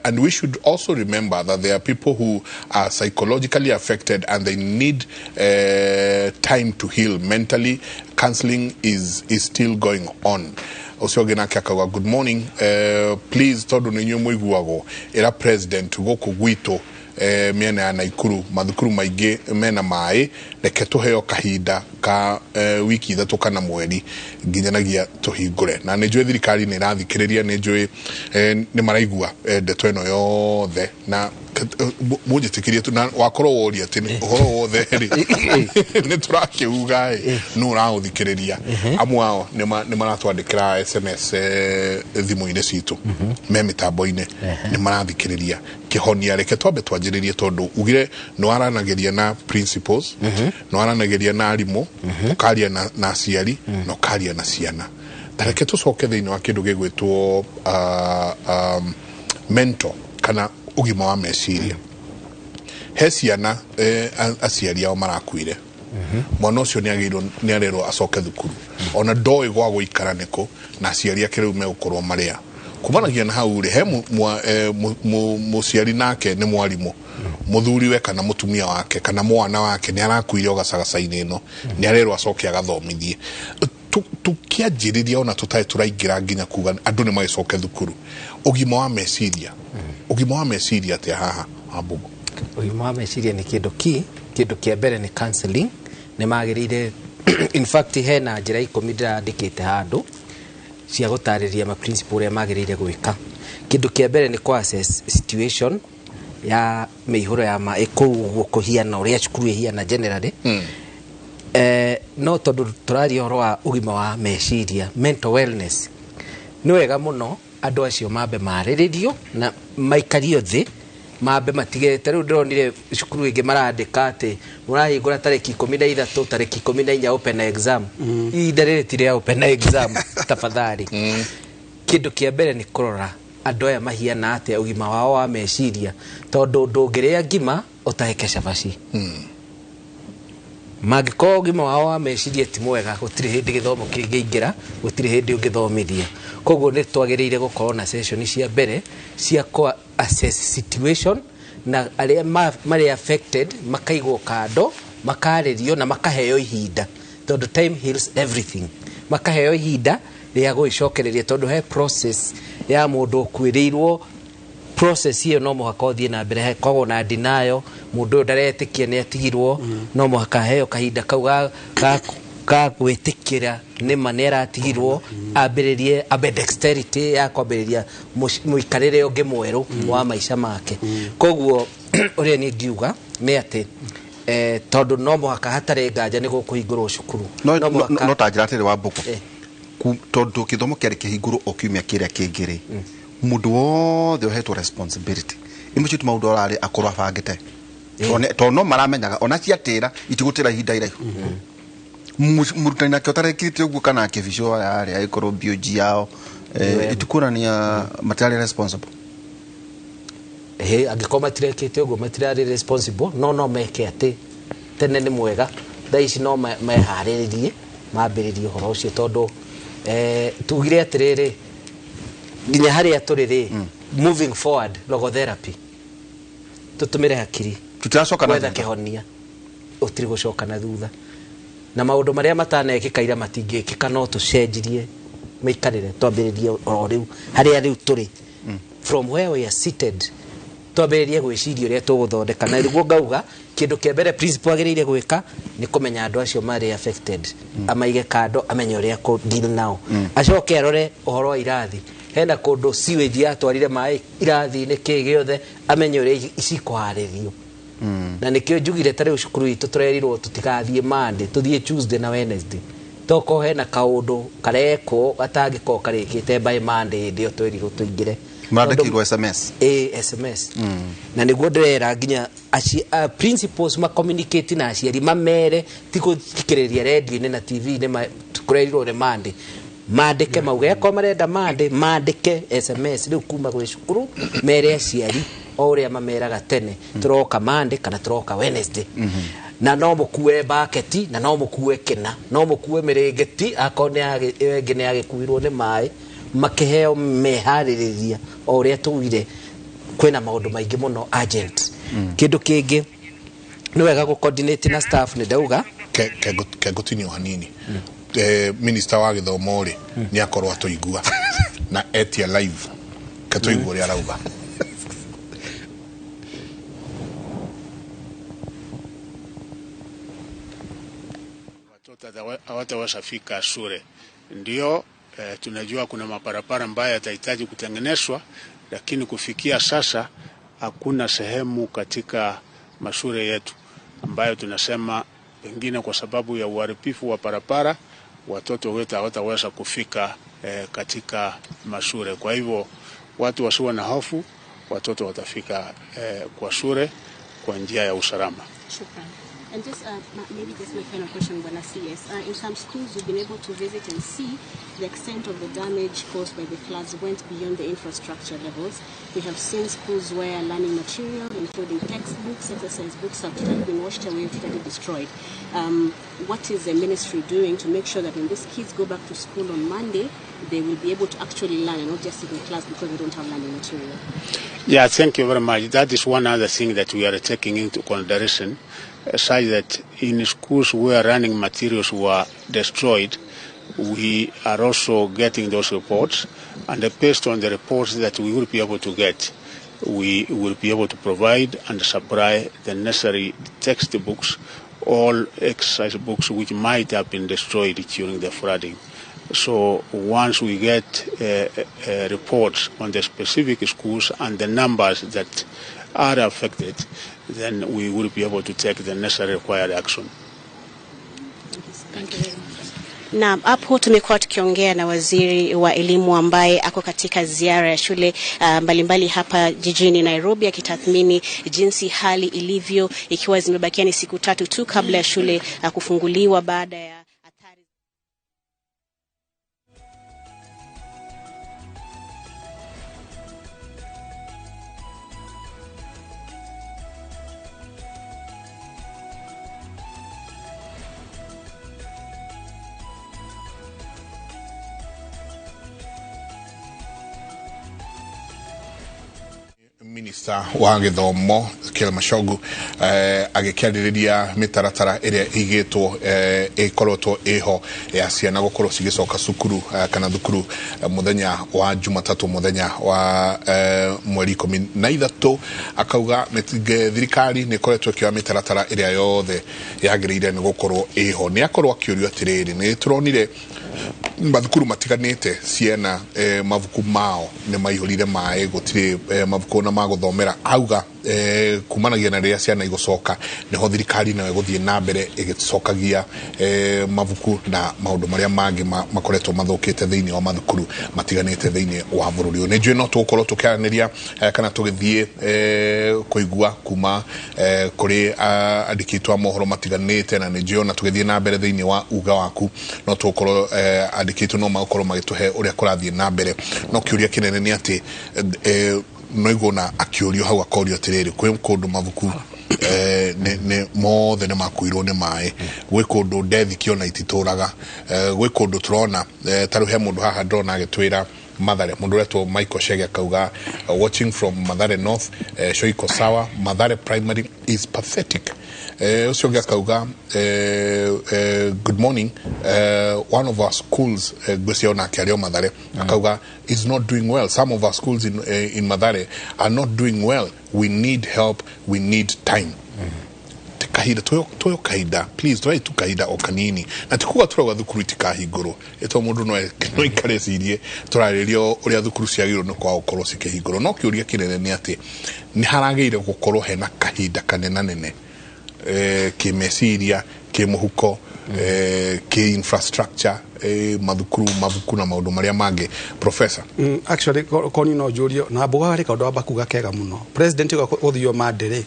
and we should also remember that there are people who are psychologically affected and they need time to heal mentally. Counseling is still going on. Ũcio ũngĩ nake akauga, good morning, please, tondũ nĩ inyuĩ mũiguagwo, ĩra president gũkũ gwitũ mĩena ya Naikuru mathukuru maingĩ mena maĩ, reke tũheo kahinda ka wiki 3 kana mweri nginyanagia tũhingũre. Na nĩ njũĩ thirikari nĩ ĩrathikĩrĩria, nĩ njũĩ nĩ maraigua ndeto ĩno yothe, na mũnjĩtĩkĩrie tu, na wakorwo woria atĩ nĩ ũhoro wothe rĩ nĩ tũrakĩuga ĩ nũ ũraũthikĩrĩria. Amwe ao nĩ maratwandĩkĩra SMS thimũ-inĩ citũ me mĩtambo-inĩ, nĩ marathikĩrĩria. Kĩhonia reke twambe twanjĩrĩrie, tondũ ugire nĩ waranagĩria na principals, nĩ waranagĩria na arimũ, ũkaria na aciari, na ũkaria na ciana. Ta reke tũcoke thĩinĩ wa kĩndũ gĩgwĩtwo mental kana ũgima wa meciria. He ciana aciari ao marakuire, mwana ũcio nĩ arerwo acoke thukuru, ona ndoĩ gwa gũikara nĩkũ, na aciari ake rĩu megũkorwo marĩa kumanagia na hau rĩ, he mũciari nake nĩ mwarimũ, mũthuriwe kana mũtumia wake kana mwana wake nĩ arakuire o gacagaca-inĩ ĩno, nĩ arerwo acoke agathomithie. Tũkĩanjĩrĩria ona tũtarĩ tũraingĩra nginya kuga andũ nĩ magĩcoke thukuru, ũgima wa meciria, ũgima wa meciria atĩa haha Wambugu? Ũgima wa meciria nĩ kĩndũ ki kĩndũ kĩa mbere nĩ counseling, nĩ magĩrĩire. In fact, hena njĩra 10 ndĩrandĩkĩte handũ cia gũtarĩria ma principle ũrĩa magĩrĩire gwĩka. Kĩndũ kĩa mbere nĩ kũ assess situation ya mĩihũro ya maĩ kũu ũguo kũhiana ũrĩa cukuru ĩhiana generally. No tondũ tũraria ũhoro wa ũgima wa meciria, mental wellness, nĩ wega mũno andũ acio mambe marĩrĩrio na maikario thĩ, mambe matige. Ta rĩu ndĩronire cukuru ĩngĩ marandĩka atĩ mũrahingũra tarĩki 13, tarĩki 14 open exam. Ihinda rĩrĩ ti rĩa open exam, tafadhali. Kĩndũ kĩa mbere nĩ kũrora andũ aya mahiana atĩa ũgima wao wa meciria, tondũ ndũngĩrĩa ngima ũtahĩke cabaci. Mangĩkorwo ũgima wao wa meciria ti mwega, gũtirĩ hĩndĩ gĩthomo kĩngĩingĩra, gũtirĩ hĩndĩ ũngĩthomithia. Koguo nĩ twagĩrĩire gũkorwo na session cia mbere cia kũ assess situation, na arĩa marĩ affected makaigwo kando, makarĩrio na makaheo ihinda, tondũ time heals everything. Makaheo ihinda rĩa gwĩcokereria, tondũ he process ya mũndũ ũkuĩrĩirwo, process ĩyo no mũhaka ũthiĩ na mbere, koragwo na denial, mũndũ ũyũ ndaretĩkia nĩ atigirwo, no mũhaka aheo kahinda kau ga gwĩtĩkĩra nĩma nĩ aratigirwo, ambĩrĩrie ambe dexterity ya kwambĩrĩria mũikarĩre ũngĩ mwerũ wa maica make. Koguo ũrĩa niĩ ngiuga nĩ atĩ tondũ no mũhaka hatarĩ nganja nĩ gũkũhingũrwo cukuru. No, No mũhaka. no ta njĩra atĩrĩ Wambugu, tondũ gĩthomo kĩarĩ kĩhingũrwo o kiumia kĩrĩa kĩngĩ rĩ, mũndũ wothe ũhetwo responsibility imwe ti maũndũ ararĩ akorwo abangĩte. Tondũ no maramenyaga ona ciatĩra itigũtĩra ihinda iraihu. Mũrutani nake ũtarekĩte ũguo kana akĩbicwo aya arĩ agĩkorwo BOG yao itikuonania matirarĩ responsible. Angĩkorwo matirekĩte ũguo matirarĩ responsible, no meke atĩ tene nĩ mwega Thaa ici no meharĩrĩrie mambĩrĩrie ũhoro ũcio tondũ tugire atĩrĩrĩ nginya harĩa tũrĩ rĩ, moving forward, logotherapy, tũtũmĩre hakiri Tutiracoka na gwetha thutha. Kĩhonia ũtirĩ gũcoka na thutha, na maũndũ marĩa matanekĩka ira matingĩkĩka, no tũcenjirie mĩikarĩre, twambĩrĩrie oro rĩu harĩa rĩu tũrĩ, from where we are seated, twambĩrĩrie gwĩciria ũrĩa tũgũthondeka. Na nĩguo ngauga kĩndũ kĩa mbere principal agĩrĩire gwĩka nĩ kũmenya andũ acio marĩ affected, amaige kando, amenye ũrĩa kũ deal nao, acoke arore ũhoro wa irathi, hena kũndũ sewage yatwarire maĩ irathi-inĩ, kĩ gĩothe, amenye ũrĩa cikũharĩrio. Na nĩkĩo njugire ta rĩu cukuru itũ tũrerirwo tũtigathiĩ Monday, tũthiĩ Tuesday na Wednesday, toko hena kaũndũ karekwo gatangĩkorwo karĩkĩte by Monday, hĩndĩ ĩyo twerirwo tũingĩre. Mwandĩkĩirwo SMS. Ĩ, SMS. Na nĩguo ndĩrera nginya principals ma communicate na aciari, mamere ti gũthikĩrĩria redio-inĩ na TV-inĩ, kũrerirwo nĩ Monday, mandĩke mauge akorwo marenda Monday, mandĩke SMS rĩu kuma gwĩ cukuru, mere aciari o ũrĩa mameraga tene, tũroka Monday kana tũroka Wednesday, na no mũkue baketi, na no mũkue kĩna, no mũkue mĩrĩngĩti akorwo ĩyo ĩngĩ nĩ yagĩkuirwo nĩ maĩ, makĩheo meharĩrĩria o ũrĩa tugire. Kwĩna maũndũ maingĩ mũno urgent. Kĩndũ kĩngĩ nĩ wega gũ coordinate na staff, nĩ ndauga. Ke ngũtinio hanini. Minister wa gĩthomo rĩ, nĩ akorwo atũigua na etia live, ke tũigua ũrĩa arauga. Watoto hawataweza fika shule. Ndio tunajua kuna mabarabara ambayo yatahitaji kutengenezwa, lakini kufikia sasa hakuna sehemu katika mashule yetu ambayo tunasema pengine kwa sababu ya uharibifu wa barabara watoto wetu hawataweza kufika katika mashule. Kwa hivyo watu wasiwe na hofu, watoto watafika kwa shule kwa njia ya usalama. Shukran. And just maybe just my final question, Bwana CS. In some schools, we've been able to visit and see the extent of the damage caused by the floods went beyond the infrastructure levels. We have seen schools where learning material, including textbooks, exercise books, have totally been washed away, totally destroyed. What is the ministry doing to make sure that when these kids go back to school on Monday, they will be able to actually learn and not just sit in class because they don't have learning material? Yeah, thank you very much. That is one other thing that we are taking into consideration, such that in schools where learning materials were destroyed, we are also getting those reports, and based on the reports that we will be able to get, we will be able to provide and supply the necessary textbooks, all exercise books which might have been destroyed during the flooding. So once we get reports on the specific schools and the numbers that are affected, then we will be able to take the necessary required action. Thank you very much. Naam, hapo tumekuwa tukiongea na waziri wa elimu ambaye ako katika ziara ya shule mbalimbali hapa jijini Nairobi, akitathmini jinsi hali ilivyo, ikiwa zimebakia ni siku 3 tu kabla ya shule kufunguliwa baada ya athari. Minista wa gĩthomo Kilmashogu agĩkĩarĩrĩria mĩtaratara ĩrĩa ĩigĩtwo, ĩkoretwo ĩho ya ciana gũkorwo cigĩcoka cukuru kana thukuru mũthenya wa Jumatatũ, mũthenya wa mweri 13. Akauga thirikari nĩ ĩkoretwo ĩkĩoya mĩtaratara ĩrĩa yothe yagĩrĩire nĩ gũkorwo ĩho. Nĩ akorwo akĩũrio atĩrĩrĩ, nĩ tũronire mathukuru matiganĩte ciana mabuku mao nĩ maihũrire maĩ, gũtirĩ mabuku na magũthomera. Auga kumanagia na rĩrĩa ciana igũcoka nĩho thirikari nayo ĩgũthiĩ na mbere ĩgĩcokagia mabuku na maũndũ marĩa mangĩ makoretwo mathũkĩte thĩinĩ wa mathukuru matiganĩte thĩinĩ wa bũrũri ũyũ. Nĩ njũĩ no tũgũkorwo tũkĩaranĩria kana tũgĩthiĩ kũigua kuma kũrĩ andĩki aitũ a mohoro matiganĩte, na nĩ njũĩ ona tũgĩthiĩ na mbere thĩinĩ wa uga waku no tũgũkorwo andĩki aitũ no magũkorwo magĩtũhe ũrĩa kũrathiĩ na mbere. No kĩũria kĩnene nĩ atĩ no igona akĩũrio hau akorio atĩrĩrĩ, kwĩ kũndũ mabuku Nĩ mothe nĩ makuirwo nĩ maĩ. Gwĩ kũndũ ndethi ona ititũraga, gwĩ kũndũ tũrona ta rĩu he mũndũ haha ndĩrona agĩtwĩra Mathare, mũndũ ũretwo Michael Shege akauga, "Watching from Mathare North, show iko sawa. Mathare Primary is pathetic." Ũcio ũngĩ akauga, "Good morning, one of our schools," ngwĩciria onake arĩ o Mathare, akauga, "is not doing well. Some of our schools in Mathare are not doing well. We need help. We need time." Kahinda tuoyo kahinda, please, twai tu kahinda o kanini, na tikuga turauga thukuru itikahingũrwo ĩto mũndũ no ikare cirie tũrarĩria ũrĩa thukuru ciagĩrĩirwo nĩ kwaga gũkorwo cikĩhingũrwo. No kĩũria kĩnene nĩ atĩ nĩ haragĩrĩire gũkorwo hena kahinda kanenanene, kĩmeciria, kĩmũhuko, kĩ infrastructure, mathukuru, mabuku na maũndũ marĩa mangĩ, professor. Actually koni no njurio na mbuga harĩ kaũndũ wamba kuga kega mũno. President gũthio Monday rĩ,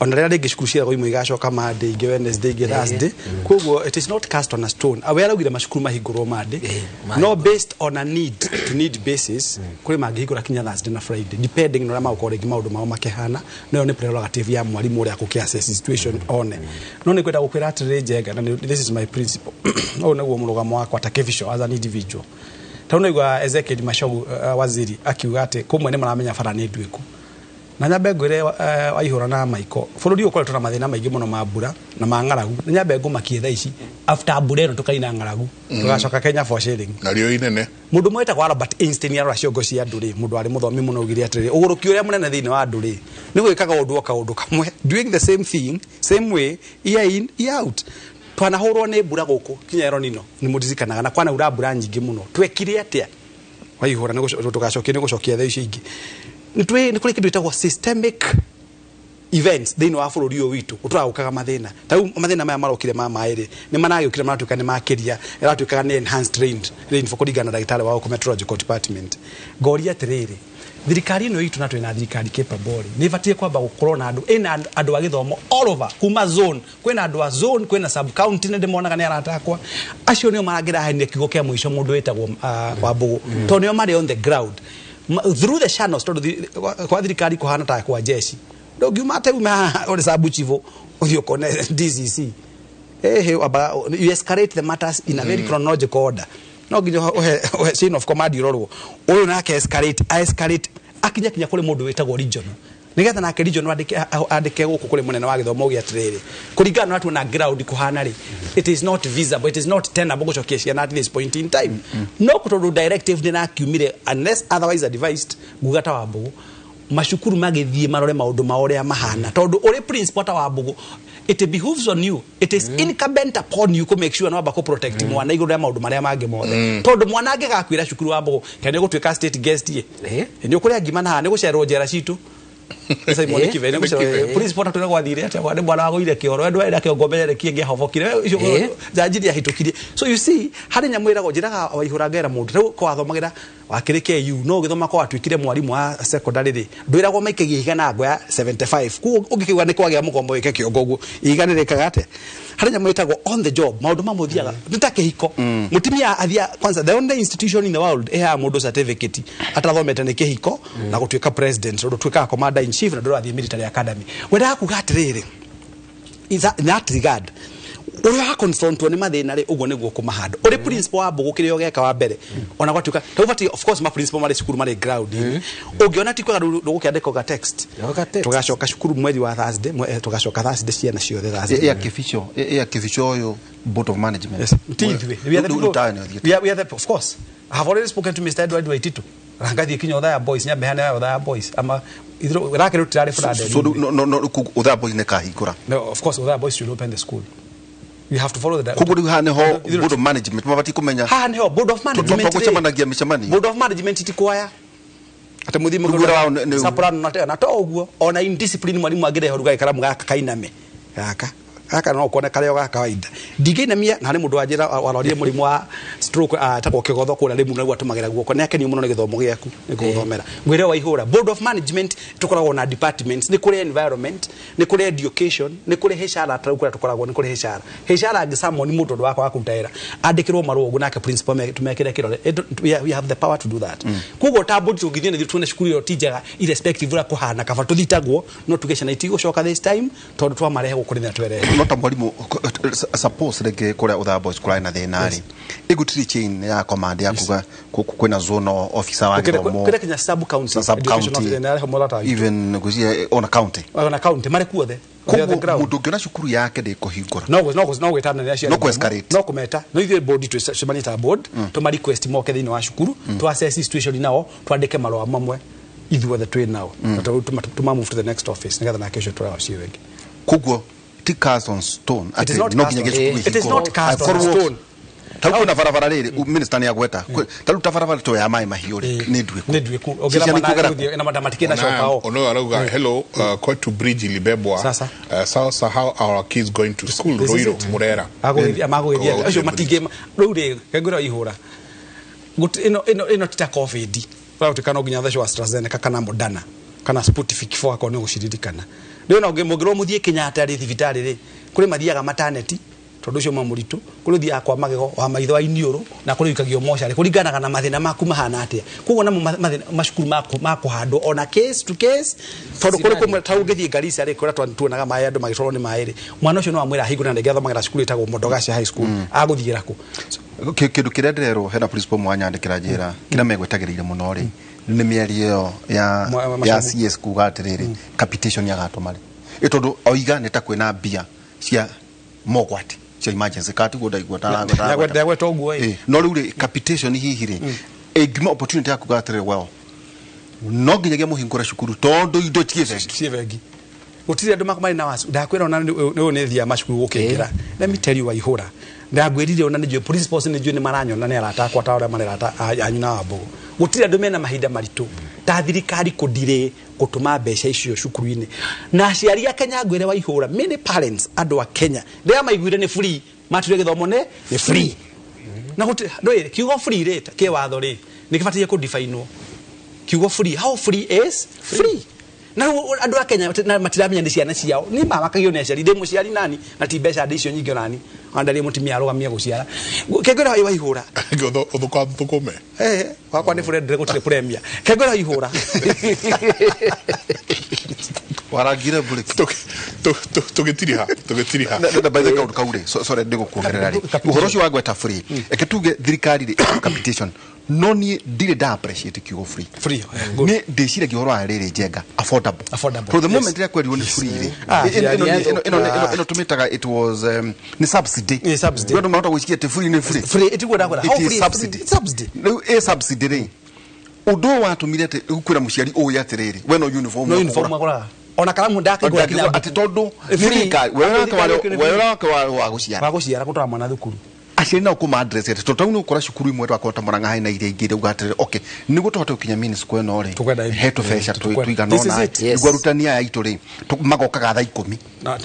ona rĩrĩa rĩngĩ cukuru ciagwo imwe igacoka Monday, ingĩ Wednesday, ingĩ Thursday. Koguo it is not cast on a stone. Awe araugire macukuru mahingũrwo Monday, no based on a need to need basis, kũrĩ mangĩhingũra kinya Thursday na Friday, depending na ũrĩa magũkorwo rĩngĩ maũndũ mao makĩhana. No ĩyo nĩ prerogative ya mwarimũ ũrĩa akũkĩ assess situation one. No nĩ ngwenda gũkwĩra atĩrĩrĩ, Njenga, na this is my principle, ũyũ nĩguo mũrũgamo wakwa ta Kĩbico as an individual. Tau naigua Ezekiel Machogu, waziri, akiuga atĩ kũmwe nĩ maramenya bara nĩ nduĩku. Na nyambe ngwĩre, Waihũra na Maiko, bũrũri ũyũ ũkoretwo na mathĩna maingĩ mũno ma mbura na ma ng'aragu. Na nyambe ngũmakie thaa ici, after mbura ĩno tũkaina ng'aragu, tũgacoka Kenya for sharing. Narĩo inene. Mũndũ ũmwe wĩtagwo Albert Einstein, arora ciongo cia andũ rĩ, mũndũ warĩ mũthomi mũno, augire atĩrĩrĩ, ũgũrũki ũrĩa mũnene thĩinĩ wa andũ rĩ, nĩ gwĩkaga ũndũ o kaũndũ kamwe, doing the same thing same way, year in, year out. Twanahũrwo nĩ mbura gũkũ kinya Eronino, nĩ mũririkanaga, na kwanaura mbura nyingĩ mũno. Twekire atĩa, Waihũra? Tũgacokia nĩ gũcokia thaa icio ingĩ nĩ kũrĩ kĩndũ gĩtagwo systemic events thĩinĩ wa bũrũri ũyũ witũ. Ũtũragũkaga mathĩna ta rĩu mathĩna maya marokire ma maĩ rĩ, nĩ maragĩũkire, maratuĩka nĩ makĩria, ĩratuĩkaga nĩ enhanced rainfall kũringana na ndagĩtarĩ wa gũkũ meteorological department. Ngoria atĩrĩrĩ, thirikari ĩno itũ, na twĩna thirikari capable rĩ, nĩ ĩbatiĩ kwamba gũkorwo na andũ ĩna andũ a gĩthomo all over, kuma zone, kwĩna andũ a zone, kwĩna sub county, nĩ ndĩmonaga nĩ arata akwa acio nĩo marangĩrahenia kiugo kĩa mũico mũndũ wĩtagwo Wambũgũ, tondũ nĩo marĩ on the ground. Through the channels, tondũ kwa thirikari kũhana ta kwa jeshi, ndũngiuma atĩ ume haha ũrĩ sub chief ũthiĩ ũkone DCC. Ehe, aba you escalate the matters in a very chronological order. No nginya ũhe chain of command irorwo, ũyũ nake escalate, escalate akinya kinya kũrĩ mũndũ wĩtagwo regional, nigetha nake regional andĩke gũkũ kũrĩ mũnene wa gĩthomo gĩa atĩrĩrĩ, kũringana na tuona ground kũhana rĩ, it is not visible, it is not tenable gũcokia ciana at this point in time. No tondũ directive nĩ rakiumire, unless otherwise advised, nguga ta Wambũgũ, macukuru magĩthiĩ marore maũndũ mao ũrĩa mahana, tondũ ũrĩ principal ta Wambũgũ, it behooves on you, it is incumbent upon you to make sure no wamba protect mwana igũrũ rĩa maũndũ marĩa mangĩ mothe, tondũ mwana angĩgakuĩra cukuru, Wambũgũ, kana nĩ gũtuĩka state guest ĩ, nĩ ũkũrĩa ngima na haha nĩ gũcererwo njera citũ. Simon Kibe nĩ gũcererwo principal na twĩra gwathire atĩa nĩ mwana wagũire kĩoro ndwarĩ kĩongo mbere kĩngĩahobokire njanji nĩahĩtũkirie. So you see, harĩ nyamũ ĩragwo njĩraga Waihũra, ngera mũndũ rĩu ko wathomagĩra wakĩrĩ KU, no ũgĩthoma ko watuĩkire mwarimũ wa secondary rĩ, ndwĩragwo maikagia ihiga na ngo ya 75. Koguo ũngĩkĩigua nĩ kwagĩa mũgombo wĩke kĩongo ũguo, ihiga nĩ rĩkaga atĩa? Harĩ nyamũ ĩtagwo on the job. Maũndũ mamwe ũthiaga nĩ ta kĩhiko, mũtumia athia kwanza. The only institution in the world ĩheaga mũndũ certificate atathomete nĩ kĩhiko na gũtuĩka president, tondũ tuĩkaga commander in chief na ndũrathiĩ military academy. Wendaga kuga atĩrĩrĩ, in that regard, ũrĩa waconfrontwo nĩ mathĩna rĩ, ũguo nĩguo kũmahanda ũrĩ principal wa Mbũgũ, kĩrĩa ũgeka wa mbere, ona gwatuĩka ta ũbatiĩ, of course ma principal marĩ cukuru, marĩ ground. Ũngĩona ti kwega, ndũgũkĩandĩka ga text. Ga text. Tũgacoka cukuru mweri wa Thursday, tũgacoka Thursday ciana ciothe Thursday. Ya Kibicho, ya Kibicho ũyũ, board of management. Yes. Ti ithuĩ. We are the people. Rĩu nĩ ũthiĩte. We are the, of course. I have already spoken to Mr. Edward Waititu. Rangathiĩ kinya Othaya Boys, nyambe hane Othaya Boys. Ama ithuĩ rake rĩu tũtirarĩ flooded. So no Othaya Boys nĩ kahingũra? No, of course Othaya Boys should open the school. We have to follow the Koguo rĩu haha nĩho board of management mabatiĩ kũmenya. Haha nĩho board of management. Tondũ gũcemanagia mĩcemanio. Board of management ti kwaya atĩ mũthiĩ. Rĩu wĩra wao nĩ- Soprano na na to ũguo, ona indiscipline, mwarimu angĩrehe ruga karamu gaka kainame gaka. Gaka no ukone karĩa ga kawaida. Ndingĩinamia na harĩ mũndũ wanjĩra warorire mũrimũ wa stroke atagwo kĩgotho kũrĩa rĩmu naguo atũmagĩra guoko. Nĩ akenio mũno nĩ gĩthomo gĩaku nĩ gũgũthomera. Ngwĩre Waihũra, board of management tũkoragwo na departments, nĩ kũrĩ environment, nĩ kũrĩ education, nĩ kũrĩ HR, ta rĩu kũrĩa tũkoragwo nĩ kũrĩ HR. HR angĩsummon mũndũ ũndũ wakwa wa kũruta wĩra, andĩkĩrwo marũa ũguo nake principal tũmekĩre kĩrore. We have the power to do that. Koguo ta board tũngĩthiĩ na tuone cukuru ĩyo ti njega irrespective ũrĩa kũhana, kaba tũthitagwo no tuge ciana itigũcoka this time tondũ twamarehe gũkũ nĩ thĩna twerehe. No ta mwarimu, suppose rĩngĩ kũrĩa Othaya Boys kũrarĩ na thĩna rĩ, ĩgũtirĩ chain ya command ya kuga kwĩna zonal officer wa gĩthomo Kũrĩa kinya sub county na sub education county officer nĩ arĩho mũrata witũ. Even ngwĩciria ona county. Ona county marĩ kuothe. They are the Koguo ground. mũndũ ũngĩona cukuru yake ndĩkũhingũra, No gwĩtana nĩ aciari. No kũ-escalate. No kũmeta. No ithuĩ board twĩcemanie ta board, tũma request moke thĩinĩ wa cukuru, tu assess situation nao, twandĩke marũa mamwe ithuothe twĩ nao na tũma move to the next office nĩgetha nake ũcio tũrawa ciĩ wengĩ. Koguo ti cast on stone It is atĩ not no cast nginyagia on- cukuru It is ihingũrwo. not cast on Angĩkorwo- stone. Ta rĩu kwĩna barabara rĩrĩ minister nĩ agweta, ta rĩu ta barabara to ya maĩ mahiũ rĩ, nĩ nduĩku. Nĩ nduĩku. Ũngĩra Ciana mwana ikũgera agũthiĩ, na matikĩna coka o. Onoyo arauga, "Hello, kwetu bridge ilibebwa." Sasa. Sasa how are our kids going to school? This is Ruiru it. Murera. Agũgĩthiĩ magũgĩthiĩ Koguo acio gũtirĩ. Matingĩ rĩu rĩ kengwĩra ihũra. Ĩno ti ta COVID ũratuĩka no nginya thecwo AstraZeneca kana Moderna kana Sputnik 4 akorwo nĩ ũgũciririkana. Rĩu no mũngĩrwo mũthiĩ Kenyatta rĩ, thibitarĩ rĩ, kũrĩ mathiaga maternity tondũ ũcio ma mũritũ, kũrĩ ũthiaga kwa magego, wa maitho, wa iniũrũ, na kũrĩ ũikagio mocarĩ kũringanaga na mathĩna maku mahana atĩa. Koguo namo mathĩna macukuru makũhandwo ona case to case, tondũ kũrĩ kũmwe ta ũngĩthiĩ Garissa rĩ, kũrĩa tuonaga maĩ andũ magĩtwarwo nĩ maĩ rĩ, mwana ũcio no amwĩra ahingũre na rĩngĩ athomagĩra cukuru ĩtagwo Modogashe High School, agũthiĩra kũ? Kĩndũ kĩrĩa ndĩrerwo hena principal mwanyandĩkĩra njĩra kĩrĩa megwetagĩrĩire mũno rĩ, nĩ mĩario ĩyo ya ya macomo. CS kuga atĩrĩrĩ, capitation yagatũma rĩ, ĩ tondũ oiga nĩ ta kwĩna mbia cia mogwati cia emergency katiguo ndaigua. Ndagweta ũguo ĩ. Ĩ, no rĩu rĩ, capitation hihi rĩ ĩngiuma opportunity ya kuga atĩrĩrĩ, well, no nginyagia mũhingũre cukuru tondũ indo ciĩ bengi. Ciĩ bengi, gũtirĩ andũ marĩ na wacu. Ndakwĩra ona nĩ ũyũ nĩ thiaga macukuru gũkĩingĩra. Let me tell you, Waihũra, ndangwĩrire ona nĩ njũĩ principals, nĩ njũĩ nĩ maranyona, nĩ arata akwa ta ũrĩa marĩ arata anyu na Wambũgũ. Gũtirĩ andũ mena mahinda maritũ ta thirikari kũndirĩ gũtũma mbeca icio cukuru-inĩ na aciari a Kenya. Ngwĩre Waihũra, many parents, andũ a Kenya rĩrĩa maiguire nĩ free, mature gĩthomo nĩ free na gũtirĩ ndũĩ kiugo free rĩ, kĩ watho rĩ, nĩ kĩbataire kũdefinwo kiugo free, how free is free. Na rĩu andũ a Kenya matiramenya nĩ ciana ciao, nĩ mamakagio nĩ aciari. Ndĩ mũciari nani na ti mbeca ndĩ icio nyingĩ onani, ona ndarĩ mũtumia arũgamie gũciara. Kengwĩra Waihũra. Ũthũka thũkũme. Eh, wakwa nĩ bure gũtirĩ premier. Kengwĩra Waihũra. Warangire mbũrĩki. Tũgĩtiriha tũgĩtiriha. Na by the way, kaũndũ kau rĩ, sorry ndĩgũkuongerera rĩ, ũhoro ũcio wa gweta free, eke tuge thirikari rĩ capitation, no niĩ ndirĩ nda appreciate kiugo free. Free, good. Nĩ ndĩciragia ũhoro wa rĩrĩ njenga affordable. Affordable, For the yes. moment rĩrĩa kwerirwo nĩ free rĩ, Ah, ĩno tũmĩtaga it was nĩ subsidy. Nĩ subsidy. Rĩu andũ marahota gwĩciria atĩ free nĩ free. Free, ĩtiguo ndakwĩra. It How is free is subsidy. free? It's subsidy. Rĩu ĩ subsidy rĩ, ũndũ ũyũ watũmire atĩ rĩu kwĩra mũciari ũĩ atĩrĩrĩ, we no uniform No ũkũgũra. uniform agũraga ona karamu ndakĩgũra kinya atĩ tondũ Free. thirikari wewe wake wa gũciara. Wa gũciara gũtwara mwana thukuru. Aciari nao kũma address atĩ tondũ tau nĩ ũkora cukuru imwe twakorwo ta Murang'a harĩ na iria ingĩ rĩu atĩrĩrĩ, okay, nĩguo tũhote gũkinya mini square ĩno rĩ, Tũkwenda he tũbeca tũigana This is ũna it. Yes. nĩguo arutani aya aitũ rĩ magokaga thaa 10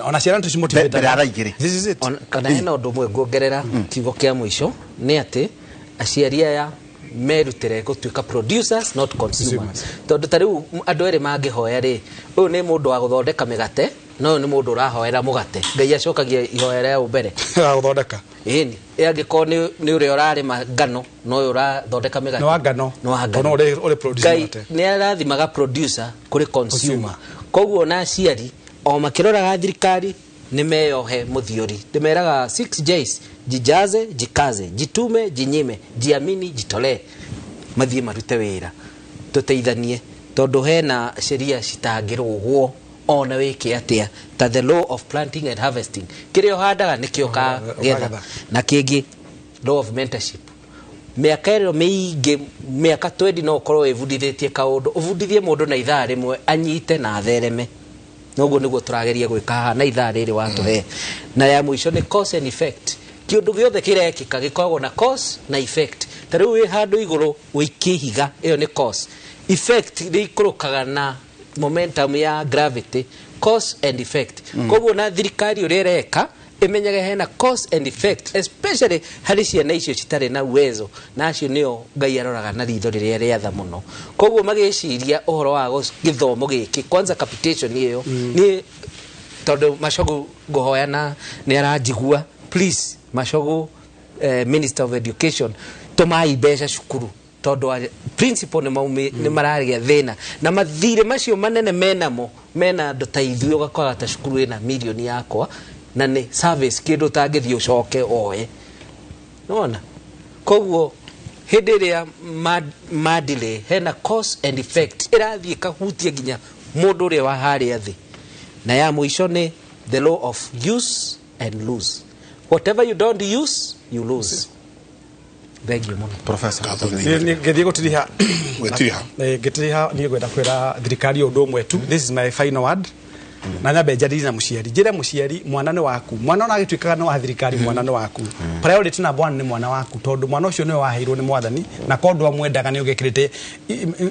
Ona ciana tũcimotivate. Mbere ya thaa 2. This is it. Ona hena ũndũ ũmwe nguongerera kiugo kĩa mũico, nĩ atĩ aciari aya merutĩre gũtuĩka producers, not consumers. Consumers. Tondũ ta rĩu andũ erĩ mangĩhoya rĩ, ũyũ nĩ mũndũ wa gũthondeka mĩgate na ũyũ nĩ mũndũ ũrahoera mũgate, Ngai acokagia ihoya rĩa mbere. Wa gũthondeka. Ĩni angĩkorwo nĩ ũrĩa ũrarĩma ngano na ũyũ ũrathondeka mĩgate. Nĩ wa ngano. Nĩ wa Tondũ ngano. no ũrĩ produce Ngai mũgate. nĩ arathimaga producer kũrĩ consumer. Consumer. Koguo ona aciari o makĩroraga thirikari nĩ meyohe mũthiori. Ndĩmeraga 6 Js: jijaze, jikaze, jitume, jinyime, jiamini, jitolee. Mathiĩ marute wĩra, tũteithanie, tondũ hena sheria citangĩrũgwo ona wĩke atĩa, ta the law of planting and harvesting, kĩrĩa ũhandaga nĩkĩo ũkagetha. Ũkagetha. Na kĩngĩ, law of mentorship. Mĩaka ĩno mĩingĩ, mĩaka 20, no ũkorwo wĩbundithĩtie kaũndũ, ũbundithie mũndũ na ithaa rĩmwe anyite na athereme. Noguo nĩguo tũrageria gwĩka haha na ithaa rĩrĩ watũhe. Na ya mũico nĩ cause and effect. Kĩũndũ gĩothe kĩrekĩka gĩkoragwo na cause na effect. Ta rĩu wĩ handũ igũrũ ũikie ihiga, ĩyo nĩ cause. Effect nĩ ikũrũkaga na Momentum ya gravity, cause and effect. Koguo na thirikari ũrĩa ĩreka ĩmenyage hena cause and effect, especially harĩ ciana icio citarĩ na uwezo, na acio nĩo Ngai aroraga na ritho rĩrĩa rĩatha mũno. Koguo magĩciria ũhoro wa gĩthomo gĩkĩ, kwanza capitation ĩyo, nĩ tondũ Machogu ngũhoya na nĩ aranjigua, please Machogu, Minister of Education, tũmai mbeca cukuru tondũ principal nĩ maragĩa thĩna na mathirĩ macio manene menamo mena andũ ta ithuĩ. Ũgakora ta cukuru ĩna mirioni yakwa na nĩ service kĩndũ ũtangĩthiĩ ũcoke oe nĩwona. Koguo hĩndĩ ĩrĩa madile hena cause and effect ĩrathiĩ ĩkahutia nginya mũndũ ũrĩa wa harĩa thĩ. Na ya mũico nĩ the law of use and lose. Whatever you don't use, you lose. Thank you mũno. Professor. Ngĩthiĩ gũtiriha. Gũtiriha. Ngĩtiriha niĩ ngwenda kwĩra thirikari ũndũ ũmwe tu. This is my final word. Na nyambe njarĩrie na mũciari, njĩre mũciari mwana nĩ waku. Mwana ona agĩtuĩkaga nĩ wa thirikari, mwana nĩ waku. Priority number one nĩ mwana waku, tondũ mwana ũcio nĩwe waheirwo nĩ Mwathani, na korwo ndwamwendaga nĩ ũgĩkĩrĩte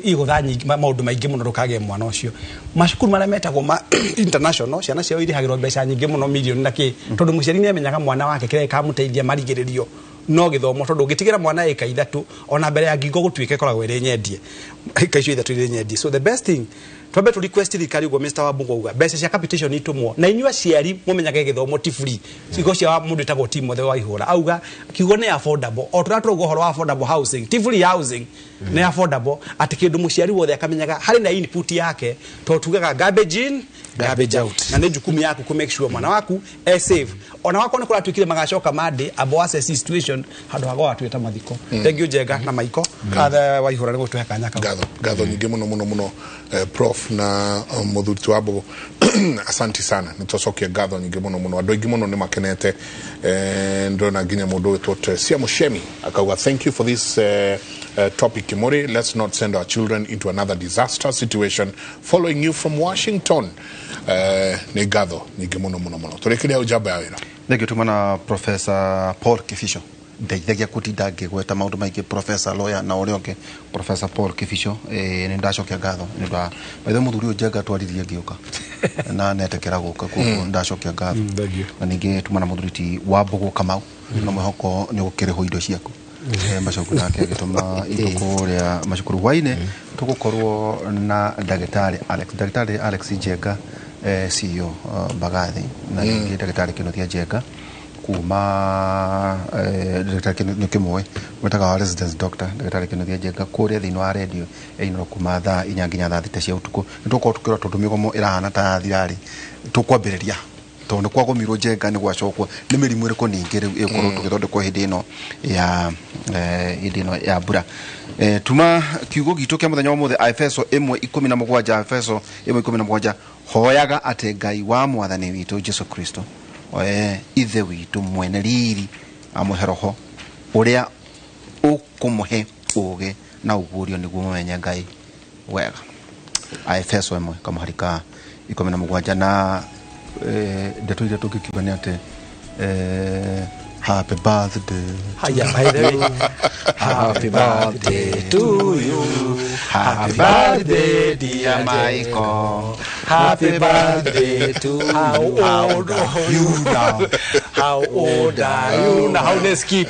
igũtha nyingĩ, maũndũ maingĩ mũno ndũkagĩe mwana ũcio. Macukuru marĩa metagwo ma international, ciana ciao irĩhagĩrwo mbeca nyingĩ mũno, mirioni na kĩ, tondũ mũciari nĩ amenyaga mwana wake kĩrĩa gĩkamũteithia marigĩrĩrio no gĩthomo, tondũ ũngĩtigĩra mwana ĩka 3 ona mbere ya ngingo gũtuĩka ĩkoragwo ĩrĩ nyendie, ĩka icio 3 irĩ nyendie. So the best thing, twambe tu request thirikari ũguo Mr. Wambungu auga, mbeca cia capitation itumwo, na inyuĩ aciari mũmenyage gĩthomo ti free. Ciugo cia mũndũ wĩtagwo Timothy wa Ihũra auga kiugo nĩ affordable. O tũrĩa tũrauga ũhoro wa affordable housing, ti free housing, nĩ affordable, atĩ kĩndũ mũciari wothe akamenyaga harĩ na input yake, tondũ tugaga garbage in, garbage out, na nĩ jukumu yaku ku make sure mwana waku e safe. Ona wako nĩ kũratuĩkire magacoka mande abo assess situation handũ ha gwatuĩta mathiko. Thank you Njenga na Maiko kathe wa Ihũra nĩ gũtũhe kanya kau. Ngatho nyingĩ mũno mũno mũno, Prof na mũthuri wa Mbogo, asanti sana. Nĩ twacokia ngatho nyingĩ mũno mũno. Andũ aingĩ mũno nĩ makenete. Ndĩrona nginya mũndũ wĩtwo Teresia Mushemi akauga, "Thank you for this topic, Kimori. Let's not send our children into another disaster situation. Following you from Washington." Nĩ ngatho nyingĩ mũno mũno mũno. Tũrĩkĩria hau njamba ya wĩra. Thengiũ. Tuma na Professor Paul Kibicho, ndeithagia kũtinda ngĩgweta maũndũ maingĩ, Professor lawyer na ũrĩa ũngĩ Professor Paul Kibicho. Nĩ ndacokia ngatho nĩ ũndũ wa by the way mũthuri ũyũ Njenga twaririe ngĩũka na netĩkĩra gũka, koguo ndacokia ngatho. Thank you. Na ningĩ tuma na mũthuri ti Wambũgũ Kamau na mwĩhoko nĩ ũgũkĩrĩhwo indo ciaku. Macoku nake agĩtũma indo kũrĩa macukuru. Hwainĩ tũgũkorwo na ndagĩtarĩ Alex, ndagĩtarĩ Alex Njenga, CEO Mbagathi, na ningĩ ndagĩtarĩ Kĩnuthia Njenga kuma ndagĩtarĩ nĩ kĩmũĩ wĩtaga wa residence doctor, ndagĩtarĩ Kĩnuthia Njenga kũrĩa thĩinĩ wa radio ĩinũra kuma thaa 4 nginya thaa 6 cia ũtukũ. Nĩ tũgũkorwo tũkĩrora tondũ mĩgomo ĩrahana ta yathira-rĩ, tũkwambĩrĩria tondũ nĩ kwagomirwo Njenga nĩ gwacokwo nĩ mĩrimũ ĩrĩkũ ningĩ rĩu ĩgũkorwo tũgĩthondekwo hĩndĩ ĩno ya hĩndĩ ĩno ya mbura. Tuma kiugo gitũ kĩa mũthenya wa ũmũthĩ, Aefeso 1:17, Aefeso 1:17: "Hoyaga atĩ Ngai wa Mwathani witũ Jesu Kristo, Ithe witũ mwene riri, amũhe roho ũrĩa ũkũmũhe ũũgĩ na ũguũrio nĩguo mũmenye Ngai wega." Aefeso 1 kamũhari ka 17. Na ndeto iria tũngĩkiuga nĩ atĩ happy birthday. Haya, by the way, happy birthday to you. Happy birthday, dear Michael. Happy birthday to How old are you now? How old are you now? How they skip.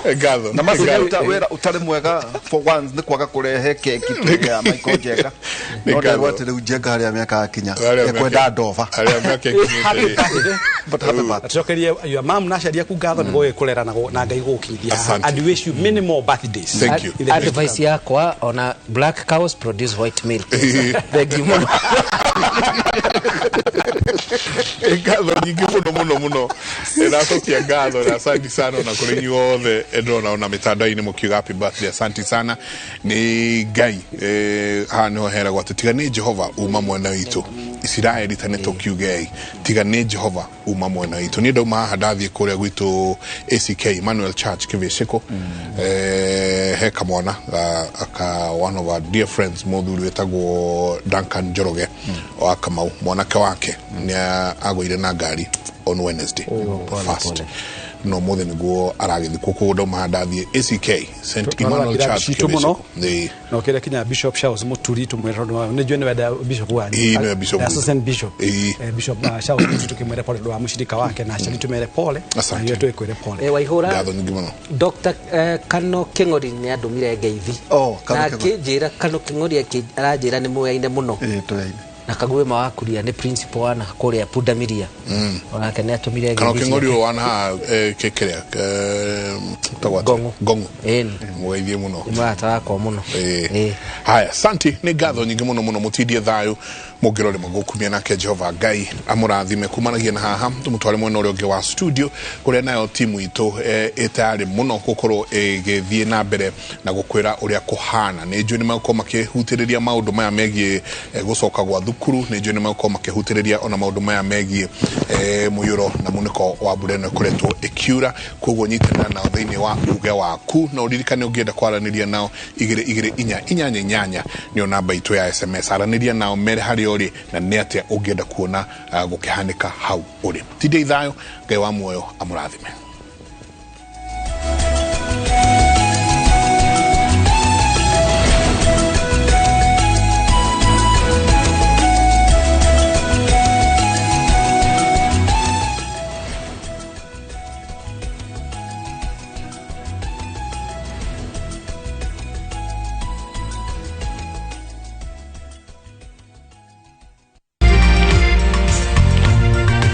Ngatho. Na maciruta wĩra ũtarĩ mwega for once nĩ kwaga kũrehe keki tuge ya Michael Njenga, no nderwo atĩ rĩu Njenga harĩa mĩaka yakinya ekwenda ndova. Harĩa mĩaka ĩkinyĩte. But happy birthday. Tucokerie your mom na aciari aku ngatho nĩ gũgĩkũrera na Ngai gũgũkinyithia haha. Asante. And we wish you many more birthdays. Thank you. In the days to Advice come. yakwa ona, black cows produce white milk. Thank you mũno. Ngatho nyingĩ mũno mũno mũno. Ndacokia ngatho na asanti sana ona kũrĩ inyuĩ othe ndĩrona ona mĩtandao-inĩ mũkiuga happy birthday. Asanti sana. Nĩ Ngai, haha nĩho heragwo atĩ tiga nĩ Jehova uma mwena witũ, Isiraeli ta nĩ tũkiugei, tiga nĩ Jehova uma mwena witũ. Niĩ ndauma haha ndathiĩ kũrĩa gwitũ ACK Emmanuel Church Kĩvĩcĩkũ, he kamwana aka one of our dear friends, mũthuri wĩtagwo Duncan Njoroge wa Kamau, mwanake wake nĩ agũire na ngari on Wednesday first. No mothe niguo aragithikwo koguo ndauma ndathiĩ ACK St Emmanuel Twarora Church citũ mũno. Kĩbĩcĩkũ. Ĩĩ. Na ũkĩrĩa kinya Bishop Charles Muturi tumwĩre tondũ nĩ njũĩ nĩ wenda bishop wanyu. Ĩĩ, nĩwe bishop witũ. Assistant bishop. Ĩĩ. Bishop Charles Muturi tukĩmwĩre pole tondũ wa mũcirika wake na aciari tumere pole na Asante. ithuĩ twĩkwĩre pole. Waihũra Ngatho nyingĩ mũno. Dr. Kano Kĩng'ori nĩ andũmire ngeithi. Oh, Kano Na Kĩng'ori. akĩnjĩra Kano Kĩng'ori aranjĩra nĩ mũyaine mũno. Ĩĩ, tũyaine. Na Kaguĩma wa Kuria nĩ principal wa na kũrĩa Pundamilia. Onake nĩ atũmire Kana ngeithi Kĩng'ori ciake. ũyũ wana haha kĩrĩa tagwo atĩa? Ngong'o. Ngong'o. Ĩni. Mũgeithie mũno. Nĩ mũrata wakwa mũno. Ĩĩ. Ĩĩ. Haya, santi nĩ ngatho nyingĩ mũno mũno mũtindie thayũ mũngĩrore magũkumia nake Jehova Ngai amũrathime kumanagia na haha tũmũtware mwena ũrĩa ũngĩ wa studio kũrĩa nayo timu itũ ĩtayarĩ mũno gũkorwo ĩgĩthiĩ na mbere na gũkwĩra ũrĩa kũhana. Nĩ njũĩ nĩ megũkorwo makĩhutĩrĩria maũndũ maya megiĩ gũcoka gwa thukuru, nĩ njũĩ nĩ megũkorwo makĩhutĩrĩria ona maũndũ maya megiĩ mũiyũro na munĩko wa mbura ĩno ĩkoretwo ĩkiura. Koguo nyitanĩra nao thĩinĩ wa uge waku na ũririkane ũngĩenda kwaranĩria nao 2 2 4 8 8 nĩyo namba itũ ya SMS. Aranĩria nao mere harĩa ũrĩ na nĩ atĩa ũngĩenda kuona gũkĩhanĩka hau ũrĩ. Tindai thayũ, Ngai wa muoyo amũrathime.